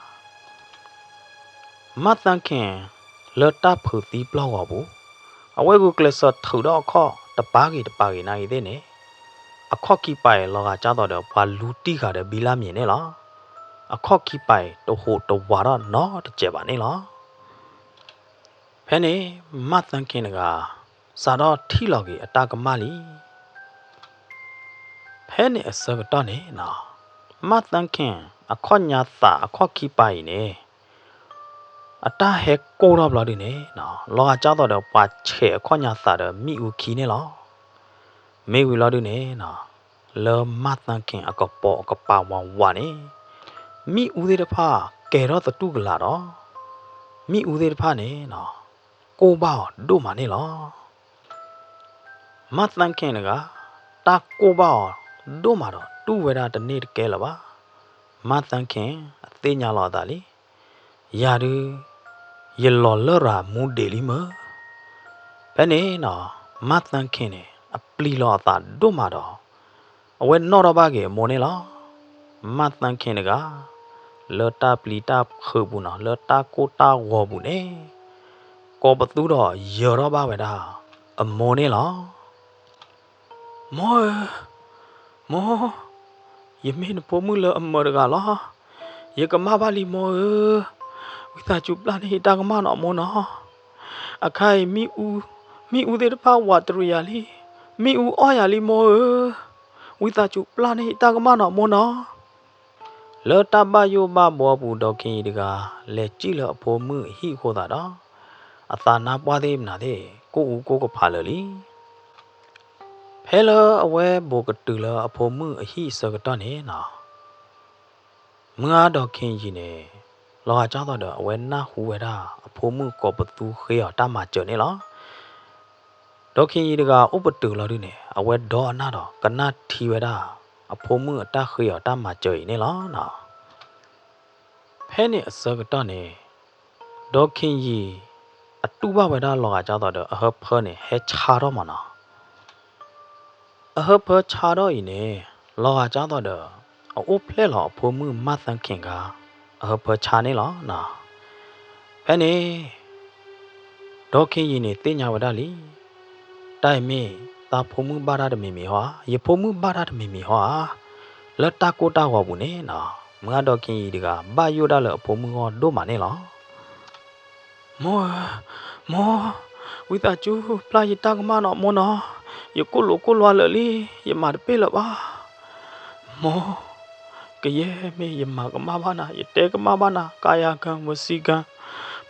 မၢ်သၢခ့ၣ် လၢတၢ်ဖုးသံပျီၢ်ဂီၤပူၤ, အဝဲဂုာ်ကျဲးစၢးထုးထီၣ်အခီၣ်တပၤဂ့ၤတပၤဂ့ၤနာ်ဂ့ၤသ့ၣ်န့ၣ်, အခီၣ်ခံပၤအံၤ လီၤဂာ်ကၢ်သိးဒီးပှၤလူတံၢ်ဃာ်ဒီးဘံလၢ်မံၤန့ၣ်လီၤ. အခီၣ်ခံပၤအံၤ တဟူးတဝးထီၣ်နီတစဲးဘၣ်န့ၣ်လီၤ. ဖဲန့ၣ် မၢ်သၢခ့ၣ်တဂၤ စးထီၣ်ထံၣ်လီၤက့ၤအတၢ်ကမၣ်လံ. ဖဲန့ၣ်အဆၢကတီၢ်န့ၣ် မၢ်သၢခ့ၣ် အခီၣ်ညါသးအခီၣ်ခံပၤအံၤန့ၣ် အတၢ်ဟဲကိၢ်ထီၣ်ဘျီဒုန့ၣ် လီၤဂာ်ကၢ်သိးဒီးပှၤဆဲးအခီၣ်ညါသးဒီးမ့ၣ်အူခံန့ၣ်လီၤ. မ့ၢ်ဝံၤလီၤဒုန့ၣ် လၢမၢ်သၢခ့ၣ်အကပိာ်အကပၤဝးဝးန့ၣ် မ့ၣ်အူသ့ၣ်တဖၣ်ကဲၤထီၣ်သတူၢ်ကလာ်ဒီး မ့ၣ်အူသ့ၣ်တဖၣ်န့ၣ် ကိၢ်ဘၣ်အီၤဒိၣ်မးန့ၣ်လီၤ. မၢ်သၢခ့ၣ်တဂၤ တၢ်ကိၢ်ဘၣ်အီၤဒိၣ်မးဒီး တူၢ်ဝဲဒၣ်တန့ၢ်တကဲလၢၤဘၣ်. မၢ်သၢခ့ၣ် အသ့ၣ်ညါလီၤအသးလံ, ယၤဒုး ယလီၤလရာ်မူဒံးလံမၢ်. ဖဲန့ၣ် မၢ်သၢခ့ၣ်န့ၣ် အပျံၤလီၤအသးဒိၣ်မးဒီး အဝဲနီၣ်ထီၣ်ဘၣ်က့ၤအမိၢ်န့ၣ်လီၤ. မၢ်သၢခ့ၣ်တဂၤ လၢတၢ်ပျံၤတၢ်ဖုးပူၤနီၤ လၢတၢ်ကိၢ်တၢ်ဂီၤပူၤန့ၣ် ကိးပသူဒီးယၢၤထီၣ်ဘၣ်ဝဲဒၣ်အမိၢ်န့ၣ်လီၤ. မိၢ်ဧၢ, မိၢ်, ယမ့ၢ်နဖိမုၣ်လၢအမၢတဂၤလီၤ. ယကမၣ်ဘၣ်လံမိၢ်ဧၢ, ဝံသးစူၤပျၢ်န့ၢ်ယတၢ်ကမၣ်နီၤမိၢ်နီၤ. အခါအံၤ မ့ၣ်အူသ့ၣ်တဖၣ်ဝးတရံးယၤလံ, မ့ၣ်အူအီၣ်ယၤလံမိၢ်ဧၢ, ဝံသးစူၤပျၢ်န့ၢ်ယတၢ်ကမၣ်နီၤမိၢ်နီၤ. လၢတၢ်ဘၣ်ယိၣ်ဘၣ်ဘှီပူၤ ဒီးခ့ၣ်ယံၤတဂၤ လဲၤစံၣ်လၢအဖိမုၣ်အဟံၣ်အဃိသတးဒီး အသးနါပှၢ်သ့ၣ်မနုၤသ့ၣ် ကိၢ်အူကိၢ်ကဖးလၢာ်လံ. ဖဲလၢအဝဲဘိးကတုၤလၢအဖိမုၣ်အဟံၣ်အဆၢကတီၢ်န့ၣ်နီၤ, မုၢ်အါဒီးခ့ၣ်ယံၤန့ၣ် လီၤဂာ်ကၢ်သိးဒီး အဝဲနၢ်ဟူဝဲဒၣ်အဖိမုၣ်ကိးပသူဃ့အီၤတၢ်မၤစၢၤန့ၣ်လီၤ. ဒီးခ့ၣ်ယံၤတဂၤအိၣ်ပတုာ်လီၤဒုန့ၣ် အဝဲဒီအနၢ်ဒီး ကနၣ်ထံဝဲဒၣ် အဖိမုၣ်အတၢ်ဃ့အီၤတၢ်မၤစၢၤအံၤန့ၣ်လီၤ. ဖဲန့ၣ်အဆၢကတီၢ်န့ၣ် ဒီးခ့ၣ်ယံၤ အတူၢ်ဘၣ်ဝဲဒၣ်လီၤဂာ်ကၢ်သိးဒီး အဟၢဖၢန့ၣ် ဟဲဆါထီၣ်မးနီၤ. အဟၢဖၢဆါထီၣ်အံၤန့ၣ် လီၤဂာ်ကၢ်သိးဒီး အအိၣ်ဖျဲၣ်လီၤအဖိမုၣ်မၢ်သၢခ့ၣ်ခါ အဟၢဖၢဆါန့ၣ်လီၤ. ဖဲန့ၣ် ဒီးခ့ၣ်ယံၤန့ၣ်သ့ၣ်ညါဝဲဒၣ်လံ, တၢ်အံၤမ့ၢ်သးဖိမုၣ်ဘၣ်တၢ်တမံၤမံၤဟီဧါ, ယဖိမုၣ်ဘၣ်တၢ်တမံၤမံၤဟီဧါ, လၢတၢ်ကိၢ်တၢ်ဂီၤပူၤန့ၣ်နီၤ, မုၢ်အါဒီးခ့ၣ်ယံၤတဂၤ ဘၣ်ယိၣ်ဒၣ်လၢအဖိမုၣ်ဂီၢ်ဒိၣ်မးန့ၣ်လီၤ. မိၢ်ဧၢ, မိၢ်, ဝံသးစူၤပျၢ်ယတၢ်ကမၣ်နီၤမိၢ်နီၤ, ယကိၢ်လိာ်ကိၢ်လွါလၢာ်လံ, ယမၤတပ့ၢ်လၢၤဘၣ်. မိၢ်, ကယဲၢ်မ့ၢ်ယမၤကမၣ်ဘၣ်နၤ, ယတဲကမၣ်ဘၣ်နၤ, ကာယကံ, ဝစီကံ,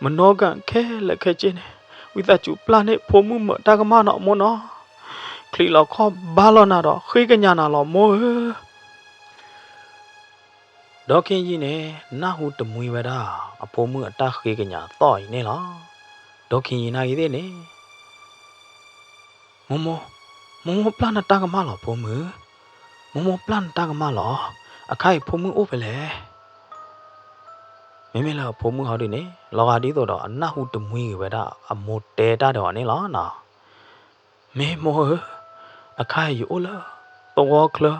မနောကံ ခဲလၢာ်ခဲဆ့န့ၣ်, ဝံသးစူၤပျၢ်န့ၢ်ဖိမုၣ်မၢာ်တၢ်ကမၣ်နီၤမိၢ်နီၤ, ချံးလီၤခီၣ်ဘါလီၤနၤဒီးဃ့ကညးနၤလီၤမိၢ်ဧၢ. ဒီးခ့ၣ်ယံၤန့ၣ် နၢ်ဟူတမှံဝဲဒၣ် အဖိမုၣ်အတၢ်ဃ့ကညးသီၣ်အံၤန့ၣ်လီၤ. ဒီးခ့ၣ်ယံၤနာ်ဂ့ၤသ့ၣ်န့ၣ် မိၢ်မိၢ်, မိၢ်မိၢ်ပျၢ်နတၢ်ကမၣ်လီၤဖိမုၣ်, မိၢ်မိၢ်ပျၢ်နတၢ်ကမၣ်လီၤ. အခါအံၤဖိမုၣ်အိၣ်ဖဲလဲၣ်. မ့မ့ၢ်လၢအဖိမုၣ်ဟီဒုန့ၣ် လီၤဂာ်ဒ်သိးဒီးအနၢ်ဟူတမှံဂ့ၤဝဲဒၣ်အမိၢ်တဲတၢ်ဒီးအီၤန့ၣ်လီၤ. မ့ၢ်မိၢ်ဧၢ, အခါအံၤယအိၣ်လၢသဝီချၢ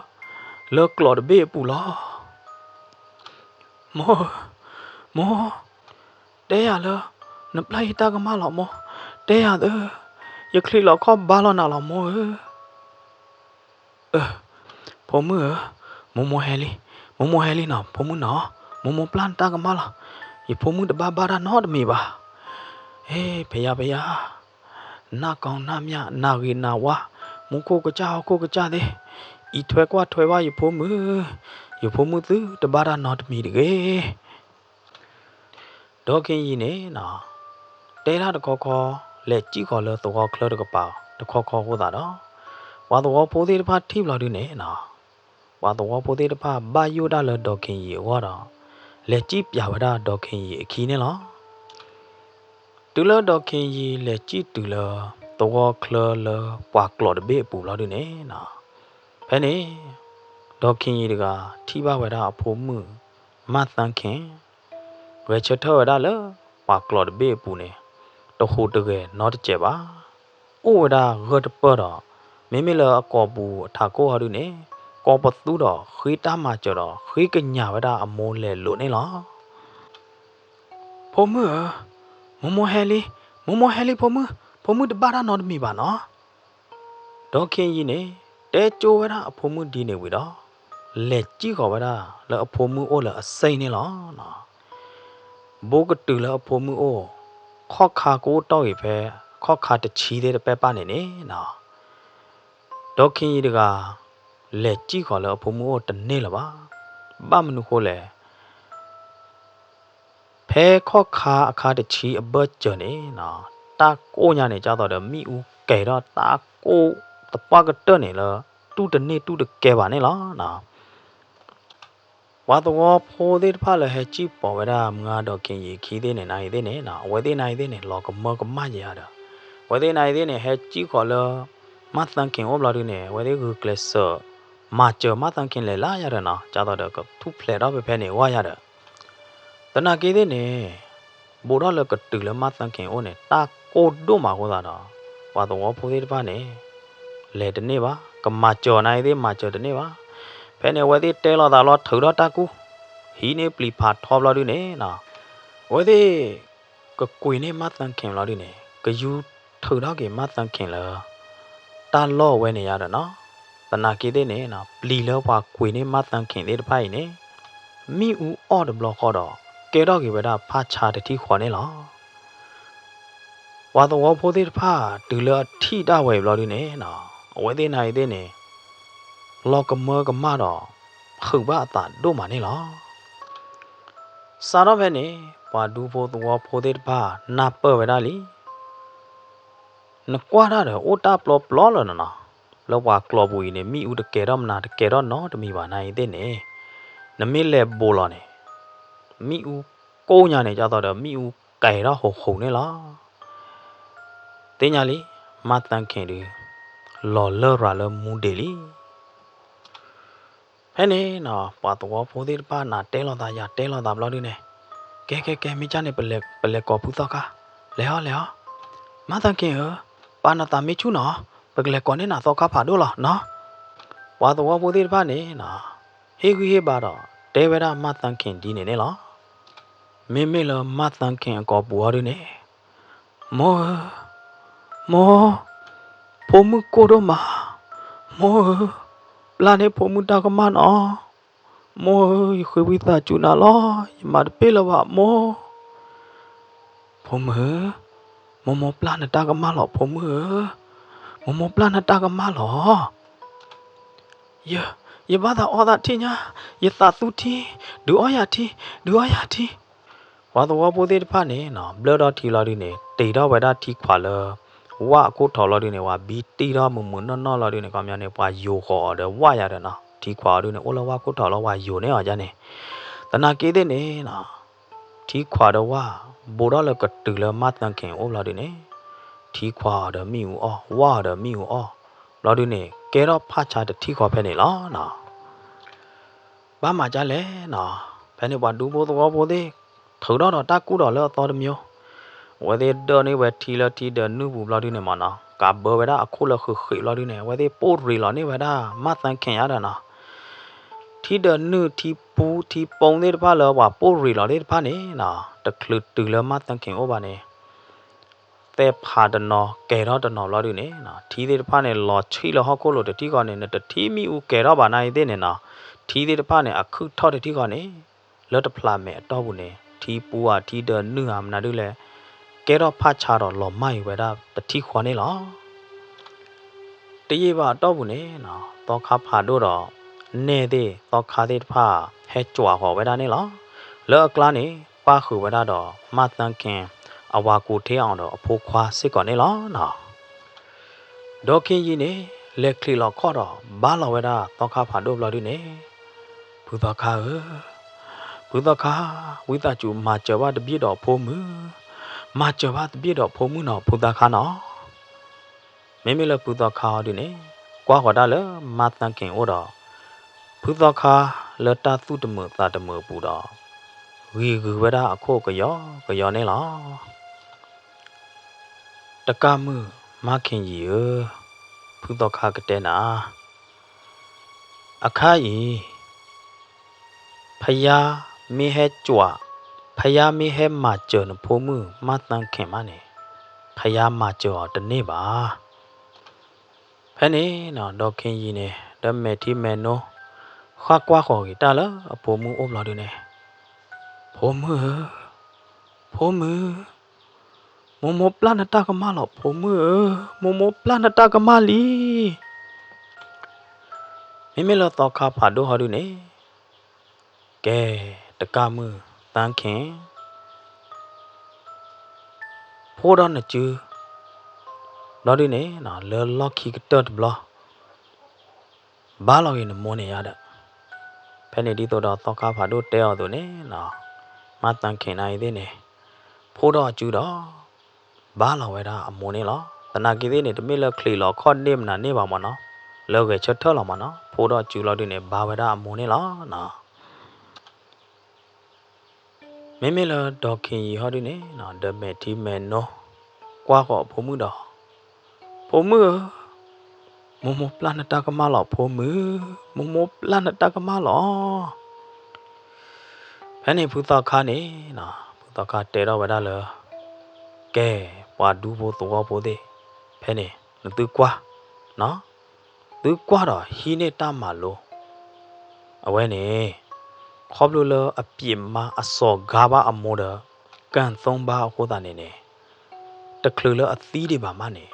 လၢကျိာ်တဘ့ၣ်အပူၤလီၤ. မိၢ်ဧၢ, မိၢ်, တဲယၤလၢ နပျၢ်ယတၢ်ကမၣ်လီၤမိၢ်, တဲယၤသၢ, ယချံးလီၤခီၣ်ဘါလီၤနၤလီၤမိၢ်ဧၢ. အၢ, ဖိမုၣ်ဧၢ, မိၢ်မိၢ်ဟဲလံ, မိၢ်မိၢ်ဟဲလံနီၤ ဖိမုၣ်နီၤ, မိၢ်မိၢ်ပျၢ်နတၢ်ကမၣ်လီၤ. ယဖိမုၣ်တဘၣ်ဘၣ်တၢ်နီတမံၤဘၣ်. ဟ့ၣ် ဖဲယၤဖဲယၤ, နၢ်ကီနၢ်မၠၣ် နၢ်ဂ့ၤနၢ်ဝါ, မူခိၣ်ကစၢ်ဟီၣ်ခိၣ်ကစၢ်သ့ၣ်, အံးထွဲကွၢ်ထွဲဘၣ်ယဖိမုၣ်, ယဖိမုၣ်သုတဘၣ်တၢ်နီတမံၤတဂ့ၤ. ဒီးခ့ၣ်ယံၤန့ၣ်နီၤ, တဲတၢ်တခီခီ, လဲၤစံၣ်ဃီၤလၢသဝီချၢတကပၤတခီခီအဃိသတးဒီး, ပှၤသဝီဖိသ့ၣ်တဖၣ်ထံၣ်ဘျီဒုန့ၣ်နီၤ, ပှၤသဝီဖိသ့ၣ်တဖၣ်ဘၣ်ယိၣ်တၢ်လၢဒီးခ့ၣ်ယံၤအဂီၢ်ဒီး, လဲၤစံၣ်ပၠးဝဲဒၣ်ဒီးခ့ၣ်ယံၤအခံန့ၣ်လီၤ. တုၤလၢဒီးခ့ၣ်ယံၤလဲၤစံၣ်တုၤလၢ သဝီချၢလၢပှၤကျိးတဘ့ၣ်အပူၤဘျီဒုန့ၣ်နီၤ, ဖဲန့ၣ် ဒီးခ့ၣ်ယံၤတဂၤထံၣ်ဘၣ်ဝဲဒၣ်အဖိမုၣ် မၢ်သၢခ့ၣ် ဂဲၤဆၢထၢၣ်ဝဲဒၣ်လၢပှၤကျိးတဘ့ၣ်အပူၤန့ၣ် တဟူးတဂဲၤနီတစဲးဘၣ်. အိၣ်ဝဲဒၣ်ဂၢၢ်တပၢၢ်ဒီး, မ့မ့ၢ်လၢအကိာ်ပူၤအထးခိၣ်ဟီဒုန့ၣ်, ကိးပသူဒီးဃ့တၢ်မၤစၢၤဒီး ဃ့ကညးဝဲဒၣ်အမိၢ်လဲၤလိာ်န့ၣ်လီၤ. ဖိမုၣ်ဧၢ, မိၢ်မိၢ်ဟဲလံ, မိၢ်မိၢ်ဟဲလံဖိမုၣ်, ဖိမုၣ်တဘၣ်တၢ်နီတမံၤဘၣ်နီၤ. ဒီးခ့ၣ်ယံၤန့ၣ် တဲကၠိဝဲဒၣ်အဖိမုၣ်ဒ်န့ၣ်ဝံၤဒီး, လဲၤစံၣ်ဃီၤဝဲဒၣ်လၢအဖိမုၣ်အိၣ်လၢအစ့ၣ်န့ၣ်လီၤ. ဘိကတုၤလၢအဖိမုၣ်အိၣ်, ခီၣ်ခါကအိၣ်တီၢ်ဂ့ၤဖဲ ခီၣ်ခါတဆံသ့ၣ်တဖၣ်ပၢ်န့ၣ်န့ၣ်နီၤ, ဒီးခ့ၣ်ယံၤတဂၤ လဲၤစံၣ်ဃီၤလၢအဖိမုၣ်အိၣ်တန့ၢ်လၢၤဘၣ်. ဘၣ်မနုၤဃိလဲၣ် ဖဲခီၣ်ခါအခါတဆံအဘၢၣ်စၢၤန့ၣ်နီၤ, တၢ်ကိၢ်ညါန့ၣ် ကၢ်သိးဒီးမ့ၣ်အူကဲၤထီၣ်တၢ်ကိၢ်သပှၢ်ကတၢၢ်န့ၣ်လၢ တူၢ်တန့ၢ်တူၢ်တကဲဘၣ်န့ၣ်လီၤ. ပှၤသဝီဖိသ့ၣ်တဖၣ်လၢဟဲစံၣ်ပိာ်ဝဲဒၣ်မုၢ်ဂၤဒီးခ့ၣ်ယံၤအခံသ့ၣ်န့ၣ် နၤအံၤသ့ၣ်န့ၣ်နီၤ, အဝဲသ့ၣ်နၤအံၤသ့ၣ်န့ၣ် လီၤကမၢကမၣ်ယဲၤဒီး, အဝဲသ့ၣ်နၤအံၤသ့ၣ်န့ၣ် ဟဲစံၣ်ဃီၤလၢ မၢ်သၢခ့ၣ်အိၣ်ဘျီဒုန့ၣ် အဝဲသ့ၣ်ဂုာ်ကျဲးစၢး မၤစၢၤမၢ်သၢခ့ၣ်လဲၤလၢယၤဒီးနီၤ, ကၢ်သိးဒီးကထူၣ်ဖျဲးထီၣ်ဖဲဖဲန့ၣ်အဂီၢ်ယၤဒီး, သနာ်က့သ့ၣ်န့ၣ် ဘူးထီၣ်လၢကတုၤလၢမၢ်သၢခ့ၣ်အိၣ်န့ၣ် တၢ်ကိၢ်ဒိၣ်မးအဃိသတးဒီး, ပှၤသဝီဖိသ့ၣ်တဖၣ်န့ၣ် လဲၤတန့ၢ်ဘၣ်, ကမၤစၢၤနၤအံၤသ့ၣ်မၤစၢၤတန့ၢ်ဘၣ်. ဖဲန့ၣ်အဝဲသ့ၣ်တဲလိာ်သးလီၤထုးထီၣ်တၢ်ကူၣ်, ဟံးန့ၢ်ပျံၤဖးထီဘျီဒုန့ၣ်နီၤ, အဝဲသ့ၣ် ကကွံာ်န့ၢ်မၢ်သၢခ့ၣ်ဘျီဒုန့ၣ် ကယူၤထုးထီၣ်က့ၤမၢ်သၢခ့ၣ်လၢ တၢ်လီၢ်ဝဲန့ၣ်ယၤဒီးနီၤ, သနာ်က့သ့ၣ်န့ၣ် ပျံၤလၢပှၤကွံာ်န့ၢ်မၢ်သၢခ့ၣ်သ့ၣ်တဖၣ်အံၤန့ၣ် မ့ၣ်အူအီၣ်တဘျီဃီဒီး ကဲထီၣ်က့ၤဝဲဒၣ်ဖၣ်ဆါတထံၣ်ဃီန့ၣ်လီၤ. ပှၤသဝီဖိသ့ၣ်တဖၣ်တုၤလၢအထံၣ်တၢ်ဝဲအံၤဘျီဒုန့ၣ်နီၤ, အဝဲသ့ၣ်နၤအံၤသ့ၣ်န့ၣ် လီၤကမၢကမၣ်ဒီး ဟုးဘၣ်အသးဒိၣ်မးန့ၣ်လီၤ. စးထီၣ်ဖဲန့ၣ် ပှၤဒူဖိသဝီဖိသ့ၣ်တဖၣ်နၢ်ပၢၢ်ဝဲဒၣ်လံ နကွၢ်တၢ်ဒီးအိၣ်တၢ်ပျီပျီလီၤနီၤနီၤ, လၢပှၤကျိာ်ပူၤအံၤန့ၣ် မ့ၣ်အူတကဲထီၣ်မနုၤတကဲထီၣ်နီတမံၤဘၣ်နၤအံၤသ့ၣ်န့ၣ်, နမ့ၢ်လဲၤဘိးလီၤန့ၣ် မ့ၣ်အူကိၢ်ညါန့ၣ် ကၢ်သိးဒီးမ့ၣ်အူကဲထီၣ်ဟူးဟူးန့ၣ်လီၤ. သ့ၣ်ညါလံ, မၢ်သၢခ့ၣ်ဒု လီၤလရာ်လၢမူဒ့ၣ်လံ. ဖဲန့ၣ်နီၤ ပှၤသဝီဖိသ့ၣ်တဖၣ်နၤတဲလိာ်သးယၤတဲလိာ်သးဘျီဒုန့ၣ်, ကဲကဲကဲ မ့ၢ်ကၢ်န့ၣ် ပလဲၤကိးဖုသီခါ, လဲၤအီၤလဲၤအီၤ, မၢ်သၢခ့ၣ်ဧၢ, ပာ်နသးမ့ၢ်ဆူၣ်နီၤ, ပကလဲၤကိးန့ၢ်နၤသီခါဖးဒိၣ်လီၤနီၤ. ပှၤသဝီဖိသ့ၣ်တဖၣ်န့ၣ်နီၤ, ဟ့ၣ်ဂံၢ်ဟ့ၣ်ဘါဒီး တဲဝဲဒၣ်မၢ်သၢခ့ၣ်ဒ်န့ၣ်န့ၣ်လီၤ. မ့မ့ၢ်လၢမၢ်သၢခ့ၣ်အကိာ်ပူၤအီၤဒုန့ၣ်, မိၢ်ဧၢ, မိၢ်, ဖိမုၣ်ကိၢ်ဒိၣ်မး, မိၢ်ဧၢ, ပျၢ်န့ၢ်ဖိမုၣ်တၢ်ကမၣ်နီၤ, မိၢ်ဧၢ, ယဃ့ဝံသးစူၤနၤလီၤ, ယမၤတပ့ၢ်လၢၤဘၣ်မိၢ်. ဖိမုၣ်ဧၢ, မိၢ်မိၢ်ပျၢ်နတၢ်ကမၣ်လီၤ ဖိမုၣ်ဧၢ, မိၢ်မိၢ်ပျၢ်နတၢ်ကမၣ်လီၤ. ယ, ယဘၣ်သးအီသးထံညါ, ယသးသူထံ, ဒုးအီယၤထံ, ဒုးအီယၤထံ. ပှၤသဝီဖိသ့ၣ်တဖၣ်န့ၣ်နီၤ ဘျၢထီၣ်ထံလီၤဒုန့ၣ် တ့ထီၣ်ဝဲဒၣ်ထံခွးလၢ ဝၣ်အခိၣ်ထီးလီၤဒုန့ၣ် ပှၤဘံတံၢ်ထီၣ်မုာ်မုာ်နီၢ်နီၢ်လီၤဒုန့ၣ် ခီပညီန့ၣ် ပှၤယိၤဃီၤအီၤဒီးဝၣ်ယၤဒီးနီၤ ထံခွးအီၤဒုန့ၣ် အိၣ်လၢဝၣ်ခိၣ်ထီးလီၤပှၤယိၤန့ၢ်အီၤဒ်န့ၣ်. သနာ်က့သ့ၣ်န့ၣ်နီၤ ထံခွးဒီးဝၣ် ဘူးထီၣ်လၢကတုၤလၢမၢ်သၢခ့ၣ်အိၣ်ဘျီဒုန့ၣ် ထံခွးအီၤဒီးမ့ၣ်အူအီၣ် ဝၣ်အီၤဒီးမ့ၣ်အူအီၣ် ဘျီဒုန့ၣ် ကဲထီၣ်ဖၣ်ဆါတထံၣ်ဃီဖဲန့ၣ်လီၤနီၤ. ဘၣ်မၤဒ်လဲၣ်နီၤ ဖဲန့ၣ်ပှၤဒူဖိသဝီဖိသ့ၣ် ထုးထီၣ်ဒီးတၢ်ကူၣ်ဒီးလၢအသီတမံၤ အဝဲသ့ၣ်ဒၢန့ၢ်ဝဲထံလၢထံဒီးနုၢ်ပူၤဘျီဒုန့ၣ်မးနီၤ ကးဘၢဝဲဒၣ်အခိၣ်လၢဃ့ဃ့ဘျီဒုန့ၣ် အဝဲသ့ၣ်ပိၢ်ရ့ၣ်လီၤန့ၢ်ဝဲဒၣ်မၢ်သၢခ့ၣ်ယါဒီးနီၤ ထံဒီးနုၢ်ထံပူထံပိသ့ၣ်တဖၣ်လၢပှၤပိၢ်ရ့ၣ်လီၤသ့ၣ်တဖၣ်န့ၣ်နီၤ တချုးတုၤလၢမၢ်သၢခ့ၣ်အိၣ်ဘၣ်န့ၣ် သဲဖးတနီၤကဲၤထီၣ်တနီၤဘျီဒုန့ၣ်နီၤ ထံသ့ၣ်တဖၣ်န့ၣ် လီၤဆံၣ်လၢဟီၣ်ခိၣ်လိၤတထံၣ်ဃီန့ၣ် နတထံၣ်မ့ၣ်အူကဲၤထီၣ်ဘၣ်နၤအံၤသ့ၣ်န့ၣ်နီၤ ထံသ့ၣ်တဖၣ်န့ၣ် အခုၣ်ထီၣ်တထံၣ်ဃီန့ၣ် လၢတဖျးမဲာ်အတီၢ်ပူၤန့ၣ် ထံပူဧါထံဒီးနုၢ်ဧါမနုၤဒ်လဲၣ် ကဲထီၣ်ဖၣ်ဆါဒီးလီၤမၢ်အံၤဝဲဒၣ်တထံၣ်ဃီန့ၣ်လီၤ. တယံာ်ဘၣ်အတီၢ်ပူၤန့ၣ်နီၤ သီခါဖးဒိၣ်ဒီး နဲၣ်သ့ၣ်သီခါသ့ၣ်တဖၣ် ဟဲကွၢ်ဃီၤဝဲဒၣ်န့ၣ်လီၤ. လၢအကျါန့ၣ် ပၣ်ဃုာ်ဝဲဒၣ်ဒီး မၣ်သၣ်ခ့ၣ် အဝၤကိးထ့အီၤဒီး အဖိခွါစ့ၢ်ကီးန့ၣ်လီၤနီၤ. ဒီးခ့ၣ်ယံၤန့ၣ် လဲၤချံးလီၤခီၣ်ဒီး ဘါလီၤဝဲဒၣ်သီခါဖးဒိၣ်ဘျီဒုန့ၣ်, ဖုသီခါဧၢ, ဖုသီခါ, ဝံသးစူၤမၤစၢၤဘၣ်တဘ့ၣ်ဒီးဖိမုၣ်, မၤစၢၤဘၣ်တဘ့ၣ်ဒီးဖိမုၣ်နီၤ ဖုသီခါနီၤ. မ့မ့ၢ်လၢဖုသီခါအီၤဒုန့ၣ် ကွၢ်ဃီၤဒၣ်လၢမါသၣ်ခ့ၣ်အိၣ်ဒီး ဖုသီခါလၢတၢ်သူၣ်တမုာ်သးတမုာ်အပူၤဒီး ဂံၤဂုၤဝဲဒၣ်အခိၣ်ကယီကယီန့ၣ်လီၤ. တကၢ်မုၣ်မါခ့ၣ်ယံၤဧၢ, ဖုသီခါကတဲနၤ, အခါအံၤ ဖယါမ့ၢ်ဟဲကွၢ်, ဖယါမ့ၢ်ဟဲမၤစၢၤနဖိမုၣ်မါသၣ်ခ့ၣ်မးန့ၣ် ဖယါမၤစၢၤအီၤတန့ၢ်ဘၣ်. ဖဲန့ၣ်နီၤ ဒီးခ့ၣ်ယံၤန့ၣ် ဒီးမဲာ်ထံမဲာ်နိ ဃၣ်ကွၢ်ဃီၤဂ့ၤတၢ်လၢအဖိမုၣ်အိၣ်ဘျီဒုန့ၣ်, ဖိမုၣ်ဧၢ, ဖိမုၣ်, မိၢ်မိၢ်ပျၢ်နတၢ်ကမၣ်လီၤ ဖိမုၣ်ဧၢ, မိၢ်မိၢ်ပျၢ်နတၢ်ကမၣ်လံ. မ့မ့ၢ်လၢသီခါဖးဒိၣ်ဟီဒုန့ၣ်, ကဲ, တကၢ်မုၣ်သၣ်ခ့ၣ် ဖိၣ်ဒီးနစု ဘျီဒုန့ၣ် လၢလီၢ်ခံကတၢၢ်တဘျီ ဘါလီၤဂ့ၤနမိၢ်န့ၣ်ယါဒီး, ဖဲန့ၣ်ဒ်သိးဒီးသီခါဖးဒိၣ်တဲအီၤအသိးန့ၣ်, မါသၣ်ခ့ၣ်နၤအံၤသ့ၣ်န့ၣ် ဖိၣ်ဒီးအစုဒီး ဘါလီၤဝဲဒၣ်အမိၢ်န့ၣ်လီၤ. သနာ်က့သ့ၣ်န့ၣ် တမ့ၢ်လၢချံးလီၤခီၣ်န့ၢ်မနုၤန့ၢ်ဘၣ်မၢ်နီၤ, လၢဂဲၤဆၢထၢၣ်လီၤမၢ်နီၤ, ဖိၣ်ဒီးအစုလီၤဒုန့ၣ် ဘါဝဲဒၣ်အမိၢ်န့ၣ်လီၤနီၤ. မ့မ့ၢ်လၢဒီးခ့ၣ်ယံၤဟီဒုန့ၣ် ဒီးမဲာ်ထံမဲာ်နိ ကွၢ်ဃီၤအဖိမုၣ်ဒီး, ဖိမုၣ်ဧၢ, မိၢ်မိၢ်ပျၢ်နတၢ်ကမၣ်လီၤ ဖိမုၣ်, မိၢ်မိၢ်ပျၢ်နတၢ်ကမၣ်လီၤ. ဖဲန့ၣ်ဖုသီခါန့ၣ်, ဖုသီခါတဲထီၣ်ဝဲဒၣ်လၢ, ကဲ, ပှၤဒူဖိသဝီဖိသ့ၣ်, ဖဲန့ၣ် နသုကွၢ်, သုကွၢ်ဒီးဟံးန့ၢ်တၢ်မၤလိ အဝဲန့ၣ် ခီဖျိလၢအပျံၤမါအစီၤဂါဘၣ်အမိၢ်ဒီး ကၣ်သိဘၣ်အဃိသတးန့ၣ်န့ၣ်, တချုးလၢအသံဒံးဘၣ်မးန့ၣ်,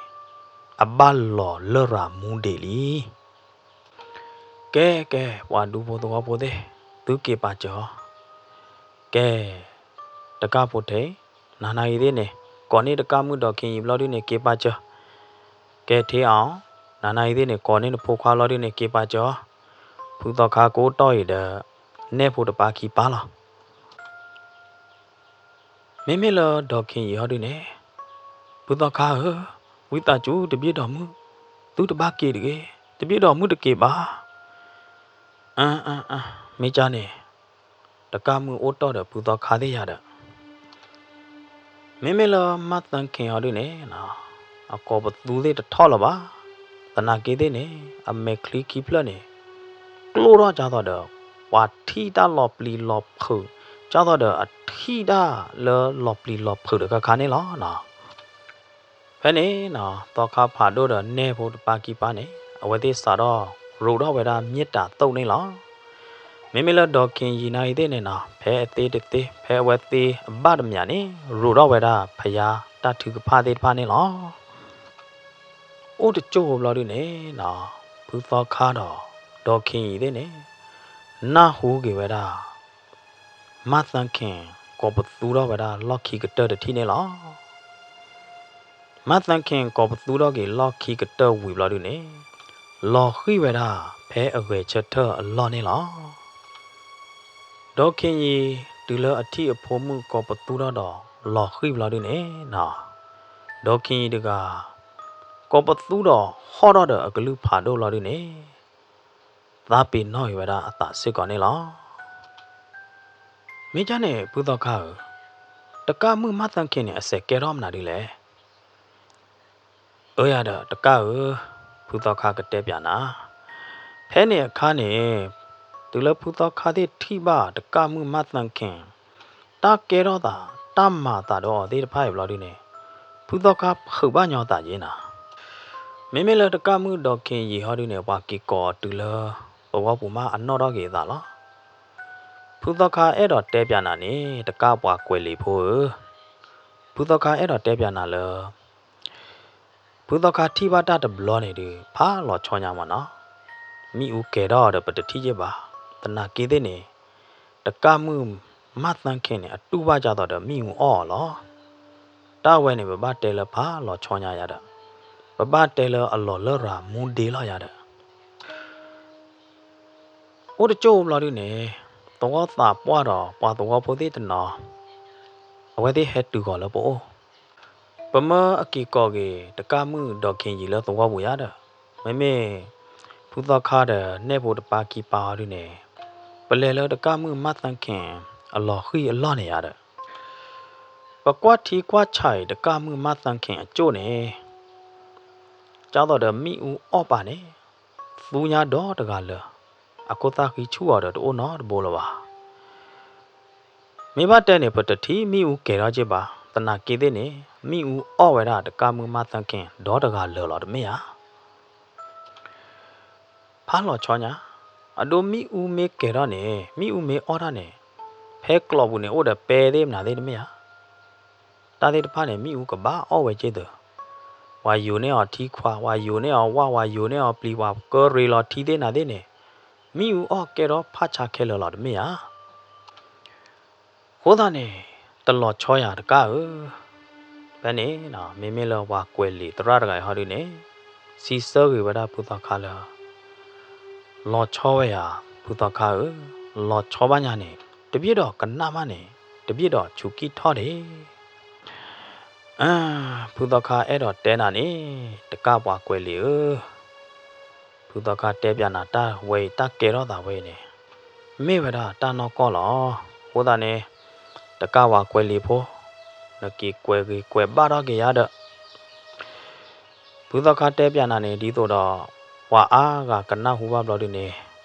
အဘၣ်လီၤလရာ်မူဒံးလံ. ကဲကဲ ပှၤဒူဖိသဝီဖိသ့ၣ်, သုက့ၤပာ်စၢၤအီၤ. ကဲ, တကၢ်ဖိထ့, နၤနၤဂ့ၤသ့ၣ်န့ၣ် ကိးန့ၢ်တကၢ်မုၣ်ဒီးခ့ၣ်ယံၤဘျီဒုန့ၣ် က့ၤပာ်စၢၤ. ကဲထ့အီၤ, နၤနၤဂ့ၤသ့ၣ်န့ၣ် ကိးန့ၢ်နဖိခွါဘျီဒုန့ၣ် က့ၤပာ်စၢၤအီၤ. ဖုသီခါကအိၣ်တီၢ်အံၤဒီး နဲၣ်ဖိတပၢ်ခံပၢ်လီၤ. မ့မ့ၢ်လၢဒီးခ့ၣ်ယံၤဟီဒုန့ၣ်, ဖုသီခါဧၢ, ဝံသးစူၤတဘ့ၣ်ဒီးမုၣ်, သုတဘၣ်က့ၤတဂ့ၤ, တဘ့ၣ်ဒီးမုၣ်တက့ၤဘၣ်. အၢ အၢ အၢ, မ့ၢ်ကၢ်န့ၣ်, တကၢ်မုၣ်အိၣ်တီၢ်ဒီးဖုသီခါသ့ၣ်ယၤဒီး မ့မ့ၢ်လၢမါသၢခ့ၣ်ဟီဒုန့ၣ်, အကိးပသူသ့ၣ်တထီၣ်လၢၤဘၣ်. သနာ်က့သ့ၣ်န့ၣ် အမဲာ်ချံခံဖျၢၣ်န့ၣ် ကျိၣ်ထီၣ်ဒ်သိးဒီး ပှၤထံၣ်တၢ်လီၤပျံၤလီၤဖုး, ဒ်သိးဒီးအထံၣ်တၢ်လၢလီၤပျံၤလီၤဖုးတခါခါန့ၣ်လီၤ. ဖဲန့ၣ် သီခါဖးဒိၣ်ဒီးနဲၣ်ဖိတပၢ်ခံပၢ်န့ၣ် အဝဲသ့ၣ်စးထီၣ်ရိးထီၣ်ဝဲဒၣ်မ့ၢ်တၢ်သိၣ်န့ၣ်လီၤ. မ့မ့ၢ်လၢဒီးခ့ၣ်ယံၤနၤအံၤသ့ၣ်န့ၣ်နီၤ ဖဲအသ့တသ့ ဖဲအဝဲသ့အဘၣ်တမံၤန့ၣ် ရိးထီၣ်ဝဲဒၣ်ဖယါတၢ်ထုကဖၣ်သ့ၣ်တဖၣ်န့ၣ်လီၤ. အိၣ်တကၠိၢ်ဖိဘျီဒုန့ၣ်နီၤ ဖုသီခါဒီး ဒီးခ့ၣ်ယံၤသ့ၣ်န့ၣ် နၢ်ဟူက့ၤဝဲဒၣ် မါသၢခ့ၣ် ကိးပသူထီၣ်ဝဲဒၣ်လီၢ်ခံကတၢၢ်တထံၣ်န့ၣ်လီၤ. မါသၢခ့ၣ်ကိးပသူထီၣ်က့ၤလီၢ်ခံကတၢၢ်ဝံၤဘျီဒုန့ၣ် လီၤဃံၢ်ဝဲဒၣ်ဖဲအဂဲၤဆၢထၢၣ်အလီၢ်န့ၣ်လီၤ. ဒီးခ့ၣ်ယံၤ တုၤလၢအထံၣ်အဖိမုၣ်ကိးပသူထီၣ်ဒီးလီၤဃံၢ်ဘျီဒုန့ၣ်နီၤ ဒီးခ့ၣ်ယံၤတဂၤ ကိးပသူဒီးဟီၣ်ထီၣ်ဒီးအကလုၢ်ဖးဒိၣ်ဘျီဒုန့ၣ် သးပ့ၤနီၣ်က့ၤဝဲဒၣ်အသးစ့ၢ်ကီးန့ၣ်လီၤ. မ့ၢ်ကၢ်န့ၣ် ဖုသီခါဧၢ, တကၢ်မုၣ်မါသၢခ့ၣ်န့ၣ် အစဲးကဲထီၣ်မနုၤဒ်လဲၣ်. အၢယၤဒီးတကၢ်ဧၢ, ဖုသီခါကတဲပၠးနၤ, ဖဲန့ၣ်အခါန့ၣ် တုၤလၢဖုသီခါသ့ၣ်ထံၣ်ဘၣ်တကၢ်မုၣ်မါသၢခ့ၣ် တၢ်ကဲထီၣ်သး တၢ်မၤအသးဒီးအီၤသ့ၣ်တဖၣ်အံၤဘျီဒုန့ၣ် ဖုသီခါဖုးဘၣ်ညီသးယ့နီၤ. မ့မ့ၢ်လၢတကၢ်မုၣ်ဒီးခ့ၣ်ယံၤဟီဒုန့ၣ် ပှၤက့ၤကိးအီၤတုၤလၢသဝီပူၤမးအနီၣ်ထီၣ်က့ၤအသးလီၤ. ဖုသီခါအဲၣ်ဒိးတဲပၠးနၤန့ၣ် တကၢ်ပှၤကွဲးလံာ်ဖိဧၢ, ဖုသီခါအဲၣ်ဒိးတဲပၠးနၤလၢ ဖုသီခါထံၣ်ဘၣ်တၢ်တဘျီန့ၣ်ဒုး ဖးလီၤဆီညါမးနီၤ. မ့ၣ်အူကဲၤထီၣ်အီၤဒီး ပတထံၣ်က့ဘၣ်. သနာ်က့သ့ၣ်န့ၣ် တကၣ်မုၣ်မၢ်သၣ်ခ့ၣ်န့ၣ် အတူၢ်ဘၣ်ကၢ်သိးဒီးမ့ၣ်အူအီၣ်အီၤလီၤ. တၢ်ဝဲန့ၣ် ပဘၣ်တဲလၢဖးလီၤဆီညါယၤဒီး ပဘၣ်တဲလၢအလီၢ်လရာ်မူဒ့လီၤယၤဒီး အိၣ်တကၠိၢ်ဘျီဒုန့ၣ် သဝီသးပှၢ်ဒီးပှၤသဝီဖိသ့ၣ်တနီၤ အဝဲသ့ၣ်ဟဲတုၤဂီၤလၢပအိၣ်, ပမၢအက့ၤကိးက့ၤ တကၣ်မုၣ်ဒီးခ့ၣ်ယံၤလၢသဝီပူၤယၤဒီး မ့မ့ၢ် ဖုသီခါဒီးနဲၣ်ဖိတပၢ်ခံပၢ်အီၤဒုန့ၣ် ပလဲၤလၢတကၣ်မုၣ်မၢ်သၣ်ခ့ၣ်အလီၢ်ဃံၢ်အလီၢ်န့ၣ်ယၤဒီး ပကွၢ်ထံကွၢ်ဆးအံၤ တကၣ်မုၣ်မၢ်သၣ်ခ့ၣ်အကၠိၣ်န့ၣ် ကၢ်သိးဒီးမ့ၣ်အူအီၣ်ပာ်န့ၣ် သူညါဒီတဂၤလၢာ်, အခိၣ်သၣ်ဃံဆူၣ်အီၤဒီးတအိၣ်နီတဘိလၢၤဘၣ်. မ့ၢ်ဘၣ်တဲန့ၣ် ပတထံၣ်မ့ၣ်အူကဲၤထီၣ်က့ဘၣ်. သနာ်က့သ့ၣ်န့ၣ် မ့ၣ်အူအီၣ်ဝဲဒၣ်တကၣ်မုၣ်မၢ်သၣ်ခ့ၣ်ဒီတဂၤလၢာ်လီၤတမ့ၢ်ဧါ. ဖးလီၤဆီညါ, အဒိမ့ၣ်အူမ့ၢ်ကဲၤထီၣ်န့ၣ် မ့ၣ်အူမ့ၢ်အီၣ်ထီၣ်န့ၣ် ဖဲကျိးပူၤန့ၣ် အိၣ်ဒီးပဲသ့ၣ်မနုၤသ့ၣ်တမ့ၢ်ဧါ. တၢ်သ့ၣ်တဖၣ်န့ၣ် မ့ၣ်အူကဘၣ်အီၣ်ဝဲက့သၢ, ပှၤယိၤန့ၢ်အီၤထံခွါ, ပှၤယိၤန့ၢ်အီၤဝၣ်, ပှၤယိၤန့ၢ်အီၤပျံၤ, ပှၤကၢရ့လီၤထံသ့ၣ်နၤသ့ၣ်န့ၣ် မ့ၣ်အူအီၣ်ကဲထီၣ်ဖးဆါခဲလၢာ်လီၤတမ့ၢ်ဧါ. အဃိသတးန့ၣ် တလီၤဆီယၤတကၣ်ဧၢ. ဖဲန့ၣ် မ့မ့ၢ်လၢပှၤကွဲးလံာ်သရၣ်တဂၤအံၤဟီဒုန့ၣ် စံးဆၢဂ့ၤဝဲဒၣ်ဖုသီခါလၢ လီၤဆီဝဲယၤ ဖုသီခါဧၢ, လီၤဆီဘၣ်ညါန့ၣ် တဘၣ်ဒီးကနၣ်မးန့ၣ် တဘၣ်ဒီးဆူးကံၢ်ထီၣ်ဒ့ၣ်. ဖုသီခါအဲၣ်ဒိးတဲနၤန့ၣ် တကၣ်ပှၤကွဲးလံာ်ဧၢ, ဖုသီခါတဲပၠးနၤတၢ်ဝဲအံၤ တၢ်ကဲထီၣ်သးဝဲအံၤန့ၣ် မ့ၢ်ဝဲဒၣ်တၢ်နီၢ်ကီၢ်လီၤ. အဃိသတးန့ၣ် တကၣ်ပှၤကွဲးလံာ်ဖိ နက့ၤကွဲးဂ့ၤကွဲးဘၣ်ထီၣ်က့ၤယၤဒီး ဖုသီခါတဲပၠးနၤန့ၣ် ဒ်သိးဒီး ပှၤအါဂၤကနၢ်ဟူဘၣ်ဘျီဒုန့ၣ်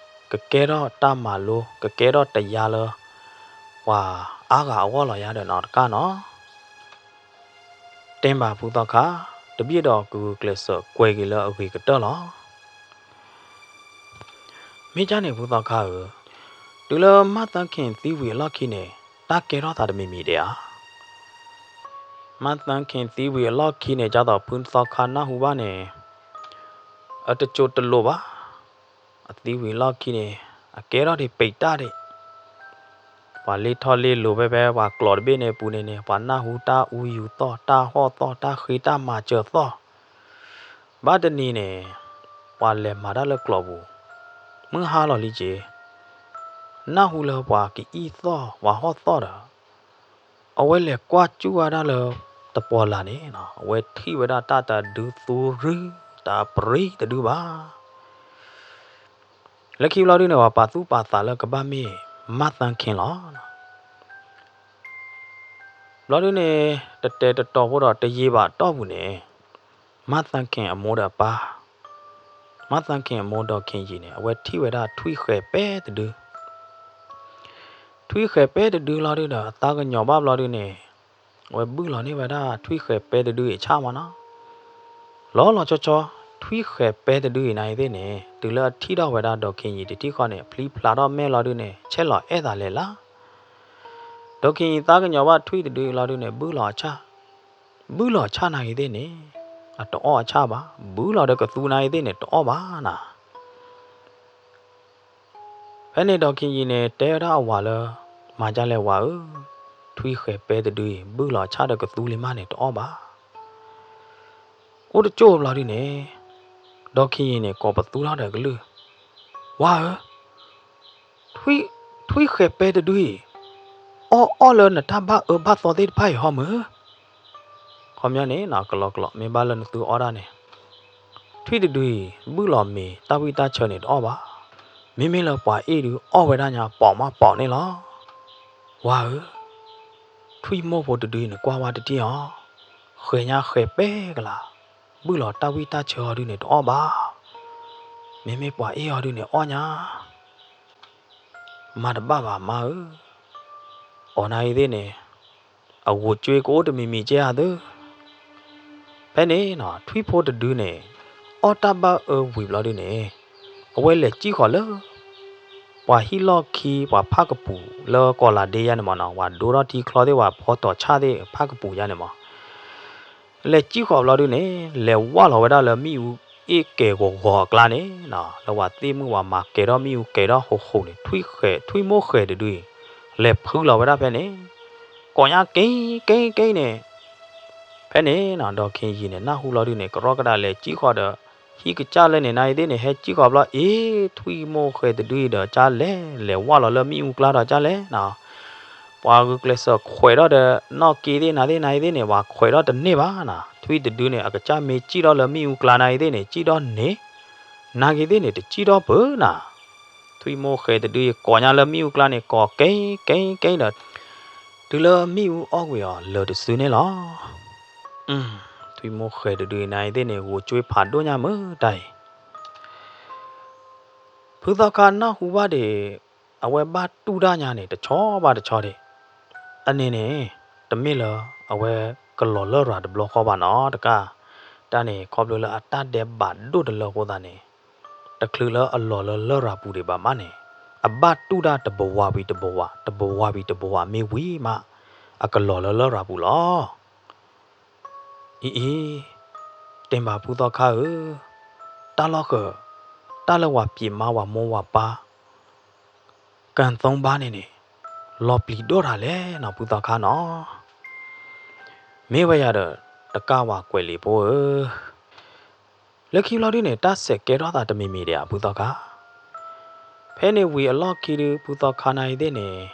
ကကဲထီၣ်တၢ်မၤလိ ကကဲထီၣ်တယါလၢ ပှၤအါဂၤအဂီၢ်လီၤယၤဒီးနီၤတကၣ်နီၤ. တဲဘၣ်ဖုသီခါ, တဘၣ်ဒီးကဂုာ်ကျဲးစၢးကွဲးက့ၤလၢအဂ့ၤကတၢၢ်လီၤ. မ့ၢ်ကၢ်န့ၣ်ဖုသီခါဧၢ, တုၤလၢမၢ်သၢခ့ၣ်သံဝံၤအလီၢ်ခံန့ၣ် တၢ်ကဲထီၣ်သးတမံၤမံၤဒဲးဧါ. မၢ်သၢခ့ၣ်သံဝံၤအလီၢ်ခံန့ၣ် ကၢ်သိးဖုသီခါနၢ်ဟူဘၣ်န့ၣ် အတစိၤတလိာ်ဘၣ်. အသံဝံၤအလီၢ်ခံန့ၣ် အကဲထီၣ်ဒံးပံာ်တၢ်ဒံး ပှၤလ့ထီၣ်လ့လိၤဖဲဖဲပှၤကျိာ်တဘ့ၣ်န့ၣ်အပူၤန့ၣ်န့ၣ် ပှၤနၢ်ဟူတၢ်အူယူၤသီၣ် တၢ်ဟီၣ်သီၣ် တၢ်ဃ့တၢ်မၤစၢၤသီၣ်. ဘၣ်တနံၤန့ၣ် ပှၤလဲၤမၤတၢ်လၢကျိာ်ပူၤ မုၢ်ဟါလီၤလံက့ၤ နၢ်ဟူလၢပှၤကအံၣ်သီၣ် ပှၤဟီၣ်သီၣ်ဒီး အဝဲလဲၤကွၢ်စူၣ်ဝဲဒၣ်လၢတပီၤလၢ်န့ၣ် အဝဲထံၣ်ဝဲဒၣ်တၢ်တဒုသူရူ တၢ်ပြံတဒုဘၣ်. လၢခံဘျီဒုန့ၣ် ပှၤပာ်သူၣ်ပာ်သးလၢကဘၣ်မ့ၢ်မၢ်သၢခ့ၣ်လီၤ. ဘျီဒုန့ၣ် တတဲတတီၤဖိဒီးတယံာ်ဘၣ်တီၢ်ပူၤန့ၣ် မၢ်သၢခ့ၣ်အမိၢ်ဒီးအပၢ်, မၢ်သၢခ့ၣ်အမိၢ်ဒီးခ့ၣ်ယံၤန့ၣ် အဝဲထံၣ်ဝဲဒၣ်ထွံၣ်ဃဲၤပဲတဒု ထွံၣ်ဃဲၤပဲတဒုလီၤဒုဒီး အသးကညီၤဘၣ်ဘျီဒုန့ၣ် အဝဲဘုၣ်လီၤန့ၢ်ဝဲဒၣ်ထွံၣ်ဃဲၤပဲတဒုအံၤအဆၣ်မးနီၤ. လီၤလီၤဆီဆီ ထွံၣ်ဃဲၤပဲတဒုအံၤနၤအံၤသ့ၣ်န့ၣ် တုၤလၢအထံၣ်ထီၣ်ဝဲဒၣ်ဒီးခ့ၣ်ယံၤတထံၣ်ဃီန့ၣ် အဖျံဖျါထီၣ်မဲာ်လီၤဒုန့ၣ် ဆဲးလီၤအဲၣ်သးလဲၤလၢ် ဒီးခ့ၣ်ယံၤသးကညီၤဘၣ်ထွံၣ်တဒုအံၤလီၤဒုန့ၣ် ဘုၣ်လီၤအဆၣ်, ဘုၣ်လီၤအဆၣ်နၤအံၤသ့ၣ်န့ၣ် အတအီၣ်အဆၣ်ဘၣ်, ဘုၣ်လီၤဒီးကသူနၤအံၤသ့ၣ်န့ၣ် တအီၣ်ဘၣ်နၤ. ဖဲန့ၣ်ဒီးခ့ၣ်ယံၤန့ၣ် တဲဝဲဒၣ်အဝၤလၢ မၤဒ်လဲၣ်ဝၤဧၢ, ထွံၣ်ဃဲၤပဲတဒုအံၤ ဘုၣ်လီၤဆၣ်ဒီးကသူလံမးန့ၣ် တအီၣ်ဘၣ်. အိၣ်တကၠိၢ်ဘျီဒုန့ၣ် ဒီးခ့ၣ်ယံၤန့ၣ် ကိးပသူထီၣ်ဒီးကလုၢ်, ဝၤဧၢ, ထွံၣ်ဃဲၤပဲတဒုအံၤ အီၣ်အီၣ်လၢနတၢ်ဘၣ်အၢဘၣ်သီသ့ၣ်တဖၣ်အံၤဟီမၢ်. ခီပညီန့ၣ် ကလီကလီ မ့ၢ်ဘၣ်လၢနသုအီၣ်ဒၣ်န့ၣ် ထွံၣ်တဒုအံၤ ဘုၣ်လီၤမ့ၤတၢ်ဝံၣ်တၢ်ဆၢန့ၣ်တအီၣ်ဘၣ်. မ့မ့ၢ်လၢပှၤအ့ၣ်ဒုးအီၣ်ဝဲဒၣ်ညါပိာ်မးပိာ်န့ၣ်လီၤ. ဝၤဧၢ, ထွံၣ်မိၢ်ဖိတဒုအံၤန့ၣ် ကွၢ်ဝဲတထံၣ်အီၤ, ဃဲၤညါဃဲၤပဲကလါ, ဘုၣ်လီၤတၢ်ဝံၣ်တၢ်ဆၢအီၤဒုန့ၣ်တအီၣ်ဘၣ်. မ့မ့ၢ်ပှၤအ့ၣ်အီၤဒုန့ၣ်အီၣ်ညါ မၤတဘၣ်ဘၣ်မါဧၢ, အီၤနၤအံၤသ့ၣ်န့ၣ် အဂိၤကွ့ကအိၣ်တမံၤမံၤကဲဧါသၢ. ဖဲန့ၣ် ထွံၣ်ဖိတဒုန့ၣ် အီၣ်တၢ်ဘၣ်အၢဝံၤဘျီဒုန့ၣ် အဝဲလဲၤစံၣ်ဃီၤလၢ ပှၤဟံၣ်လီၢ်ခံ ပှၤဖၣ်ကပူၤလၢကီၢ်လးဒ့ယါန့ၣ်မးနီၤ, ပှၤဒိထီၣ်ထံချီသ့ၣ် ပှၤဖီတီၤဆၣ်သ့ၣ် ဖၣ်ကပူၤယါန့ၣ်မး လဲၤစံၣ်ဃီၤဘျီဒုန့ၣ် လဲၤဝၢ်လီၤဝဲဒၣ်လၢမ့ၣ်အူ အ့ၣ်ကဲၤဂီၤဂီၤအကျါန့ၣ်နီၤ လၢပှၤသ့ၣ်မုၣ်ပှၤမၤကဲၤထီၣ်မ့ၣ်အူကဲၤထီၣ်ဃိဃိန့ၣ် ထွံၣ်ဃဲၤ ထွံၣ်မိၢ်ဃဲၤတဒုအံၤ လဲၤဖုလီၤဝဲဒၣ်ဖဲန့ၣ် ကိးညါက့ၤက့ၤက့ၤန့ၣ် ဖဲန့ၣ်နီၤ ဒီးခ့ယံၤန့ၣ် နၢ်ဟူလီၤဒုန့ၣ် ကရီကဒးလဲၤကံၣ်ဃီဒီး ဟံၣ်ကစၢ်လဲၣ်န့ၣ် နၤအံၤသ့ၣ်န့ၣ် ဟဲကံၣ်ဃီဘျီ အ့ ထွံၣ်မိၢ်ဃဲၤတဒုအံၤဒီး ကၢ်လဲၣ် လဲၤဝၢ်လီၤလၢမ့ၣ်အူကျါဒီးကၢ်လဲၣ်နီၤ ပှၤဂုာ်ကျဲးစၢးခွဲးထီၣ်ဒီး နီၢ်က့သ့ၣ်နၤသ့ၣ်နၤအံၤသ့ၣ်န့ၣ် ပှၤခွဲးထီၣ်တန့ၢ်ဘၣ်နီၤ ထွံၣ်တဒုန့ၣ် အကစၢ်မ့ၢ်ကံၣ်ထီၣ်လၢမ့ၣ်အူကျါနၤအံၤသ့ၣ်န့ၣ် ကံၣ်ထီၣ်န့ၢ် နၤဂ့ၤသ့ၣ်န့ၣ် တကံၣ်ထီၣ်ပၢၢ်နီၤ ထွံၣ်မိၢ်ဃဲၤတဒုအံၤ ကိးညါလၢမ့ၣ်အူကျါန့ၣ် ကိးက့ၤက့ၤက့ၤဒီး တုၤလၢမ့ၣ်အူအီၣ်ကွံာ်အီၤလၢာ်တစုန့ၣ်လီၤ. ထွံၣ်မိၢ်ဃဲၤတဒုအံၤနၤအံၤသ့ၣ်န့ၣ် ဂိၤကွ့ဖးဒိၣ်ညါမုာ်တၢ်အံၤ ဖုသီခါနၢ်ဟူဘၣ်ဒံး အဝဲဘၣ်တူၢ်တၢ်ညါန့ၣ် တဆီဘၣ်တဆီဒံး အန့ၣ်န့ၣ် တမ့ၢ်လၢအဝဲကလီၤလရာ်တဘျီဃီဘၣ်နီၤ တကး တၢ်န့ၣ် ခီဖျိလၢအတၢ်ဒဲးဘးဒိၣ်တလၢအဃိသတးန့ၣ် တချုးလၢအလီၤလၢလရာ်ပူၤဒံးဘၣ်မးန့ၣ် အဘၣ်တူၢ်တၢ်တဘဝၤဝံၤတဘဝၤ တဘဝၤဝံၤတဘဝၤမ့ၢ်ဝံၤမး အကလီၤလၢလရာ်ပူၤလီၤ. အံၤအံၤ, တ့ၢ်ဘၣ်ဖုသီခါဧၢ, တၢ်လီၢ်ဃၢၤ, တၢ်လၢပှၤပျံၤမါပှၤမိၢ်ပှၤပၢ် ကၢ်သိဘါန့ၣ်န့ၣ် လီၤပျံၤဒိၣ်တၢ်လဲၣ်နီၤ ဖုသီခါနီၤ. မ့ၢ်ဝဲယၤဒီး တကးပှၤကွဲးလံာ်ဖိဧၢ, လၢခံဘျီဒုန့ၣ် တၢ်ဆဲးကဲထီၣ်သးတမံၤမံၤဒံးဧါ ဖုသီခါ. ဖဲန့ၣ်ဝံၤအလီၢ်ခံဒု ဖုသီခါနၤအံၤသ့ၣ်န့ၣ်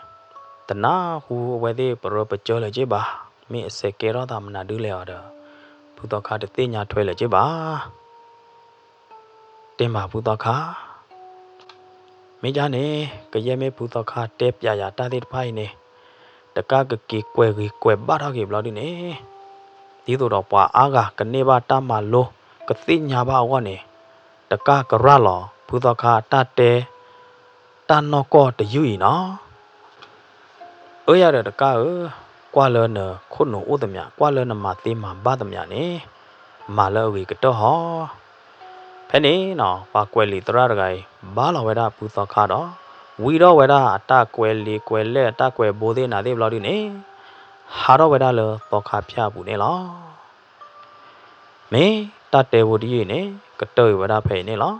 တနၢ်ဟူအဝဲသ့ၣ်ပရၢပကျဲလၢၤက့ၤဘၣ်, မ့ၢ်အဆဲးကဲထီၣ်သးမနုၤဒုလဲၣ်အီၤဒီး ဖုသီခါတသ့ၣ်ညါထွဲလၢၤက့ၤဘၣ်. တ့ၢ်ဘၣ်ဖုသီခါ, မ့ၢ်ဒ်န့ၣ် ကယဲၢ်မ့ၢ်ဖုသီခါတဲပျးယၤတၢ်သ့ၣ်တဖၣ်အံၤန့ၣ် တကးကက့ၤကွဲးဂ့ၤကွဲးဘၣ်ထီၣ်က့ၤဘျီဒုန့ၣ် ဒ်သိးဒီးပှၤအါဂၤကန့ၢ်ဘၣ်တၢ်မၤလိ ကသ့ၣ်ညါဘၣ်အဂီၢ်န့ၣ် တကးကရၢ်လီၤ ဖုသီခါတၢ်တဲ တၢ်နီၢ်ကီၢ်တယုၢ်အံၤနီၤ. အၢ ယၤဒီးတကးဧၢ, ကွၢ်လၢနခိၣ်နူာ်အိၣ်သမျး, ကွၢ်လၢနမၤသ့မၤဘၣ်သမျးန့ၣ် မၤလၢအဂ့ၤကတၢၢ်ဟီ. ဖဲန့ၣ်နီၤ ပှၤကွဲးလံာ်သရၣ်တဂၤအံၤ ဘါလီၤဝဲဒၣ်ဖုသီခါဒီး ဝံထီၣ်ဝဲဒၣ်အတၢ်ကွဲးလံာ်ကွဲးလဲၢ် အတၢ်ကွဲးဘိသ့ၣ်နၤသ့ၣ်ဘျီဒုန့ၣ် ဟးထီၣ်ဝဲဒၣ်လၢသီခါဖၠၣ်အပူၤန့ၣ်လီၤ. မ့ၢ်တၢ်တဲဖိတယုၢ်အံၤန့ၣ် ကတၢၢ်အံၤဝဲဒၣ်ဖဲအံၤန့ၣ်လီၤ.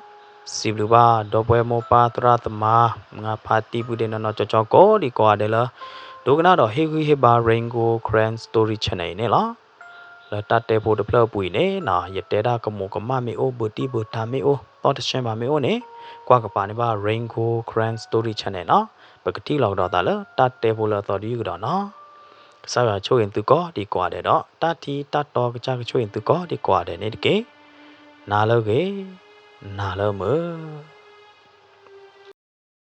စံးဘျုးဘၣ်ဒီပုၢ်ဝဲၢ်မိၢ်ပၢ်သရၣ်သမါ မုၢ်ဂၤဖါတံၢ် ပုၢ်ဒ့နီၢ်နီၢ်ကၠီကၠီ ကိးဒံကိးဂၤဒဲးလၢ ဒိကနၣ်ဒီးဟ့ၣ်ဂံၢ်ဟ့ၣ်ဘါ Rain Gold Karen Story Channel အံၤန့ၣ်လီၤ. လၢတၢ်တဲဖိတဖျၢၣ်အပူၤအံၤန့ၣ်နီၤ ယတဲဒၣ်ကမူးကမၣ်မ့ၢ်အိၣ် ဘုတံၢ်ဘုတၢ်မ့ၢ်အိၣ် သီၣ်တဆှဲဘၣ်မ့ၢ်အိၣ်န့ၣ် ကွၢ်ကပၤန့ၢ်ဘၣ် Rain Gold Karen Story Channel နီၤ. ပကထံၣ်လီၤကဒီးသးလၢတၢ်တဲဖိလၢအသီတယုၢ်ကဒီးနီၤ. ကစၢ်ယွၤဆိၣ်ဂ့ၤသုကိးဒံကိးဂၤဒဲးဒီး တၢ်ထံတၢ်တီကစၢ်ကဆိၣ်ဂ့ၤသုကိးဒံကိးဂၤဒဲးန့ၣ်တက့ၢ်. နၤလၢအဂ့ၤ, နၤလၢအမုာ်.